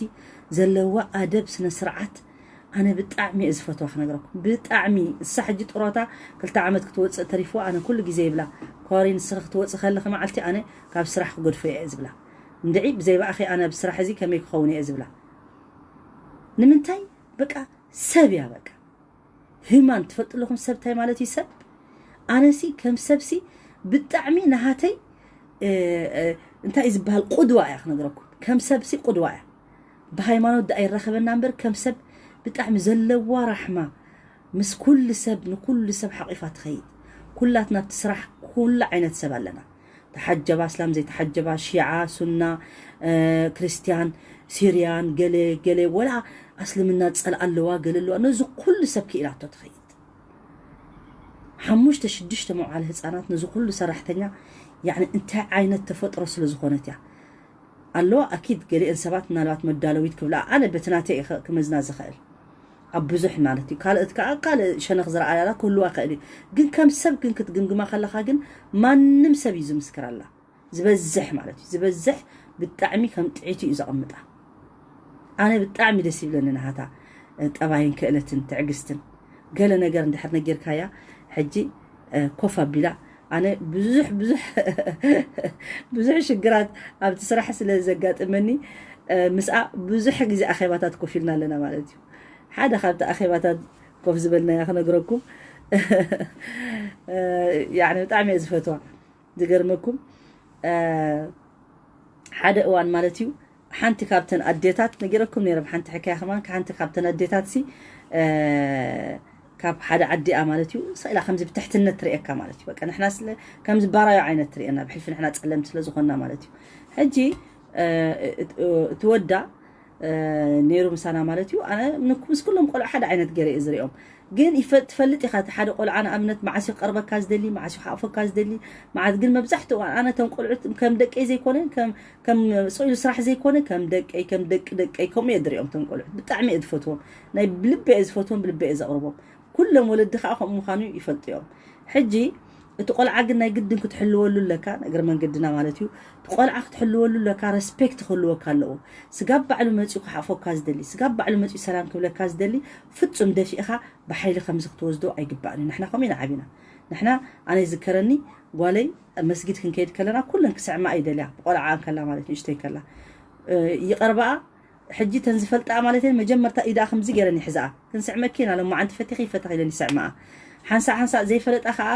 ዘለዋ ኣደብ ስነ ስርዓት ኣነ ብጣዕሚ እየ ዝፈትዋ ክነግረኩም። ብጣዕሚ እሳ ሕጂ ጥሮታ ክልተ ዓመት ክትወፅእ ተሪፍዋ። ኣነ ኩሉ ግዜ ይብላ ኮሪ ንስኺ ክትወፅእ ከለኺ መዓልቲ ኣነ ካብ ስራሕ ክገድፎ እየ ዝብላ። እንድዒ ብዘይ ብኣኺ ኣነ ኣብ ስራሕ እዚ ከመይ ክኸውን እየ ዝብላ። ንምንታይ በቃ ሰብ እያ በቃ ህማን ትፈልጡ ኣለኹም ሰብ እንታይ ማለት እዩ ሰብ ኣነሲ ከም ሰብሲ ብጣዕሚ ናሃተይ እንታይ እዩ ዝበሃል ቁድዋ እያ ክነግረኩም ከም ሰብሲ ቁድዋ እያ ብሃይማኖት ደኣ ይራኸበና እምበር ከም ሰብ ብጣዕሚ ዘለዋ ራሕማ ምስ ኩሉ ሰብ ንኩሉ ሰብ ሓቂፋ ትኸይድ ኩላትና ኣብቲ ስራሕ ኩሉ ዓይነት ሰብ ኣለና ተሓጀባ ኣስላም ዘይተሓጀባ ሺዓ ሱና ክርስትያን ሲርያን ገለ ገለ ወላ ኣስልምና ዝፀልኣ ኣለዋ ገለ ኣለዋ ነዚ ኩሉ ሰብ ክኢላቶ ትኸይድ ሓሙሽተ ሽዱሽተ መውዓሊ ህፃናት ነዚ ኩሉ ሰራሕተኛ ያኒ እንታይ ዓይነት ተፈጥሮ ስለ ዝኾነት እያ ኣለዋ ኣኪድ ገሊአን ሰባት ምናልባት መዳለዊት ክብላ ኣነ በቲ ናተይ ክመዝና ዝኽእል ኣብ ብዙሕ ማለት እዩ ካልኦት ከዓ ካልእ ሸነኽ ዝረኣያላ ክህልዋ ክእል እዩ ግን ከም ሰብ ግን ክትግምግማ ከለካ ግን ማንም ሰብ እዩ ዝምስክረላ ዝበዝሕ ማለት እዩ ዝበዝሕ ብጣዕሚ ከም ጥዒቱ እዩ ዘቐምጣ ኣነ ብጣዕሚ ደስ ይብለኒ ናሃታ ጠባይን ክእለትን ትዕግስትን ገለ ነገር እንድሕር ነጊርካያ ሕጂ ኮፍ ኣቢላ ኣነ ብዙሕ ብዙሕ ብዙሕ ሽግራት ኣብቲ ስራሕ ስለ ዘጋጥመኒ ምስኣ ብዙሕ ግዜ ኣኼባታት ኮፍ ኢልና ኣለና ማለት እዩ ሓደ ካብቲ ኣኼባታት ኮፍ ዝበልናያ ክነግረኩም ብጣዕሚ እየ ዝፈትዋ ዝገርመኩም ሓደ እዋን ማለት እዩ፣ ሓንቲ ካብተን ኣዴታት ነጊረኩም ነይረ። ሓንቲ ሕካያ ከማን ሓንቲ ካብተን ኣዴታት ሲ ካብ ሓደ ዓዲኣ ማለት እዩ፣ ስኢላ ከምዚ ብትሕትነት ትርእየካ ማለት እዩ። በቃ ንሕና ስለ ከምዚ ባራዮ ዓይነት ትርእየና፣ ብሕልፊ ንሕና ጸለምቲ ስለ ዝኾንና ማለት እዩ። ሕጂ እቲ ወዳ ነይሩ ምሳና ማለት እዩ። ኣነ ምስ ኩሎም ቆልዑ ሓደ ዓይነት ገይረ እየ ዝሪኦም። ግን ትፈልጥ ኢኻ፣ እቲ ሓደ ቆልዓ ንኣብነት መዓስ ክቐርበካ ዝደሊ፣ መዓስ ክሓቕፈካ ዝደሊ፣ መዓት ግን መብዛሕትኡ እዋን ኣነ እቶም ቆልዑት ከም ደቀይ ዘይኮነ፣ ከም ስኢሉ ስራሕ ዘይኮነ፣ ከም ደቀይ፣ ከም ደቂ ደቀይ ከምኡ እየ ዝሪኦም። እቶም ቆልዑት ብጣዕሚ እየ ዝፈትዎም፣ ናይ ብልቢ እየ ዝፈትዎም፣ ብልቢ እየ ዘቕርቦም። ኩሎም ወለዲ ከዓ ከምኡ ምዃኑ ይፈልጡ እዮም። ሕጂ እቲ ቆልዓ ግን ናይ ግድን ክትሕልወሉ ኣለካ፣ እግረ መንገድና ማለት እዩ። እቲ ቆልዓ ክትሕልወሉ ኣለካ፣ ረስፔክት ክህልወካ ኣለዎ። ስጋብ ባዕሉ መፂኡ ክሓፎካ ዝደሊ፣ ስጋብ ባዕሉ መፂኡ ሰላም ክብለካ ዝደሊ ፍጹም ደፊእኻ ብሓይሊ ከምዚ ክትወስዶ ኣይግባእን እዩ። ንሕና ከምኡ ኢና ዓቢና። ንሕና ኣነ ይዝከረኒ ጓለይ መስጊድ ክንከይድ ከለና ኩለን ክስዕማ ይደልያ፣ ቆልዓ ከላ ማለት ንእሽተይ ከላ ይቐርባኣ። ሕጂ ተን ዝፈልጣ ማለት እየን መጀመርታ ኢዳ ከምዚ ገይረን ይሕዛኣ። ክንስዕመኪ ኢና ሎማዓንቲ ፈቲኺ ይፈትኺ ኢለን ይስዕማኣ። ሓንሳእ ሓንሳእ ዘይፈለጣ ከዓ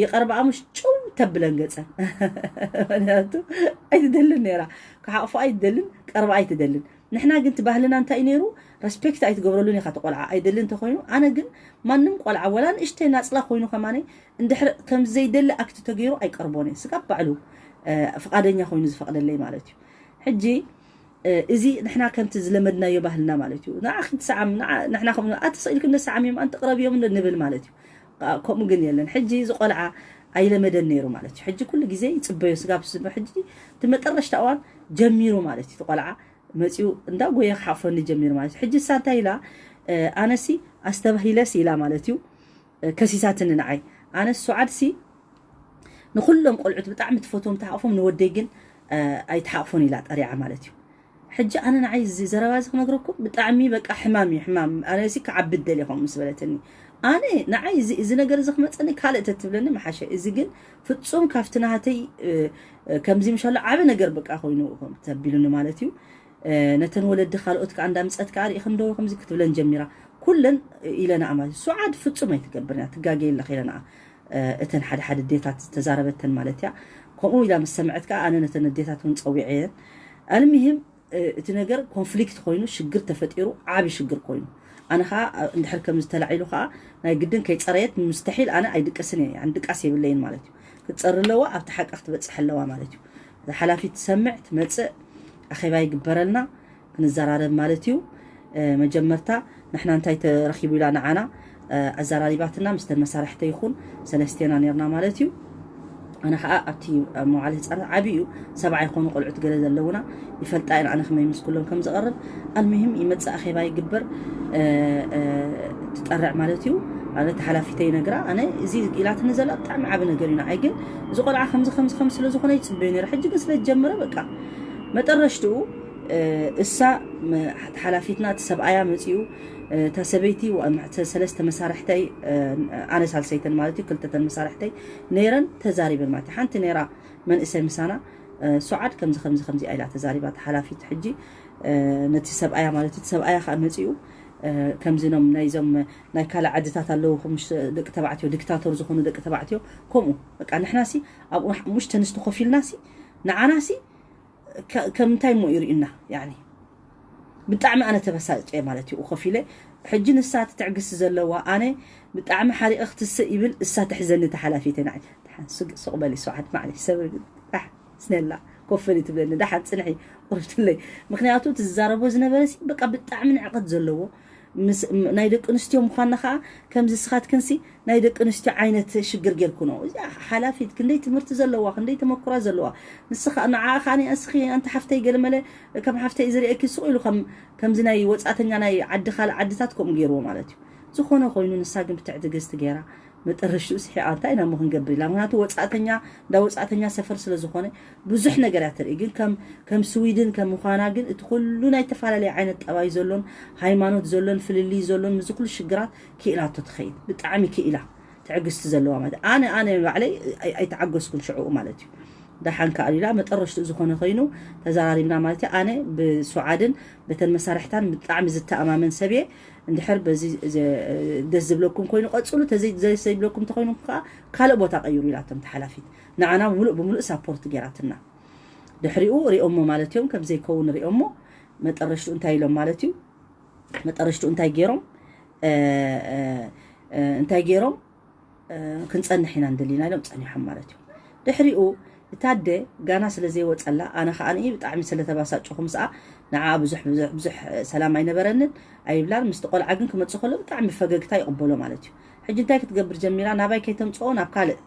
ይቐርባኣ ምሽ ጭው ተብለን ገፀን። ምክንያቱ ኣይትደልን ነይራ፣ ክሓቕፎ ኣይትደልን፣ ቀርባ ኣይትደልን። ንሕና ግን እቲ ባህልና እንታይ እዩ ነይሩ? ረስፔክት ኣይትገብረሉን ኢኻ። እቲ ቆልዓ ኣይደልን እንተኮይኑ፣ ኣነ ግን ማንም ቆልዓ ወላ ንእሽተይ ናፅላ ኮይኑ ከማነይ እንድሕር ከም ዘይደሊ ኣክት ተገይሩ ኣይቀርቦን እየ። ስጋብ ባዕሉ ፍቃደኛ ኮይኑ ዝፈቅደለይ ማለት እዩ። ሕጂ እዚ ንሕና ከምቲ ዝለመድናዮ ባህልና ማለት እዩ። ንዓ ክትሰዓም ንሕና ከም ኣተሰኢልክን ነሰዓም እዮም ኣንቲ ቅረብዮም ንብል ማለት እዩ። ከምኡ ግን የለን። ሕጂ እዚ ቆልዓ ኣይለመደን ነይሩ ማለት እዩ። ሕጂ ኩሉ ግዜ ይፅበዮ ስጋብ ስበ ሕጂ እቲ መጠረሽታ እዋን ጀሚሩ ማለት እዩ። እቲ ቆልዓ መፂኡ እንዳ ጎየ ክሓፈኒ ጀሚሩ ማለት እዩ። ሕጂ እሳ እንታይ ኢላ? ኣነሲ ኣስተባሂለስ ኢላ ማለት እዩ። ከሲሳትኒ ንዓይ። ኣነስ ሱዓድሲ ንኩሎም ቆልዑት ብጣዕሚ ትፈትዎም ትሓቕፎም፣ ንወደይ ግን ኣይትሓቕፎን ኢላ ጠሪዓ ማለት እዩ። ሕጂ ኣነ ንዓይ እዚ ዘረባ እዚ ክነግረኩም ብጣዕሚ በቃ ሕማም እዩ፣ ሕማም። ኣነ እዚ ክዓቢ ደልየ ከምኡ ምስ በለትኒ፣ ኣነ ንዓይ እዚ ነገር እዚ ክመፀኒ ካልእ ተትብለኒ መሓሸ። እዚ ግን ፍፁም ካብቲ ናሃተይ ከምዚ ምሻሎ ዓቢ ነገር በቃ ኮይኑ ተቢሉኒ ማለት እዩ። ነተን ወለዲ ካልኦት ከዓ እንዳምፀት ከዓ ርኢኽን ዶ ከምዚ ክትብለን ጀሚራ። ኩለን ኢለና ማለት እዩ። ሱዓድ ፍፁም ኣይትገብርን እያ፣ ትጋገይ ኣለኽ ኢለና። እተን ሓደ ሓደ ዴታት ዝተዛረበተን ማለት እያ። ከምኡ ኢላ ምስ ሰምዐት ከዓ ኣነ ነተን ዴታት እውን ፀዊዐ እየን። ኣልሚሂም እቲ ነገር ኮንፍሊክት ኮይኑ ሽግር ተፈጢሩ ዓቢ ሽግር ኮይኑ ኣነ ከዓ እንድሕር ከም ዝተላዒሉ ከዓ ናይ ግድን ከይፀረየት ምስተሒል ኣነ ኣይድቅስን እየ። ድቃስ የብለይን ማለት እዩ። ክትፀሪ ኣለዋ፣ ኣብቲ ሓቂ ክትበፅሕ ኣለዋ ማለት እዩ። ሓላፊት ትሰምዕ ትመፅእ ኣኼባ ይግበረልና ክንዘራረብ ማለት እዩ። መጀመርታ ንሕና እንታይ ተረኪቡ ኢላ ንዓና ኣዘራሪባትና ምስተን መሳርሕተ ይኹን ሰለስቴና ነርና ማለት እዩ። ኣነ ከዓ ኣብቲ መዋዕለ ህፃናት ዓብዩ ሰብዓ ይኾኑ ቆልዑት ገለ ዘለውና ይፈልጣ እየን ኣነ ከመይ ምስ ኩሎም ከም ዝቐርብ። ኣልሙሂም ይመፅእ ኣኼባ ይግበር ትጠርዕ ማለት እዩ። ኣነ ተሓላፊተይ ነግራ ኣነ እዚ ኢላትኒ ዘላ ብጣዕሚ ዓቢ ነገር እዩ ንዓይ ግን እዚ ቆልዓ ከምዚ ከምዚ ከም ስለ ዝኾነ ይፅበዩ ነረ ሕጂ ግን ስለ ዝጀመረ በቃ መጠረሽትኡ እሳ ተሓላፊትና እቲ ሰብኣያ መፂኡ እታ ሰበይቲ ሰለስተ መሳርሕተይ ኣነ ሳልሰይተን ማለት እዩ ክልተተን መሳርሕተይ ነይረን ተዛሪበን ማለት ሓንቲ ነይራ መንእሰይ ምሳና ሱዓድ ከምዚ ከምዚ ከምዚ ኢላ ተዛሪባ ተሓላፊት ሕጂ ነቲ ሰብኣያ ማለት እቲ ሰብኣያ ከዓ መፂኡ ከምዚ ኖም ናይዞም ናይ ካልእ ዓድታት ኣለዉ ደቂ ተባዕትዮ ዲክታቶር ዝኾኑ ደቂ ተባዕትዮ ከምኡ በቃ ንሕናሲ ኣብኡ ሓሙሽተ ኣንስቲ ኮፍ ኢልናሲ ንዓናሲ ከምንታይ እሞ ይርእዩና ያኒ ብጣዕሚ ኣነ ተበሳጨ ማለት እዩ ኮፍ ኢለ ሕጂ ንሳ ትትዕግስቲ ዘለዋ ኣነ ብጣዕሚ ሓሪቐ ክትስእ ይብል እሳ ትሕዘኒ ተሓላፊተ ንዓይ ሱቅ በሊ ሰዓት ማዕለሽ ሰብሪ ስነላ ኮፍ በሊ ትብለኒ ደሓን ፅንሒ ቁርብትለይ ምክንያቱ ትዛረቦ ዝነበረ በቃ ብጣዕሚ ንዕቀት ዘለዎ ናይ ደቂ ኣንስትዮ ምዃንና ከዓ ከምዚ ስኻትክንሲ ናይ ደቂ ኣንስትዮ ዓይነት ሽግር ጌርኩኖ እዚኣ ሓላፊት ክንደይ ትምህርቲ ዘለዋ ክንደይ ተመኩራ ዘለዋ ንስኻ ንዓ ኻኒ ኣስኺ ኣንቲ ሓፍተይ ገለመለ ከም ሓፍተይ ዝርእየኪ ስቕ ኢሉ ከም ከምዚ ናይ ወጻእተኛ ናይ ዓዲ ካልእ ዓድታት ከምኡ ገይርዎ ማለት እዩ ዝኾነ ኮይኑ ንሳ ግን ብትዕትግስቲ ገይራ መጠረሽኡ ስሒቓ እንታይ ኢና እሞ ክንገብር ኢላ ምክንያቱ ወፃእተኛ እንዳ ወፃእተኛ ሰፈር ስለ ዝኾነ ብዙሕ ነገር እያ ትርኢ ግን ከም ከም ስዊድን ከም ምዃና ግን እቲ ኩሉ ናይ ተፈላለየ ዓይነት ጠባይ ዘሎን ሃይማኖት ዘሎን ፍልልይ ዘሎን ምዚ ኩሉ ሽግራት ክኢላቶ ትኸይድ ብጣዕሚ ክኢላ ትዕግስቲ ዘለዋ ማለት ኣነ ኣነ ባዕለይ ኣይተዓገስኩን ሽዕኡ ማለት እዩ ደሓን ከኣሉ ኢላ መጠረሽትኡ ዝኾነ ኮይኑ ተዘራሪብና ማለት እዩ። ኣነ ብሱዓድን በተን መሳርሕታን ብጣዕሚ ዝተኣማመን ሰብ እየ። እንድሕር በዚ ዘ- ደስ ዝብለኩም ኮይኑ ቀፅሉ፣ ተዘይ ዘይብለኩም እንተኮይኑ ከዓ ካልእ ቦታ ቀይሩ ኢላቶም ተሓላፊት። ንዓና ሙሉእ ብሙሉእ ሳፖርት ገይራትና። ድሕሪኡ ሪኦሞ ማለት እዮም፣ ከም ዘይከውን ሪኦሞ። መጠረሽትኡ እንታይ ኢሎም ማለት እዩ? መጠረሽትኡ እንታይ ገይሮም እንታይ ገይሮም ክንፀንሕ ኢና እንደሊና ኢሎም ፀኒሖም ማለት እዩ። ድሕሪኡ እታ ኣደ ጋና ስለ ዘይወፀላ ኣነ ከዓ ብጣዕሚ ስለተባሳጭኹ ምስኣ ንዓ ብዙሕ ብዙሕ ብዙሕ ሰላም ኣይነበረንን ኣይብላን። ምስቲ ቆልዓ ግን ክመፅእ ከሎ ብጣዕሚ ፈገግታ ይቕበሎ ማለት እዩ። ሕጂ እንታይ ክትገብር ጀሚራ? ናባይ ከይተምፅኦ ናብ ካልእ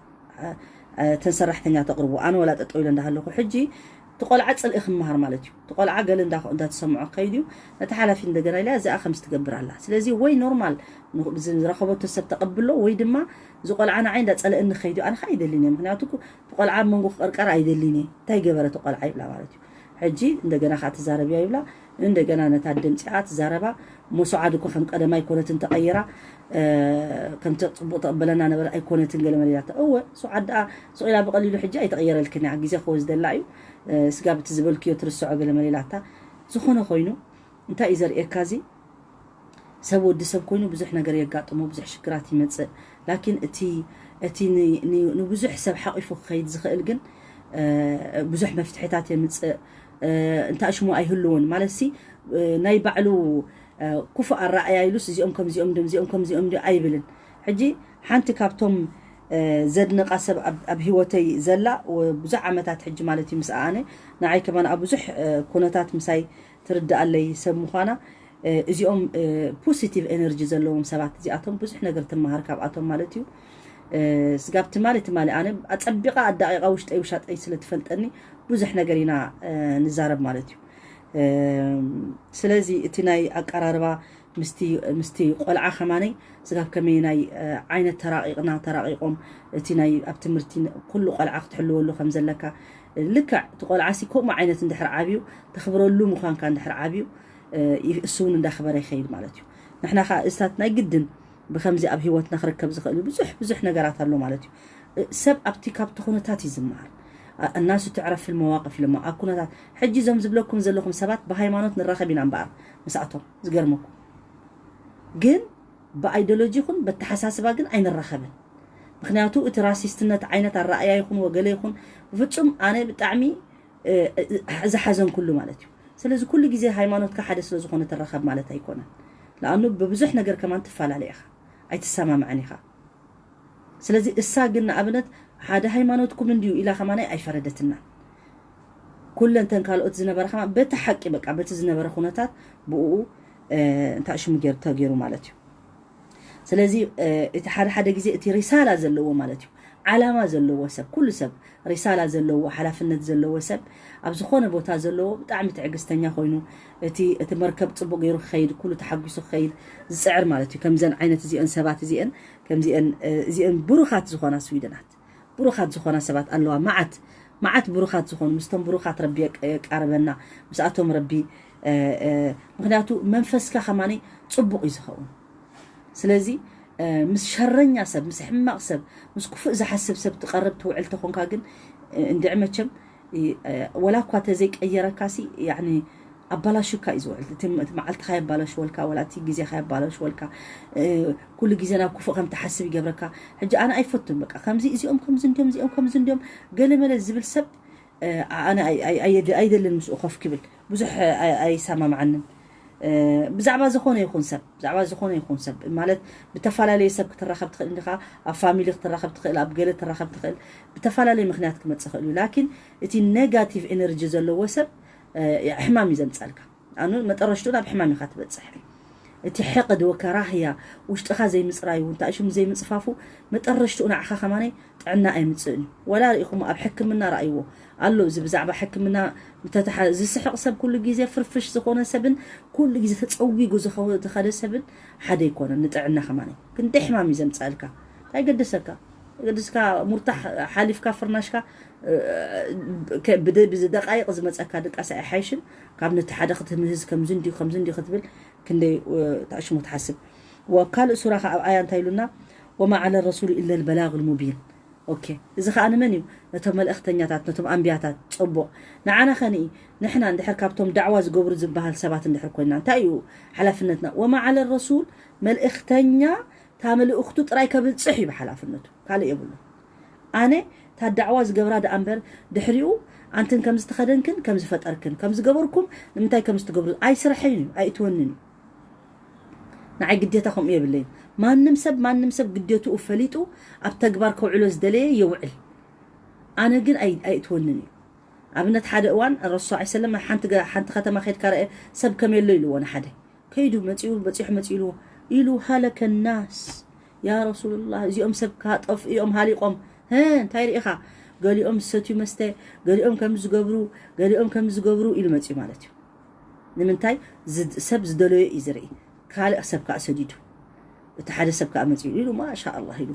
ተን ሰራሕተኛ ተቕርቡ ኣነ ወላ ጠጠው ኢለ እንዳሃለኹ ሕጂ እቲ ቆልዓ ፅልኢ ክመሃር ማለት እዩ። እቲ ቆልዓ ገለ እንዳተሰምዖ ከይድ እዩ። ነቲ ሓላፊ እንደገና ኢላ እዚኣ ከምዚ ትገብር ኣላ። ስለዚ ወይ ኖርማል ዝረኸበቶ ሰብ ተቐብሎ ወይ ድማ እዚ ቆልዓ ንዓይ እንዳፀለእኒ ከይድ እዩ። ኣነ ከዓ ኣይደልን እየ። ምክንያቱ እቲ ቆልዓ ኣብ መንጎ ክቐርቀር ኣይደልን እየ። እንታይ ገበረ እቲ ቆልዓ ይብላ ማለት እዩ። ሕጂ እንደገና ከዓ ትዛረብያ ይብላ። እንደገና ነታ ድምፂኣ ትዛረባ። ሞስዓድ እኮ ከም ቀደም ኣይኮነትን ተቐይራ። ከምቲ ፅቡቅ ተቕበለና ነበረ ኣይኮነትን ገለ መለ ኢላታ። እወ ሱዓድ ደኣ ስቕ ኢላ ብቐሊሉ ሕጂ ኣይተቐየረልክን እያ፣ ግዜ ክወስደላ እዩ። ስጋብ እቲ ዝበልክዮ ትርስዖ ገለ መለ ኢላታ። ዝኾነ ኮይኑ እንታይ እዩ ዘርእየካ እዚ? ሰብ ወዲ ሰብ ኮይኑ ብዙሕ ነገር የጋጥሞ፣ ብዙሕ ሽግራት ይመፅእ። ላኪን እቲ እቲ ንብዙሕ ሰብ ሓቂፉ ክኸይድ ዝኽእል ግን ብዙሕ መፍትሕታት የምፅእ። እንታ ሽሙ ኣይህልውን ማለት ሲ ናይ ባዕሉ ክፉእ ኣረኣያ ኢሉስ እዚኦም ከምዚኦም ድም እዚኦም ከምዚኦም ድም ኣይብልን። ሕጂ ሓንቲ ካብቶም ዘድንቃ ሰብ ኣብ ህይወተይ ዘላ ብዙሕ ዓመታት ሕጂ ማለት እዩ ምስ ኣነ ንዓይ ከማን ኣብ ብዙሕ ኩነታት ምሳይ ትርድኣለይ ሰብ ምዃና እዚኦም ፖዚቲቭ ኤነርጂ ዘለዎም ሰባት እዚኣቶም ብዙሕ ነገር ትመሃር ካብኣቶም ማለት እዩ። ስጋብ ትማሊ ትማሊ ኣነ ኣፀቢቓ ኣዳቂቓ ውሽጠይ ውሻጠይ ስለ ትፈልጠኒ ብዙሕ ነገር ኢና ንዛረብ ማለት እዩ። ስለዚ እቲ ናይ ኣቀራርባ ምስቲ ቆልዓ ከማነይ ስጋብ ከመይ ናይ ዓይነት ተራቂቕና ተራቂቖም እቲ ናይ ኣብ ትምህርቲ ኩሉ ቆልዓ ክትሕልወሉ ከም ዘለካ ልክዕ እቲ ቆልዓ ሲ ከምኡ ዓይነት እንድሕር ዓብዩ ተኽብረሉ ምዃንካ እንድሕር ዓብዩ እሱ እውን እንዳኽበረ ይኸይድ ማለት እዩ። ንሕና ከዓ እስታት ናይ ግድን ብከምዚ ኣብ ህይወትና ክርከብ ዝኽእል ብዙሕ ብዙሕ ነገራት ኣሎ ማለት እዩ። ሰብ ኣብቲ ካብቲ ኩነታት እዩ ዝመሃር። الناس تعرف في المواقف ኢሎሞ ኣብ ኩነታት ሕጂ እዞም ዝብለኩም ዘለኹም ሰባት ብሃይማኖት ንራኸብ ኢና እምበኣር ምስኣቶም ዝገርመኩም ግን ብኣይዲዮሎጂ ይኹን በተሓሳስባ ግን ኣይንራኸብን። ምክንያቱ እቲ ራሲስትነት ዓይነት ኣረኣያ ይኹን ወገለ ይኹን ብፍፁም ኣነ ብጣዕሚ ዝሓዘንኩሉ ማለት እዩ። ስለዚ ኩሉ ግዜ ሃይማኖትካ ሓደ ስለዝኾነ ትራኸብ ማለት ኣይኮነን። ለኣኑ ብብዙሕ ነገር ከማን ትፈላለ ኢኻ፣ ኣይትሰማምዐን ኢኻ። ስለዚ እሳ ግን ንኣብነት ሓደ ሃይማኖትኩም እንድዩ ኢላ ከማናይ ኣይፈረደትና። ኩለንተን ካልኦት ዝነበረ ከማ በቲ ሓቂ በቃ በቲ ዝነበረ ኩነታት ብኡ እንታይ ሽሙ ገይሩ ተገይሩ ማለት እዩ። ስለዚ እቲ ሓደ ሓደ ግዜ እቲ ሪሳላ ዘለዎ ማለት እዩ ዓላማ ዘለዎ ሰብ ኩሉ ሰብ ሪሳላ ዘለዎ ሓላፍነት ዘለዎ ሰብ ኣብ ዝኾነ ቦታ ዘለዎ ብጣዕሚ ትዕግስተኛ ኮይኑ እቲ እቲ መርከብ ፅቡቅ ገይሩ ክኸይድ ኩሉ ተሓጒሱ ክኸይድ ዝፅዕር ማለት እዩ። ከምዘን ዓይነት እዚአን ሰባት እዚአን ከምዚአን እዚአን ብሩኻት ዝኾና ስዊድናት ብሩኻት ዝኾና ሰባት ኣለዋ። መዓት መዓት ብሩኻት ዝኾኑ ምስቶም ብሩኻት ረቢ የቃርበና ምስኣቶም ረቢ ምክንያቱ መንፈስካ ከማኒ ፅቡቅ እዩ ዝኸውን። ስለዚ ምስ ሸረኛ ሰብ ምስ ሕማቕ ሰብ ምስ ክፉእ ዝሓስብ ሰብ ትቐርብ ትውዕል ተኾንካ ግን እንድዒ መቸም ወላ እኳ ተዘይቀየረካሲ ያኒ ኣባላሹካ እዩ ዝውዕል። እቲ መዓልትኻ የባላሽወልካ ወላ እቲ ግዜኻ የባላሽወልካ ኩሉ ግዜ ናብ ክፉእ ከም ትሓስብ ይገብረካ። ሕጂ ኣነ ኣይፈቱን በቃ ከምዚ እዚኦም ከምዚ እንዲዮም እዚኦም ከምዚ እንዲዮም ገለ መለ ዝብል ሰብ ኣነ ኣይደልን ምስኡ ኮፍ ክብል ብዙሕ ኣይሰማምዓንን። ብዛዕባ ዝኾነ ይኹን ሰብ ብዛዕባ ዝኾነ ይኹን ሰብ ማለት ብተፈላለየ ሰብ ክትራኸብ ትኽእል እንዲኻ ኣብ ፋሚሊ ክትራኸብ ትኽእል ኣብ ገለ ትራኸብ ትኽእል ብተፈላለየ ምክንያት ክመፅእ ይኽእል እዩ ላኪን እቲ ኔጋቲቭ ኤነርጂ ዘለዎ ሰብ ሕማም እዩ ዘምፀልካ። ኣኑ መጠረሽቱ ናብ ሕማም ኢኻ ትበፅሕ። እቲ ሕቕድ ወከራህያ ውሽጥኻ ዘይምፅራይ እውን ታእሽሙ ዘይምፅፋፉ መጠረሽትኡ ንዓኻ ከማነይ ጥዕና ኣይምፅእን እዩ። ወላ ርኢኹም ኣብ ሕክምና ረኣይዎ ኣሎ። እዚ ብዛዕባ ሕክምና ዝተተሓ ዝስሕቕ ሰብ ኩሉ ግዜ ፍርፍሽ ዝኾነ ሰብን ኩሉ ግዜ ተፀዊጉ ዝኸደ ሰብን ሓደ ኣይኮነን። ንጥዕና ከማነይ ክንደይ ሕማም እዩ ዘምፀእልካ። እንታይ ገደሰካ? ገድስካ ሙርታሕ ሓሊፍካ ፍርናሽካ ብደቃይቕ ዝመፀካ ድቃስ ኣይሓይሽን። ካብ ነቲ ሓደ ክትምህዝ ከምዚ እንዲዩ ከምዚ እንዲዩ ክትብል ክንደይ ታእሽሙ ትሓስብ። ወካልእ ሱራ ከ ኣብ ኣያ እንታይ ኢሉና? وما على الرسول إلا البلاغ المبين። ኦኬ፣ እዚ ኸኣ ንመን እዩ? ነቶም መልእኽተኛታት፣ ነቶም ኣንብያታት። ጽቡቕ። ንዓና ኸንኢ፣ ንሕና እንድሕር ካብቶም ዳዕዋ ዝገብሩ ዝበሃል ሰባት እንድሕር ኮይንና፣ እንታይ እዩ ሓላፍነትና? ወማ ዓለ ረሱል፣ መልእኽተኛ እታ መልእኽቱ ጥራይ ከብጽሕ እዩ ሓላፍነቱ፣ ካልእ የብሉ። ኣነ እታ ዳዕዋ ዝገብራ ደኣ እምበር፣ ድሕሪኡ ኣንትን ከም ዝተኸደንክን ከም ዝፈጠርክን ከም ዝገበርኩም ንምንታይ ከም ዝትገብሩ ኣይስርሐይን እዩ፣ ኣይእትወንን እዩ። ንዓይ ግዴታ ከምኡ የብለይን። ማንም ሰብ ማንም ሰብ ግዴትኡ ፈሊጡ ኣብ ተግባር ከውዕሎ ዝደለየ የውዕል። ኣነ ግን ኣይ ኣይእትወንን እዩ። ኣብነት ሓደ እዋን ረሱል ሰለላሁ ዐለይሂ ወሰለም ሓንቲ ገ- ሓንቲ ከተማ ከድካ ረአ ሰብ ከመይ ኣሎ ኢልዎ ንሓደ ከይዱ መፂኡ በፂሑ መፂኡ ኢልዎ ኢሉ ሃለከ ናስ ያ ረሱሉላህ እዚኦም ሰብ ካጠፍ እዮም ሃሊቆም ህ እንታይ ርኢኻ ገሊኦም ዝሰትዩ መስተ ገሊኦም ከም ዝገብሩ ገሊኦም ከም ዝገብሩ ኢሉ መፂኡ ማለት እዩ ንምንታይ ዝድ- ሰብ ዝደለዮ እዩ ዝርኢ ካልእ ሰብ ከዓ ሰዲዱ እቲ ሓደ ሰብ ከዓ መፂኡ ኢሉ ማሻ ኣላህ ኢሉ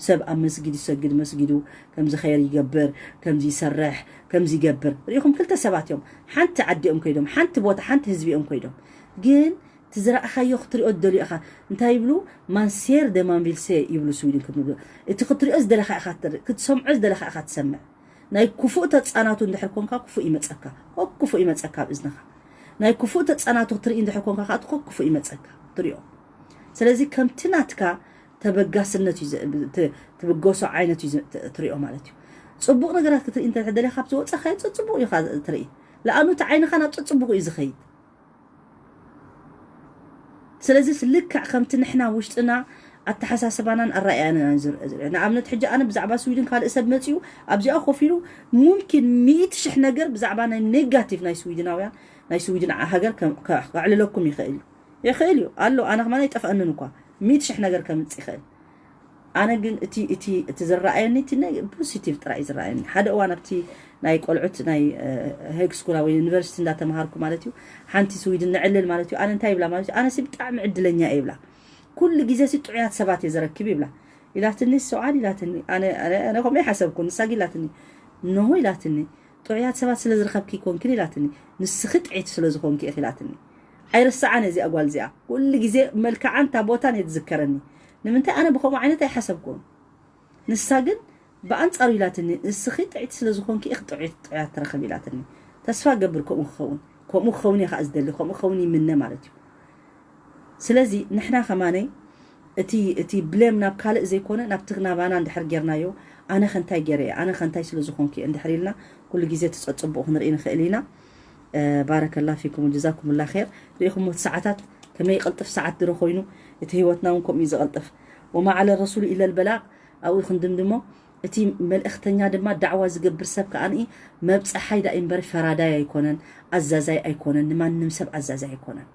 ሰብ ኣብ መስጊድ ይሰግድ መስጊዱ ከምዚ ኸይር ይገብር ከምዚ ይሰርሕ ከምዚ ይገብር ርኢኹም ክልተ ሰባት እዮም ሓንቲ ዓዲ እዮም ከይዶም ሓንቲ ቦታ ሓንቲ ህዝቢ እዮም ከይዶም ግን እቲ ዝረኣኻዮ ክትሪኦ ትደልዩ ኢኻ እንታይ ይብሉ ማንሴር ደማንቪልሴ ይብሉ ስዊድን ክብሉ እቲ ክትሪኦ ዝደለኻ ኢኻ ትርኢ ክትሰምዖ ዝደለኻ ኢኻ ትሰምዕ ናይ ክፉእ ተፃናቱ እንድሕር ኮንካ ክፉእ ይመፀካ ኮክ ክፉእ ይመፀካ ኣብ እዝንኻ ናይ ክፉእ ተፃናቱ ክትርኢ እንድሕር ኮንካ ከዓ እቲ ኮክ ክፉእ ይመፀካ ትሪኦ ስለዚ ከምቲ ናትካ ተበጋስነት እዩ ዝ- ት- ትብገሶ ዓይነት እዩ ዝ- ት- ትሪኦ ማለት እዩ ፅቡቅ ነገራት ክትርኢ እንተ ደሊኻ ካብ ዝወፀኻዮ ፅቡቅ እዩ ትርኢ ለኣኑ እቲ ዓይንኻ ናብ ፅቡቅ እዩ ዝኸይድ ስለዚ ልክዕ ከምቲ ንሕና ውሽጥና ኣተሓሳስባናን ኣረኣእያናን ንኣብነት ሕጂ ኣነ ብዛዕባ ስዊድን ካልእ ሰብ መፅኡ ኣብዚኣ ኮፍ ኢሉ ሙምኪን ሚእቲ ሽሕ ነገር ብዛዕባ ናይ ኔጋቲቭ ናይ ስዊድናውያን ናይ ስዊድን ሃገር ከዕልለኩም ይኽእል እዩ ይኽእል እዩ ኣሎ ኣነ ከማና ይጠፍኣንን እኳ ሚእቲ ሽሕ ነገር ከምፅእ ይኽእል ኣነ ግን እቲ እቲ እቲ ዝረኣየኒ እቲ ናይ ፖዚቲቭ ጥራይ ዝረኣየኒ ሓደ እዋን ኣብቲ ናይ ቆልዑት ናይ ሄግ ስኩላ ወይ ዩኒቨርሲቲ እንዳተምሃርኩ ማለት እዩ ሓንቲ ስዊድን ንዕልል ማለት እዩ ኣነ እንታይ ይብላ ማለት እዩ ኣነ ሲ ብጣዕሚ ዕድለኛ እየ ይብላ ኩሉ ግዜ ሲ ጥዑያት ሰባት እየ ዘረክብ ይብላ ኢላትኒ ሰውዓል ኢላትኒ ኣነ ኣነ ኣነ ከምኡ ይሓሰብኩ ንሳ ግን ኢላትኒ ኖ ኢላትኒ ጥዑያት ሰባት ስለ ዝረኸብኪ ይኮንክን ኢላትኒ ንስኺ ጥዕይቲ ስለ ዝኾንኪ ኢኺ ኢላትኒ ኣይረስዓን እዚኣ ጓል እዚኣ ኩሉ ግዜ መልክዓን እታ ቦታን እየ ትዝከረኒ ንምንታይ ኣነ ብከምኡ ዓይነት ኣይሓሰብኩን ንሳ ግን ብኣንጻሩ ኢላትኒ ንስኺ ጥዕይቲ ስለ ዝኾንኪ ኢኺ ጥዑያት ትረኽብ ኢላትኒ ተስፋ ገብር ከምኡ ክኸውን ከምኡ ክኸውን እየ ከዓ ዝደሊ ከምኡ ክኸውን ይምነ ማለት እዩ ስለዚ ንሕና ከማነይ እቲ እቲ ብሌም ናብ ካልእ ዘይኮነ ናብቲ ናባና እንድሕር ጌርናዮ ኣነ ከንታይ ገይረ እየ ኣነ ከንታይ ስለ ዝኾንኩ እየ እንድሕር ኢልና ኩሉ ግዜ እቲ ጸጽቡቕ ክንርኢ ንኽእል ኢና ባረከላ ፊኩም ጀዛኩምላ ር ርኢኹም እቲ ሰዓታት ከመይ ይቐልጥፍ ሰዓት ድሮ ኮይኑ እቲ ህይወትና እውን ከምኡ እዩ ዝቐልጥፍ ወማ ዓለ ረሱሉ ኢለ ልበላቕ ኣብኡ ክንድምድሞ እቲ መልእኽተኛ ድማ ዳዕዋ ዝገብር ሰብ ከኣ መብፀሓይ ዳእ እምበር ፈራዳይ ኣይኮነን ኣዛዛይ ኣይኮነን ንማንም ሰብ ኣዛዛይ ኣይኮነን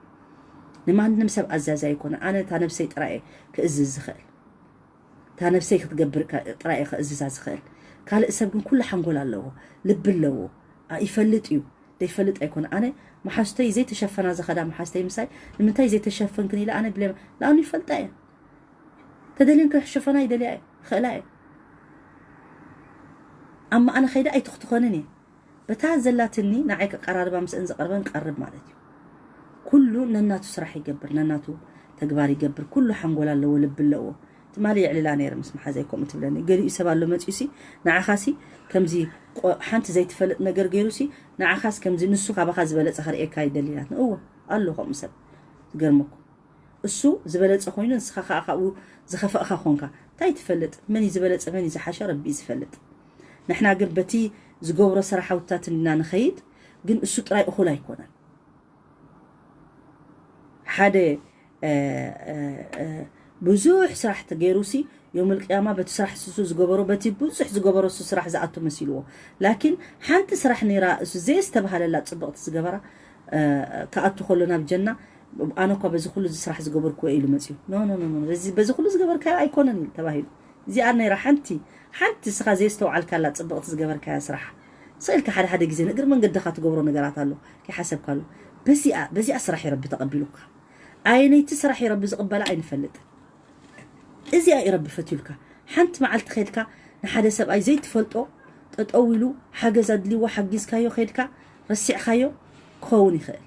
ንማንም ሰብ ኣዛዛይ ኣይኮነን ኣነ እታ ነብሰይ ጥራይ ክእዝዝ ዝኽእል እታ ነብሰይ ክትገብር ጥራይ ክእዝዛ ዝኽእል ካልእ ሰብ ግን ኩሉ ሓንጎል ኣለዎ ልቢ ኣለዎ ይፈልጥ እዩ ዘይፈልጥ ኣይኮነ ኣነ መሓዝተይ ዘይተሸፈና ዝኸዳ መሓዝተይ ምሳይ ንምንታይ ዘይተሸፈንክን ኢለ ኣነ ብለ ለኣኑ ይፈልጣ እየ ተደልየን ክሕሸፈና ይደልያ እየ ይኽእላ እየ ኣብ መኣነ ኸይዳ ኣይትኽትኾንን እየ በታ ዘላትኒ ንዓይ ከቀራርባ ምስአን ዝቐርበን ቀርብ ማለት እዩ ኩሉ ነናቱ ስራሕ ይገብር ነናቱ ተግባር ይገብር ኩሉ ሓንጎል ኣለዎ ልቢ ኣለዎ ትማሊ የዕልላ ነይረ ምስ መሓዘይ ከምኡ ትብለኒ ገሊኡ ሰብ ኣሎ መፅኡ ሲ ንዓኻ ሲ ከምዚ ሓንቲ ዘይትፈልጥ ነገር ገይሩ ሲ ንዓኻስ ከምዚ ንሱ ካባኻ ዝበለፀ ከርእየካ ይደሊ ኢላትኒ እወ ኣሎ ከምኡ ሰብ ዝገርመኩም እሱ ዝበለፀ ኮይኑ ንስኻ ከዓ ካብኡ ዝኸፈእኻ ኮንካ እንታይ ትፈልጥ መን እዩ ዝበለፀ መን እዩ ዝሓሸ ረቢ እዩ ዝፈልጥ ንሕና ግን በቲ ዝገብሮ ስራሓውትታት እንዲና ንኸይድ ግን እሱ ጥራይ እኹል ኣይኮነን ሓደ ብዙሕ ስራሕ ተገይሩ ሲ ዮም ልቅያማ በቲ ስራሕ ስሱ ዝገበሮ በቲ ብዙሕ ዝገበሮ እሱ ስራሕ ዝኣቱ መሲልዎ ላኪን ሓንቲ ስራሕ ነይራ እሱ ዘየስተባሃለላ ፅብቕቲ ዝገበራ ክኣቱ ከሎ ናብ ጀና ኣነ እኳ በዚ ኩሉ እዚ ስራሕ ዝገበርኩዎ ኢሉ መፅዩ ኖ ኖ ኖ ኖ፣ በዚ በዚ ኩሉ ዝገበርካዮ ኣይኮነን ኢሉ ተባሂሉ። እዚኣ ነይራ ሓንቲ ሓንቲ እስኻ ዘየስተውዓልካላ ፅብቕቲ ዝገበርካያ ስራሕ። ስቕ ኢልካ ሓደ ሓደ ግዜ ንእግሪ መንገድኻ ትገብሮ ነገራት ኣሎ ከይሓሰብካሉ። በዚኣ በዚኣ ስራሕ እዩ ረቢ ተቐቢሉካ። ኣየነይቲ ስራሕ እዩ ረቢ ዝቕበላ ኣይንፈልጥን። እዚኣ እዩ ረቢ ፈትዩልካ። ሓንቲ መዓልቲ ኸይድካ ንሓደ ሰብኣይ ዘይትፈልጦ ጠጠው ኢሉ ሓገዝ ኣድልይዎ ሓጊዝካዮ ኸይድካ ረሲዕኻዮ ክኸውን ይኽእል።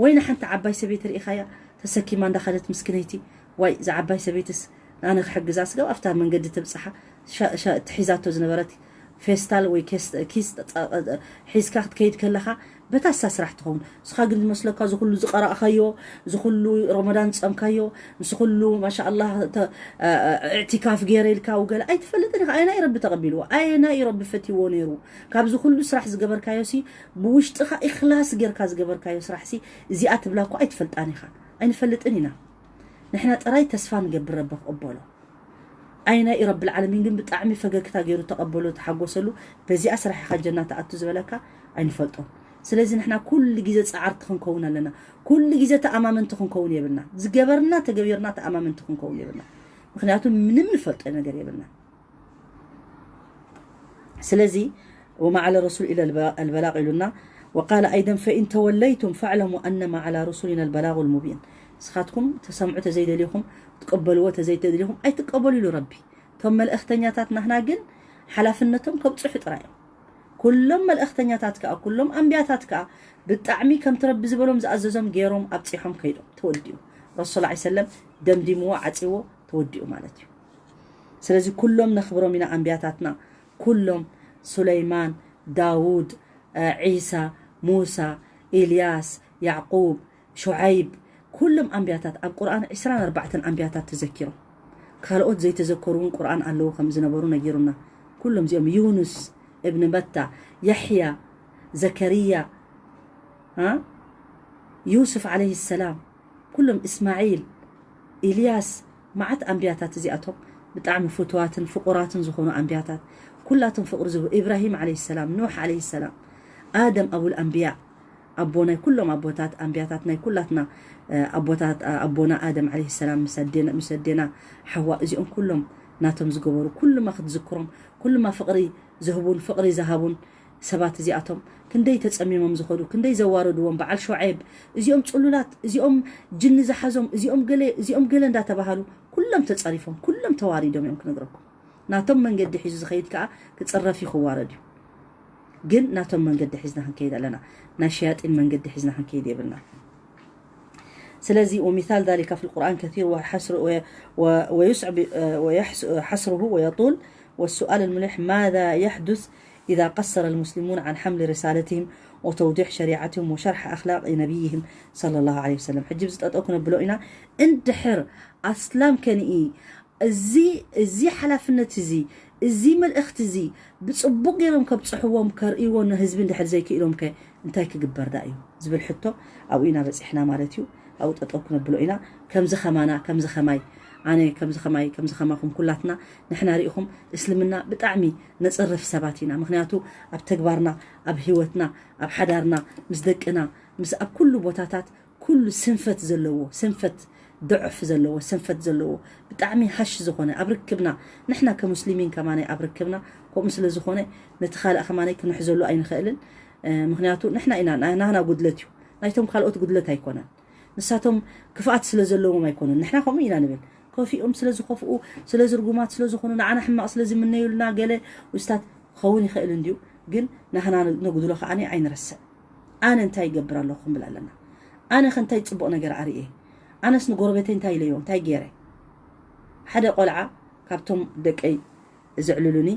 ወይ ንሓንቲ ዓባይ ሰበይቲ ርኢኻያ ተሰኪማ እንዳኸደት ምስክነይቲ ዋይ እዛ ዓባይ ሰበይትስ ኣነ ክሕግዛ ስገብ ኣብታ መንገዲ ትብጽሓ ሻ- ሻ- ትሒዛቶ ዝነበረት ፌስታል ወይ ኬስ- ኪስ ጸ- ሒዝካ ክትከይድ ከለኻ በታ እሳ ስራሕ ትኸውን። ንስኻ ግን ዝመስለካ እዚ ኩሉ ዝቐራእኻዮ፣ እዚ ኩሉ ረመዳን ዝጸምካዮ፣ ምስ ኩሉ ማሻኣላህ ተ- እ- እ- እዕቲካፍ ገይረ ኢልካ ውገለ ኣይትፈልጥን ኢኻ። ኣየናይ ረቢ ተቐቢልዎ? ኣየናይ ረቢ ፈትይዎ ነይሩ? ካብዚ ኩሉ ስራሕ ዝገበርካዮ ሲ ብውሽጥኻ ኢኽላስ ጌርካ ዝገበርካዮ ስራሕ ሲ እዚኣ ትብላ እኮ ኣይትፈልጣን ኢኻ። ኣይንፈልጥን ኢና። ንሕና ጥራይ ተስፋ ንገብር ረቢ ክቕበሎ። ኣይናይ ረብል ዓለሚን ግን ብጣዕሚ ፈገግታ ገይሩ ተቐበሎ፣ ተሓጎሰሉ። በዚኣ ስራሕ ኢኻ ጀና ትኣቱ ዝበለካ ኣይንፈልጦን። ስለዚ ንሕና ኩሉ ግዜ ጻዓርቲ ክንከውን ኣለና። ኩሉ ግዜ ተኣማመንቲ ክንከውን የብልና። ዝገበርና ተገቢርና ተኣማመንቲ ክንከውን የብልና። ምክንያቱ ምንም ንፈልጦ ነገር የብልና። ስለዚ وما على الرسول إلا الب- البلاغ ኢሉና። وقال أيضا فإن توليتم فاعلموا أنما على رسلنا البلاغ المبين። ንስኻትኩም ተሰምዑ ተዘይደሊኹም፣ ትቀበልዎ ተዘይተደሊኹም ኣይትቀበሉ ኢሉ ረቢ። እቶም መልእኽተኛታት ናህና ግን ሓላፍነቶም ከብጽሑ ጥራይ እዮም። ኩሎም መልእኽተኛታት ከኣ፣ ኩሎም ኣንቢያታት ከኣ ብጣዕሚ ከምቲ ረቢ ዝበሎም ዝኣዘዞም ገይሮም ኣብጺሖም ከይዶም። ተወዲኡ። ረሱል ሰለላሁ ዐለይሂ ወሰለም ደምዲምዎ፣ ዓጺዎ፣ ተወዲኡ ማለት እዩ። ስለዚ ኩሎም ነኽብሮም ኢና ኣንቢያታትና፣ ኩሎም ሱለይማን፣ ዳውድ፣ እ፣ ዒሳ፣ ሙሳ፣ ኢልያስ፣ ያዕቁብ፣ ሹዓይብ፣ ኩሎም ኣንቢያታት ኣብ ቁርኣን ዕስራን ኣርባዕተን ኣንቢያታት ተዘኪሮም። ካልኦት ዘይተዘከሩ እውን ቁርኣን ኣለዉ ከም ዝነበሩ ነጊሩና። ኩሎም እዚኦም ዩኑስ እብን መታ፣ ያሕያ፣ ዘከርያ፣ እ፣ ዩሱፍ ዓለይሂ ሰላም፣ ኩሎም እስማዒል፣ ኢልያስ፣ መዓት ኣንቢያታት እዚኣቶም ብጣዕሚ ፍቱዋትን ፍቑራትን ዝኾኑ ኣንቢያታት፣ ኩላቶም ፍቕሪ ዝህቡ፣ ኢብራሂም ዓለይሂ ሰላም፣ ኑሕ ዓለይሂ ሰላም፣ ኣደም ኣቡል ኣንቢያ፣ ኣቦ ናይ ኩሎም ኣቦታት ኣንቢያታት ናይ ኩላትና እ፣ ኣቦታት እ፣ ኣቦና ኣደም ዓለይሂ ሰላም ምስ ኣዴና ምስ ኣዴና ሓዋ እዚኦም ኩሎም ናቶም ዝገበሩ ኩሉማ ክትዝክሮም ኩሉማ ፍቕሪ ዝህቡን ፍቕሪ ዝሃቡን ሰባት እዚኣቶም ክንደይ ተጸሚሞም ዝኸዱ ክንደይ ዘዋረድዎም በዓል ሹዓይብ እዚኦም ጽሉላት እዚኦም ጅኒ ዝሓዞም እዚኦም ገለ እዚኦም ገለ እንዳተባሃሉ ኩሎም ተጸሪፎም ኩሎም ተዋሪዶም እዮም ክነግረኩም ናቶም መንገዲ ሒዙ ዝኸይድ ከኣ ክጽረፍ እዩ ክዋረድ እዩ ግን ናቶም መንገዲ ሒዝና ክንከይድ ኣለና ናይ ሸያጢን መንገዲ ሒዝና ክንከይድ የብልና ስለዚህ ومثال ذلك في القرآن كثير وحصر و- و- ويصعب ويحصره ويطول والسؤال الملح ماذا يحدث إذا قصر المسلمون عن حمل رسالتهم وتوضيح شريعتهم وشرح أخلاق نبيهم صلى الله عليه وسلم حجب زت أتوكنا بلوئنا اندحر أسلام كان إي እዚ እዚ ሓላፍነት እዚ እዚ መልእኽቲ እዚ ብጽቡቕ ገይሮም ከብጽሕዎም ከርእይዎ ንህዝቢ እንድሕር ዘይክኢሎም ከ እንታይ ክግበር ዳ እዩ ዝብል ሕቶ ኣብኡ ኢና በጺሕና ማለት እዩ ኣብኡ ጠጠው ክነብሎ ኢና ከምዚ ከማና ከምዚ ከማይ ኣነ ከምዚ ከማይ ከምዚ ከማኹም ኩላትና ንሕና ርኢኹም እስልምና ብጣዕሚ ነጽርፍ ሰባት ኢና ምክንያቱ ኣብ ተግባርና ኣብ ህይወትና ኣብ ሓዳርና ምስ ደቅና ምስ ኣብ ኩሉ ቦታታት ኩሉ ስንፈት ዘለዎ ስንፈት ድዕፍ ዘለዎ ስንፈት ዘለዎ ብጣዕሚ ሃሽ ዝኾነ ኣብ ርክብና ንሕና ከሙስሊሚን ከማናይ ኣብ ርክብና ከምኡ ስለ ዝኾነ ነቲ ካልእ ከማናይ ክንሕዘሉ ኣይንኽእልን ምክንያቱ ንሕና ኢና ናህና ጉድለት እዩ ናይቶም ካልኦት ጉድለት ኣይኮነን ንሳቶም ክፍኣት ስለ ዘለዎም ኣይኮነን ንሕና ከምኡ ኢና ንብል ከፊኦም ስለ ዝኸፍኡ ስለ ዝርጉማት ስለ ዝኾኑ ንዓና ሕማቕ ስለ ዝምነዩልና ገለ ውስታት ክኸውን ይኽእል እንድዩ ግን ናህና ነጉድሎ ከዓኒ ኣይንረስዕ ኣነ እንታይ ይገብር ኣለኹ ክንብል ኣለና ኣነ ከ እንታይ ፅቡቕ ነገር ኣርእየ ኣነስ ንጎረቤተይ እንታይ ኢለዮ እንታይ ገይረ ሓደ ቆልዓ ካብቶም ደቀይ ዘዕልሉኒ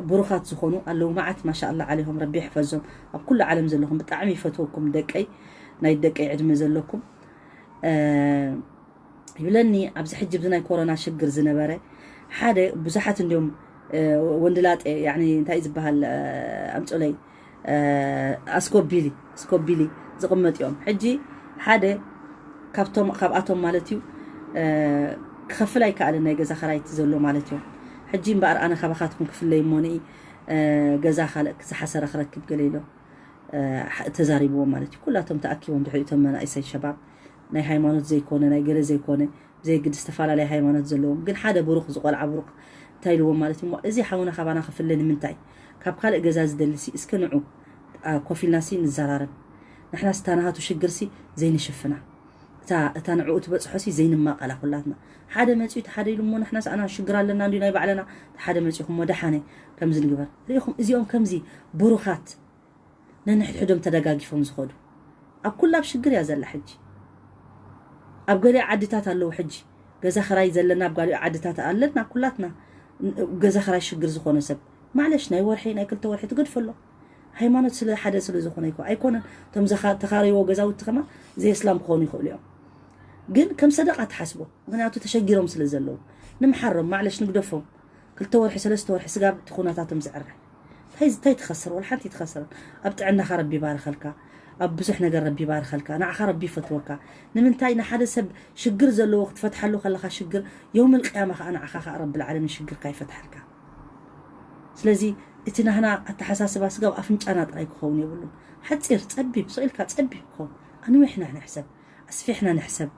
ብሩኻት ዝኾኑ ኣለዉ መዓት ማሻ ኣላ ዓለይኩም ረቢ ይሕፈዞም ኣብ ኩሉ ዓለም ዘለኹም ብጣዕሚ ይፈትወኩም ደቀይ ናይ ደቀይ ዕድመ ዘለኩም ይብለኒ ኣብዚ ሕጂ ብዚ ናይ ኮሮና ሽግር ዝነበረ ሓደ ብዙሓት እንዲዮም ወንድላጤ ያኒ እንታይ ዝበሃል ኣምፁለይ ኣስኮቢሊ ኣስኮቢሊ ዝቕመጥ እዮም ሕጂ ሓደ ካብቶም ካብኣቶም ማለት እዩ ክኸፍል ኣይከኣልን ናይ ገዛ ኸራይቲ ዘሎ ማለት እዮም ሕጂ እምበኣር ኣነ ካባኻትኩም ክፍለይ እሞ ንኢ ገዛ ካልእ ዝሓሰረ ክረክብ ገለ ኢሎ ተዛሪብዎም ማለት እዩ ኩላቶም ተኣኪቦም ድሕሪቶም መናእሰይ ሸባብ ናይ ሃይማኖት ዘይኮነ ናይ ገለ ዘይኮነ ብዘየግድ ዝተፈላለየ ሃይማኖት ዘለዎም ግን ሓደ ብሩኽ ዝቆልዓ ብሩኽ እንታይ ኢልዎም ማለት እሞ እዚ ሓውና ካባና ክፍለ ንምንታይ ካብ ካልእ ገዛ ዝደልሲ እስከ ንዑ ኮፍ ኢልናሲ ንዘራረብ ንሕናስ እታ ናሃቱ ሽግርሲ ዘይንሽፍና እታ እታ ንዕኡ ትበፅሖሲ ዘይንማቐላ ኩላትና ሓደ መፂኡ እቲ ሓደ ኢሉ እሞ ንሕናስ ኣና ሽግር ኣለና እንዲ ናይ ባዕለና እቲ ሓደ መፂኹም እሞ ደሓነ ከምዚ ንግበር ርኢኹም እዚኦም ከምዚ ብሩኻት ነንሕድሕዶም ተደጋጊፎም ዝኸዱ ኣብ ኩላ ኣብ ሽግር እያ ዘላ ሕጂ ኣብ ገሊኦ ዓድታት ኣለዉ ሕጂ ገዛ ኽራይ ዘለና ኣብ ጋሊኡ ዓድታት ኣለና ኩላትና። ገዛ ኽራይ ሽግር ዝኾነ ሰብ ማዕለሽ ናይ ወርሒ ናይ ክልተ ወርሒ ትገድፈሎ። ሃይማኖት ስለ ሓደ ስለ ዝኾነ ኣይኮ ኣይኮነን። እቶም ተኻረይዎ ገዛውቲ ከማ ዘየስላም ክኾኑ ይኽእሉ እዮም። ግን ከም ሰደቃ ትሓስቦ፣ ምክንያቱ ተሸጊሮም ስለ ዘለዉ ንምሓሮም ማዕለሽ ንግደፎም። ክልተ ወርሒ ሰለስተ ወርሒ ስጋብ እቲ ኩነታቶም ዝዕረ እንታይ እንታይ ትኸስር? ወላ ሓንቲ ትኸስር። ኣብ ጥዕናኻ ረቢ ይባርኸልካ፣ ኣብ ብዙሕ ነገር ረቢ ይባርኸልካ፣ ንዓኻ ረቢ ይፈትወካ። ንምንታይ ንሓደ ሰብ ሽግር ዘለዎ ክትፈትሓሉ ከለኻ ሽግር የውመል ቅያማ ከዓ ንዓኻ ከዓ ረብል ዓለሚን ሽግርካ ይፈትሓልካ። ስለዚ እቲ ናህና ኣተሓሳስባ ስጋብ ኣፍንጫና ጥራይ ክኸውን የብሉን። ሓፂር ጸቢብ ስቕ ኢልካ ጸቢብ ክኸውን ኣንዊሕና ንሕሰብ፣ ኣስፊሕና ንሕሰብ።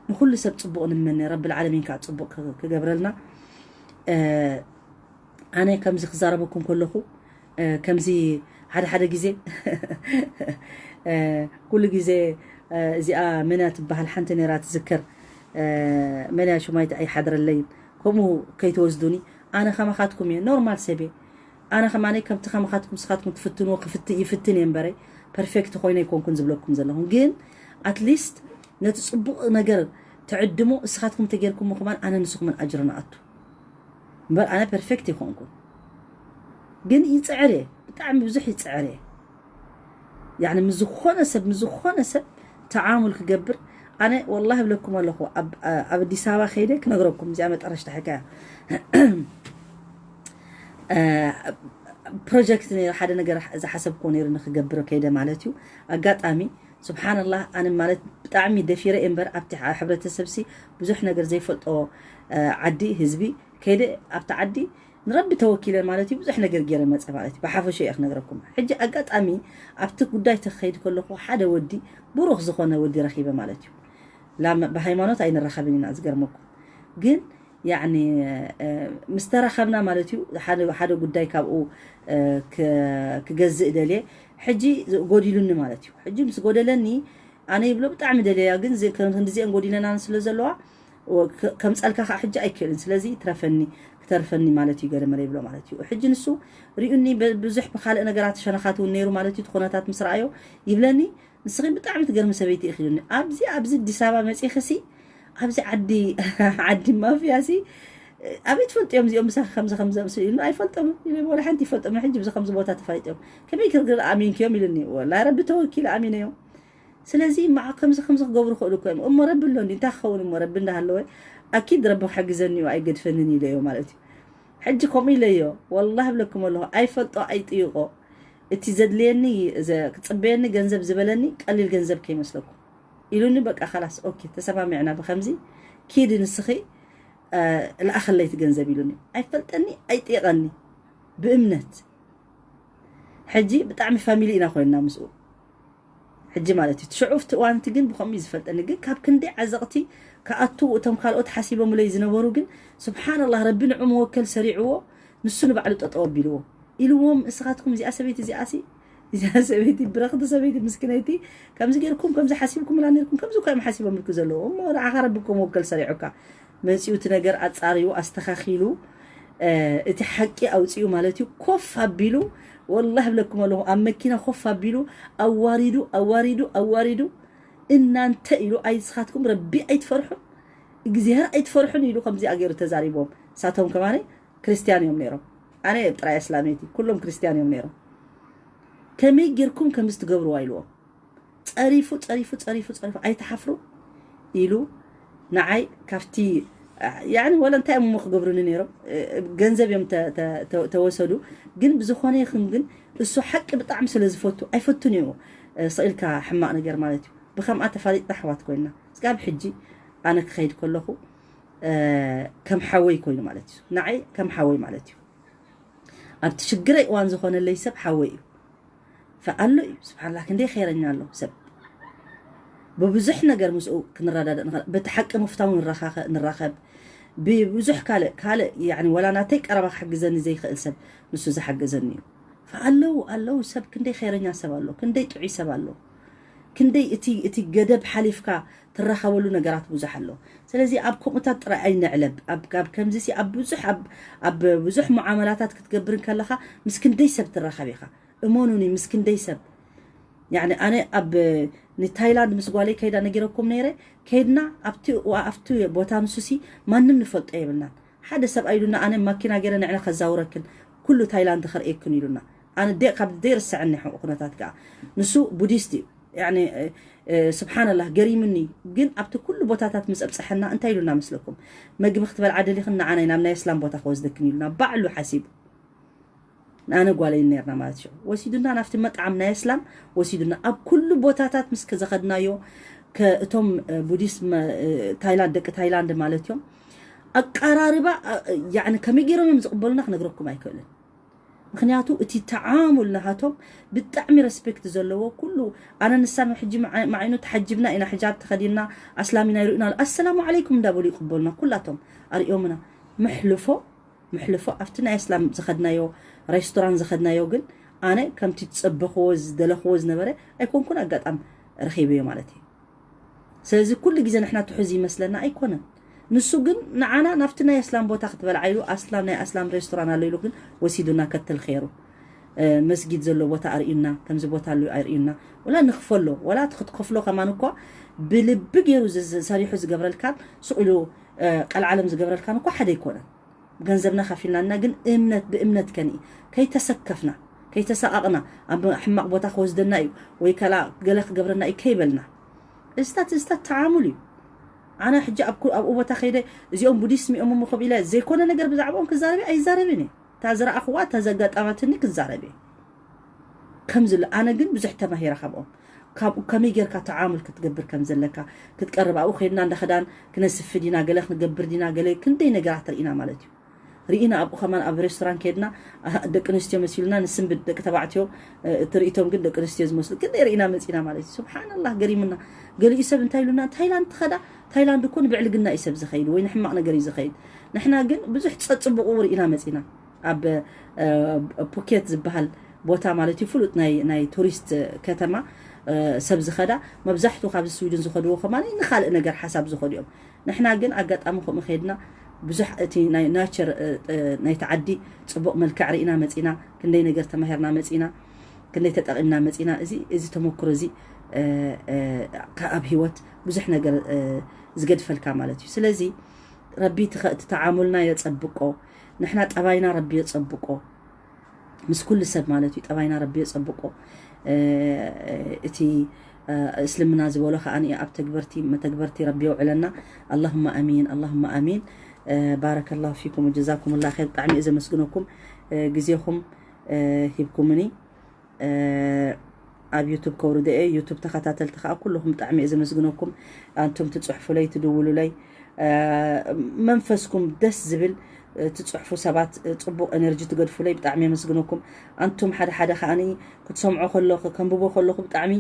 ንኹሉ ሰብ ጽቡቕ ንምነ፣ ረብል ዓለሚን ከዓ ጽቡቕ ክገብረልና። ኣነ ከምዚ ክዛረበኩም ከለኹ ከምዚ ሓደ ሓደ ግዜ ኩሉ ግዜ እዚኣ መን እያ ትበሃል ሓንቲ ነራ ትዝከር፣ መን እያ ሽማይት ኣይሓድረለይን። ከምኡ ከይትወስዱኒ። ኣነ ከማኻትኩም እየ፣ ኖርማል ሰብ እየ። ኣነ ከማነይ ከምቲ ከማኻትኩም ስኻትኩም ትፍትንዎ ክፍት ይፍትን እየ እምበረይ ፐርፌክት ኮይነ ኣይኮንኩን ዝብለኩም ዘለኹም። ግን ኣትሊስት ነቲ ጽቡቕ ነገር ትዕድሞ እስኻትኩም ተጌርኩሞ ከማን ኣነ ንስኹምን ኣጅር ንኣቱ። እምበር ኣነ ፐርፌክት ይኾንኩን። ግን ይጽዕር እየ፣ ብጣዕሚ ብዙሕ ይጽዕር እየ። ያኒ ምስ ዝኾነ ሰብ ምስ ዝኾነ ሰብ ተዓሙል ክገብር ኣነ ወላሂ እብለኩም ኣለኹ። ኣብ ኣብ ኣዲስ ኣበባ ከይደ ክነግረኩም እዚኣ መጠረሽታ ሕካያ ፕሮጀክት ነይሩ። ሓደ ነገር ዝሓሰብኩዎ ነይሩ ንክገብር ከይደ ማለት እዩ። ኣጋጣሚ ስብሓንላህ ኣነ ማለት ብጣዕሚ ደፊረ እየ እምበር ኣብቲ ሕብረተሰብሲ ብዙሕ ነገር ዘይፈልጦ ዓዲ ህዝቢ ከይደ ኣብቲ ዓዲ ንረቢ ተወኪለ ማለት እዩ። ብዙሕ ነገር ገይረ መፀ ማለት እዩ። ብሓፈሾ እየ ክነግረኩም። ሕጂ ኣጋጣሚ ኣብቲ ጉዳይ ተኸይድ ከለኹ ሓደ ወዲ ብሩኽ ዝኾነ ወዲ ረኺበ ማለት እዩ። ላም ብሃይማኖት ኣይንራኸብን ኢና ዝገርመኩም። ግን ያኒ ምስ ተራኸብና ማለት እዩ ሓደ ሓደ ጉዳይ ካብኡ ክገዝእ ደልየ። ሕጂ ጎዲሉኒ ማለት እዩ። ሕጂ ምስ ጎደለኒ ኣነ ይብሎ ብጣዕሚ ደልያ ግን ክንዲዚአን ጎዲለና ስለ ዘለዋ ከምፀልካ ከዓ ሕጂ ኣይክእልን። ስለዚ ትረፈኒ ክተርፈኒ ማለት እዩ ገለ መለ ይብሎ ማለት እዩ። ሕጂ ንሱ ሪኡኒ ብዙሕ ብካልእ ነገራት ሸነኻት እውን ነይሩ ማለት እዩ። ትኾነታት ምስ ረኣዮ ይብለኒ ንስኺ ብጣዕሚ ትገርሚ ሰበይቲ ኢኺ ኢሉኒ። ኣብዚ ኣብዚ ኣዲስ ኣበባ መፂእኺ ሲ ኣብዚ ዓዲ ዓዲ ማፍያ ሲ ኣበይ ትፈልጥዮም እዚኦም ምሳኺ ከምዚ ከምዚ ኣምስሉ ኢሉኒ። ኣይፈልጦም ኢለ ወላ ሓንቲ ይፈልጦም ሕጂ ብዚ ከምዚ ቦታ ተፋሊጦም ከመይ ክርግር ኣሚንክዮም ኢሉኒ። ወላ ረቢ ተወኪለ ኣሚነዮም። ስለዚ ማዓ ከምዚ ከምዚ ክገብሩ ክእሉ እኮ እዮም እሞ ረቢ ኣሎ እንዲ እንታይ ክኸውን እሞ ረቢ እንዳሃለወ ኣኪድ ረቢ ክሕግዘኒ እዩ ኣይገድፈንን ኢለዮ ማለት እዩ። ሕጂ ከምኡ ኢለዮ ወላሂ እብለኩም ኣለኹ ኣይፈልጦ ኣይጥይቆ እቲ ዘድልየኒ ክፅበየኒ ገንዘብ ዝበለኒ ቀሊል ገንዘብ ከይመስለኩም ኢሉኒ። በቃ ካላስ ኦኬ ተሰማሚዕና ብከምዚ ኪዲ ንስኺ ልኣኸለይ እቲ ገንዘብ ኢሉኒ። ኣይፈልጠኒ ኣይጥየቐኒ ብእምነት ሕጂ ብጣዕሚ ፋሚሊ ኢና ኮይንና ምስኡ ሕጂ ማለት እዩ። ሽዑ ኣብቲ እዋንቲ ግን ብኸምኡ እዩ ዝፈልጠኒ። ግን ካብ ክንደይ ዓዘቕቲ ክኣትዉ እቶም ካልኦት ሓሲቦምለይ ዝነበሩ ግን ስብሓንላህ ረቢ ንዑ መወከል ሰሪዕዎ ንሱ ንባዕሉ ጠጠው ኣቢልዎ ኢልዎም እስኻትኩም እዚኣ ሰበይቲ እዚኣሲ እዚኣ ሰበይቲ ብረኽቲ ሰበይቲ ምስኪነይቲ ከምዚ ጌርኩም ከምዚ ሓሲብኩምላ ነርኩም ከምዚ እኳ እዮም ሓሲቦምልኩ ዘለዎ እሞ ንዓኻ ረቢ እኮ መወከል ሰሪዑካ መፂኡ እቲ ነገር ኣፃርዩ ኣስተኻኺሉ እቲ ሓቂ ኣውፅኡ ማለት እዩ። ኮፍ ኣቢሉ ወላሂ እብለኩም ኣለኹ ኣብ መኪና ኮፍ ኣቢሉ ኣዋሪዱ ኣዋሪዱ ኣዋሪዱ እናንተ ኢሉ ኣይስኻትኩም ረቢ ኣይትፈርሑ እግዚኣብሔር ኣይትፈርሑን ኢሉ ከምዚኣ ገይሩ ተዛሪቦም። ንሳቶም ከማነ ክርስትያን እዮም ነይሮም። ኣነ ጥራይ ኣስላመይቲ ኩሎም ክርስትያን እዮም ነይሮም። ከመይ ጌርኩም ከምዚ ትገብርዋ ኢልዎም። ጸሪፉ ጸሪፉ ጸሪፉ ጸሪፉ ኣይትሓፍሩ ኢሉ ንዓይ ካብቲ ያኒ ወላ እንታይ እዮም እሞ ክገብሩኒ ነይሮም። ገንዘብ እዮም ተወሰዱ። ግን ብዝኾነ ይኹን ግን እሱ ሓቂ ብጣዕሚ ስለ ዝፈቱ ኣይፈቱን እዩ። ስቕ ኢልካ ሕማቕ ነገር ማለት እዩ። ብከምኣ ተፋሊጥና ኣሕዋት ኮይንና ስጋብ ሕጂ ኣነ ክኸይድ ከለኹ ከም ሓወይ ኮይኑ ማለት እዩ። ንዓይ ከም ሓወይ ማለት እዩ። ኣብቲ ሽግረይ እዋን ዝኾነለይ ሰብ ሓወይ እዩ። ፈኣሎ እዩ ስብሓንላ ክንደይ ኸይረኛ ኣሎ ሰብ ብብዙሕ ነገር ምስኡ ክንረዳዳእ ንኽእል። በቲ ሓቂ ምፍታው ንራኸብ ብብዙሕ ካልእ ካልእ ያኒ ወላ ናተይ ቀረባ ክሕግዘኒ ዘይኽእል ሰብ ንሱ ዝሓገዘኒ እዩ። ፈኣለው ኣለው ሰብ ክንደይ ኸይረኛ ሰብ ኣሎ፣ ክንደይ ጥዑይ ሰብ ኣሎ፣ ክንደይ እቲ እቲ ገደብ ሓሊፍካ ትራኸበሉ ነገራት ብዙሕ ኣሎ። ስለዚ ኣብ ከምኡታት ጥራይ ኣይንዕለብ። ኣብ ኣብ ከምዚ ሲ ኣብ ብዙሕ ኣብ ኣብ ብዙሕ ሙዓመላታት ክትገብር ከለኻ ምስ ክንደይ ሰብ ትራኸብ ኢኻ። እመኑኒ ምስ ክንደይ ሰብ ያኒ ኣነ ኣብ ንታይላንድ ምስ ጓለይ ከይዳ ነጊረኩም ነይረ። ከይድና ኣብቲ ኣብቲ ቦታ ንሱሲ ማንም ንፈልጦ የብልናን። ሓደ ሰብኣይ ኢሉና ኣነ ማኪና ገይረ ንዕነ ከዛውረክን ኩሉ ታይላንድ ከርእየክን ኢሉና። ኣነ ደ ካብ ዘይርስዐኒ ሕቁ ኩነታት ከዓ ንሱ ቡዲስት እዩ። ያኒ ስብሓንላህ ገሪምኒ። ግን ኣብቲ ኩሉ ቦታታት ምስ ኣብፀሐና እንታይ ኢሉና መስለኩም? መግቢ ክትበልዓ ደሊኽን ንዓናይ ናብ ናይ እስላም ቦታ ክወስደክን ኢሉና ባዕሉ ሓሲቡ። ንኣነ ጓለይ ነርና ማለት እዩ። ወሲዱና ናብቲ መጥዓም ናይ እስላም ወሲዱና። ኣብ ኩሉ ቦታታት ምስ ከዘኸድናዮ ከእቶም ቡዲስት ታይላንድ ደቂ ታይላንድ ማለት እዮም ኣቀራርባ ያኒ ከመይ ገይሮም እዮም ዝቕበሉና ክነግረኩም ኣይክእልን። ምክንያቱ እቲ ተዓሙል ናሃቶም ብጣዕሚ ረስፔክት ዘለዎ ኩሉ ኣነ ንሳን ሕጂ መዓይኑ ተሓጅብና ኢና ሕጃብ ተኸዲና ኣስላሚና ይርእዩና ኣሰላሙ ዓለይኩም እንዳበሉ ይቕበሉና ኩላቶም ኣርእዮምና። መሕልፎ መሕልፎ ኣብቲ ናይ እስላም ዝኸድናዮ ሬስቶራንት ዝኸድናዮ ግን ኣነ ከምቲ ዝጸበኽዎ ዝደለኽዎ ዝነበረ ኣይኮንኩን ኣጋጣም ረኺበዮ ማለት እዩ። ስለዚ ኩሉ ግዜ ንሕና ትሑዝ ይመስለና ኣይኮነን። ንሱ ግን ንዓና ናብቲ ናይ ኣስላም ቦታ ክትበልዓ ኢሉ ኣስላም ናይ ኣስላም ሬስቶራንት ኣሎ ኢሉ ግን ወሲዱና ከተል ኸይሩ መስጊድ ዘሎ ቦታ ኣርእዩና ከምዚ ቦታ ኣሎ ኣርእዩና ወላ ንኽፈሎ ወላ ክትከፍሎ ከማን እኳ ብልቢ ገይሩ ሰሪሑ ዝገብረልካን ስቕ ኢሉ ቀልዓለም ዝገብረልካን እኳ ሓደ ኣይኮነን። ገንዘብና ከፊልና እና ግን እምነት ብእምነት ከኒ ከይተሰከፍና ከይተሰቃቅና ኣብ ሕማቅ ቦታ ክወስደና እዩ ወይ ከላ ገለ ክገብረና እዩ ከይበልና እዚታት እዚታት ተዓሙል እዩ። ኣነ ሕጂ ኣብኡ ቦታ ከይደ እዚኦም ቡዲስት ሚኦም ምኮብ ኢለ ዘይኮነ ነገር ብዛዕባኦም ክዛረበ ኣይዛረብን እየ። እታ ዝረኣኽዋ እታ ዘጋጣማትኒ ክዛረብ እየ። ከምዚ ኣሎ ኣነ ግን ብዙሕ ተማሂረ ካብኦም። ካብኡ ከመይ ጌርካ ተዓሙል ክትገብር ከም ዘለካ ክትቀርብ ኣብኡ ከይድና እንዳ ክዳን ክነስፊ ዲና ገለ ክንገብር ዲና ገለ ክንደይ ነገራት ርኢና ማለት እዩ። ርኢና ኣብኡ ከማን ኣብ ሬስቶራንት ከይድና ደቂ ኣንስትዮ መሲሉና ንስንብድ ደቂ ተባዕትዮ እቲ ርእይቶም ግን ደቂ ኣንስትዮ ዝመስሉ ክንደይ ርኢና መፂና ማለት እዩ። ስብሓንላህ ገሪሙና። ገሊኡ ሰብ እንታይ ኢሉና ታይላንድ ትኸዳ ታይላንድ እኮ ንብዕልግና እዩ ሰብ ዝኸይድ ወይ ንሕማቕ ነገር እዩ ዝኸይድ። ንሕና ግን ብዙሕ ፀፅቡቑ ርኢና መፂና። ኣብ ፑኬት ዝበሃል ቦታ ማለት እዩ ፍሉጥ ናይ ናይ ቱሪስት ከተማ ሰብ ዝኸዳ መብዛሕትኡ ካብዚ ስዊድን ዝኸድዎ ከማን ንካልእ ነገር ሓሳብ ዝኸዱ እዮም። ንሕና ግን ኣጋጣሚ ከምኡ ከይድና ብዙሕ እቲ ናይ ናቸር ናይቲ ዓዲ ፅቡቕ መልክዕ ርኢና መፂና ክንደይ ነገር ተማሂርና መፂና ክንደይ ተጠቒምና መፂና እዚ እዚ ተመክሮ እዚ ኣብ ህይወት ብዙሕ ነገር ዝገድፈልካ ማለት እዩ። ስለዚ ረቢ እቲ ተዓሙልና የፀብቆ ንሕና ጠባይና ረቢ የፀብቆ ምስ ኩሉ ሰብ ማለት እዩ። ጠባይና ረቢ የፀብቆ እቲ እስልምና ዝበሎ ከዓ ኣብ ተግበርቲ መተግበርቲ ረቢ የውዕለና። ኣላሁማ ኣሚን ኣላሁማ ኣሚን። ባረከላሁ ፊኩም ወጀዛኩም ላ ር ብጣዕሚ እየ ዘመስግነኩም ግዜኹም ሂብኩምኒ። ኣብ ዩቱብ ከውርደ እየ። ዩቱብ ተኸታተልቲ ከዓ ኩልኹም ብጣዕሚ እየ ዘመስግነኩም። ኣንቱም ትፅሕፉለይ ትድውሉለይ መንፈስኩም ደስ ዝብል ትፅሕፉ ሰባት ፅቡቅ ኤነርጂ ትገድፉለይ ብጣዕሚ የመስግነኩም። ኣንቱም ሓደ ሓደ ከዓኒ ክትሰምዖ ከለኹ ከንብቦ ከለኹ ብጣዕሚ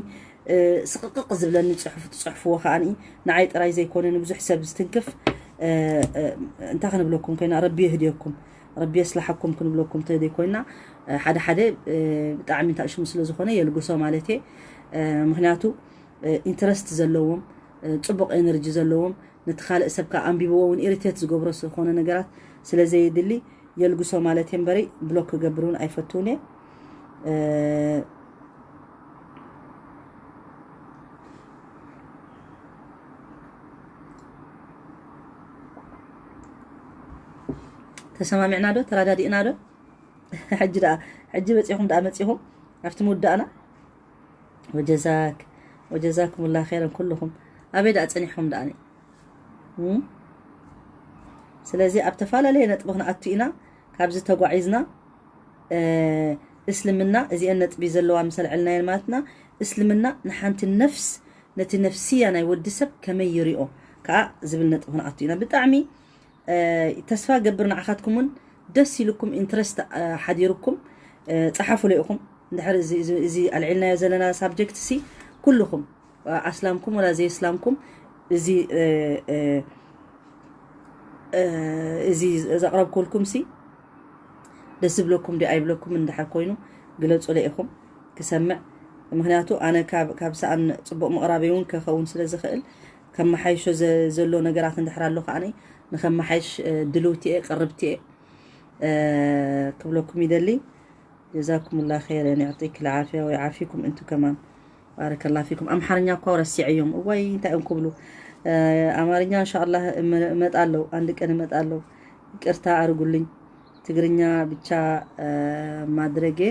ስቅቅቅ ዝብለኒ ፅሑፍ ትፅሕፍዎ ከዓኒ ንዓይ ጥራይ ዘይኮነ ንብዙሕ ሰብ ዝትንክፍ እንታይ ክንብለኩም ኮይና ረቢ የህድየኩም ረቢ የስላሓኩም ክንብለኩም ተደይ ኮይና ሓደ ሓደ ብጣዕሚ ታእሽሙ ስለ ዝኾነ የልግሶ ማለት እየ። ምክንያቱ ኢንትረስት ዘለዎም ፅቡቅ ኤነርጂ ዘለዎም ነቲ ካልእ ሰብ ከዓ ኣንቢብዎ እውን ኢሪቴት ዝገብሮ ዝኾነ ነገራት ስለ ዘየድሊ የልግሶ ማለት እየ እምበረይ ብሎክ ክገብር እውን ኣይፈትውን እየ። ተሰማሚዕና ዶ ተረዳዲእና ዶ? ሕጂ ደኣ ሕጂ በፂኹም ደኣ መፂኹም ኣብቲ ምውዳእና ወጀዛክ ወጀዛኩም ላ ኸይረን ኩልኹም ኣበይ ደኣ ፀኒሕኹም ደኣ ስለዚ ኣብ ተፈላለየ ነጥቢ ክንኣቱ ኢና። ካብዚ ተጓዒዝና እስልምና እዚአን ነጥቢ ዘለዋ ምስ ኣልዐልናየን ማለትና እስልምና ንሓንቲ ነፍስ ነቲ ነፍስያ ናይ ወዲ ሰብ ከመይ ይሪኦ ከዓ ዝብል ነጥቢ ክንኣቱ ኢና። ብጣዕሚ ተስፋ ገብር ንዓኻትኩም እውን ደስ ኢልኩም ኢንትረስት ሓዲርኩም ፀሓፉለ ኢኹም። እንድሕር እዚ ኣልዒልናዮ ዘለና ሳብጀክት ሲ ኩልኹም ኣስላምኩም ወላ ዘይስላምኩም እዚ እዚ ዘቕረብኩልኩም ሲ ደስ ዝብለኩም ዲ ኣይብለኩም እንድሕር ኮይኑ ግለፁለ ኢኹም ክሰምዕ። ምክንያቱ ኣነ ካብ ሰኣን ፅቡቅ ምቕራበይ እውን ከኸውን ስለ ዝኽእል ከመሓይሾ ዘሎ ነገራት እንድሕር ኣሎ ከዓ ንከመሓይሽ ድልውቲ እየ ቅርብቲ እየ ክብለኩም ይደሊ። ጀዛኩም ላ ኸይረን ያዕጢክ ልዓፍያ ወይ ዓፊኩም እንቱ ከማን ባረከላ ፊኩም። ኣምሓርኛ እኳ ረሲዐዮም። እዋይ፣ እንታይ እዮም ክብሉ? እ፣ ኣማርኛ እንሻኣላህ እመ-፣ እመጣለሁ። አንድ ቀን እመጣለሁ። ይቅርታ አርጉልኝ። ትግርኛ ብቻ፣ እ፣ ማድረጌ።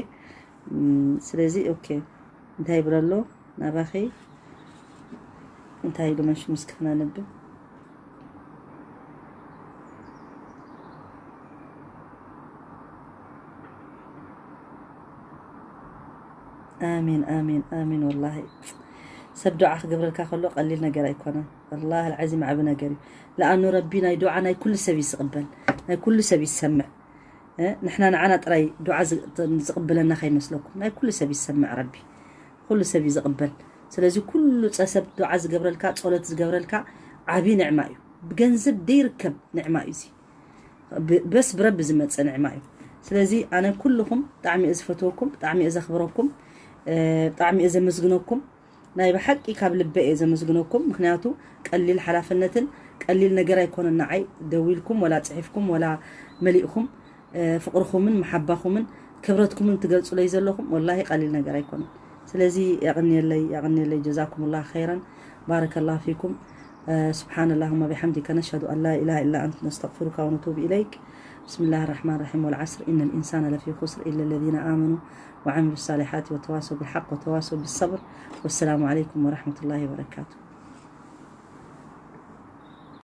እም፣ ስለዚ ኦኬ። እንታይ ይብለሎ? ናባኺ እንታይ ኢሉ መንሽ ምስክኽና ነብብ? ኣሜን፣ ኣሜን፣ ኣሜን። ወላሂ ሰብ ዱዓ ክገብረልካ ከሎ ቀሊል ነገር ኣይኮነን። ወላሂ ኣልዓዚም ዓቢ ነገር እዩ። ለኣኑ ረቢ ናይ ዱዓ ናይ ኩሉ ሰብ እዩ ዝቕበል፣ ናይ ኩሉ ሰብ እዩ ዝሰምዕ። እ፣ ንሕና ንዓና ጥራይ ዱዓ ዝ-፣ ዝቕበለና ከይመስለኩም፣ ናይ ኩሉ ሰብ ይሰምዕ ረቢ። ኩሉ ሰብ እዩ ዝቕበል። ስለዚ ኩሉ ጸ-፣ ሰብ ዱዓ ዝገብረልካ፣ ጸሎት ዝገብረልካ ዓቢ ንዕማ እዩ። ብገንዘብ ደይርከብ ንዕማ እዩ እዚ። ብ-፣ በስ ብረቢ ዝመጽእ ንዕማ እዩ። ስለዚ ኣነ ኩልኹም ብጣዕሚ እየ ዝፈትወኩም፣ ብጣዕሚ እየ ዘኽብረኩም፣ እ፣ ብጣዕሚ እየ ዘመስግነኩም። ናይ ብሓቂ ካብ ልበ እየ ዘመስግነኩም። ምኽንያቱ ቀሊል ሓላፍነትን ቀሊል ነገር ኣይኮነን። ንዓይ ደዊልኩም ወላ ጽሒፍኩም ወላ መሊእኩም፣ እ፣ ፍቕርኹምን መሓባኹምን ክብረትኩምን ትገልጹለይ ዘለኹም ወላሂ ቀሊል ነገር ኣይኮነን። ስለዚ የቕንየለይ፣ የቕንየለይ። ጀዛኩሙላህ ኸይረን። ባረከላሁ ፊኩም። እ፣ ስብሓን ላሁመ ቢሐምዲከ ነሽሀዱ አን ላ ኢላሃ ኢላ አንተ ነስተግፊሩከ ወነቱቡ ኢለይክ። بسم الله الرحمن الرحيم. والعصر إن الإنسان لفي خسر إلا الذين آمنوا وعملوا الصالحات وتواصوا بالحق وتواصوا بالصبر. والسلام عليكم ورحمة الله وبركاته.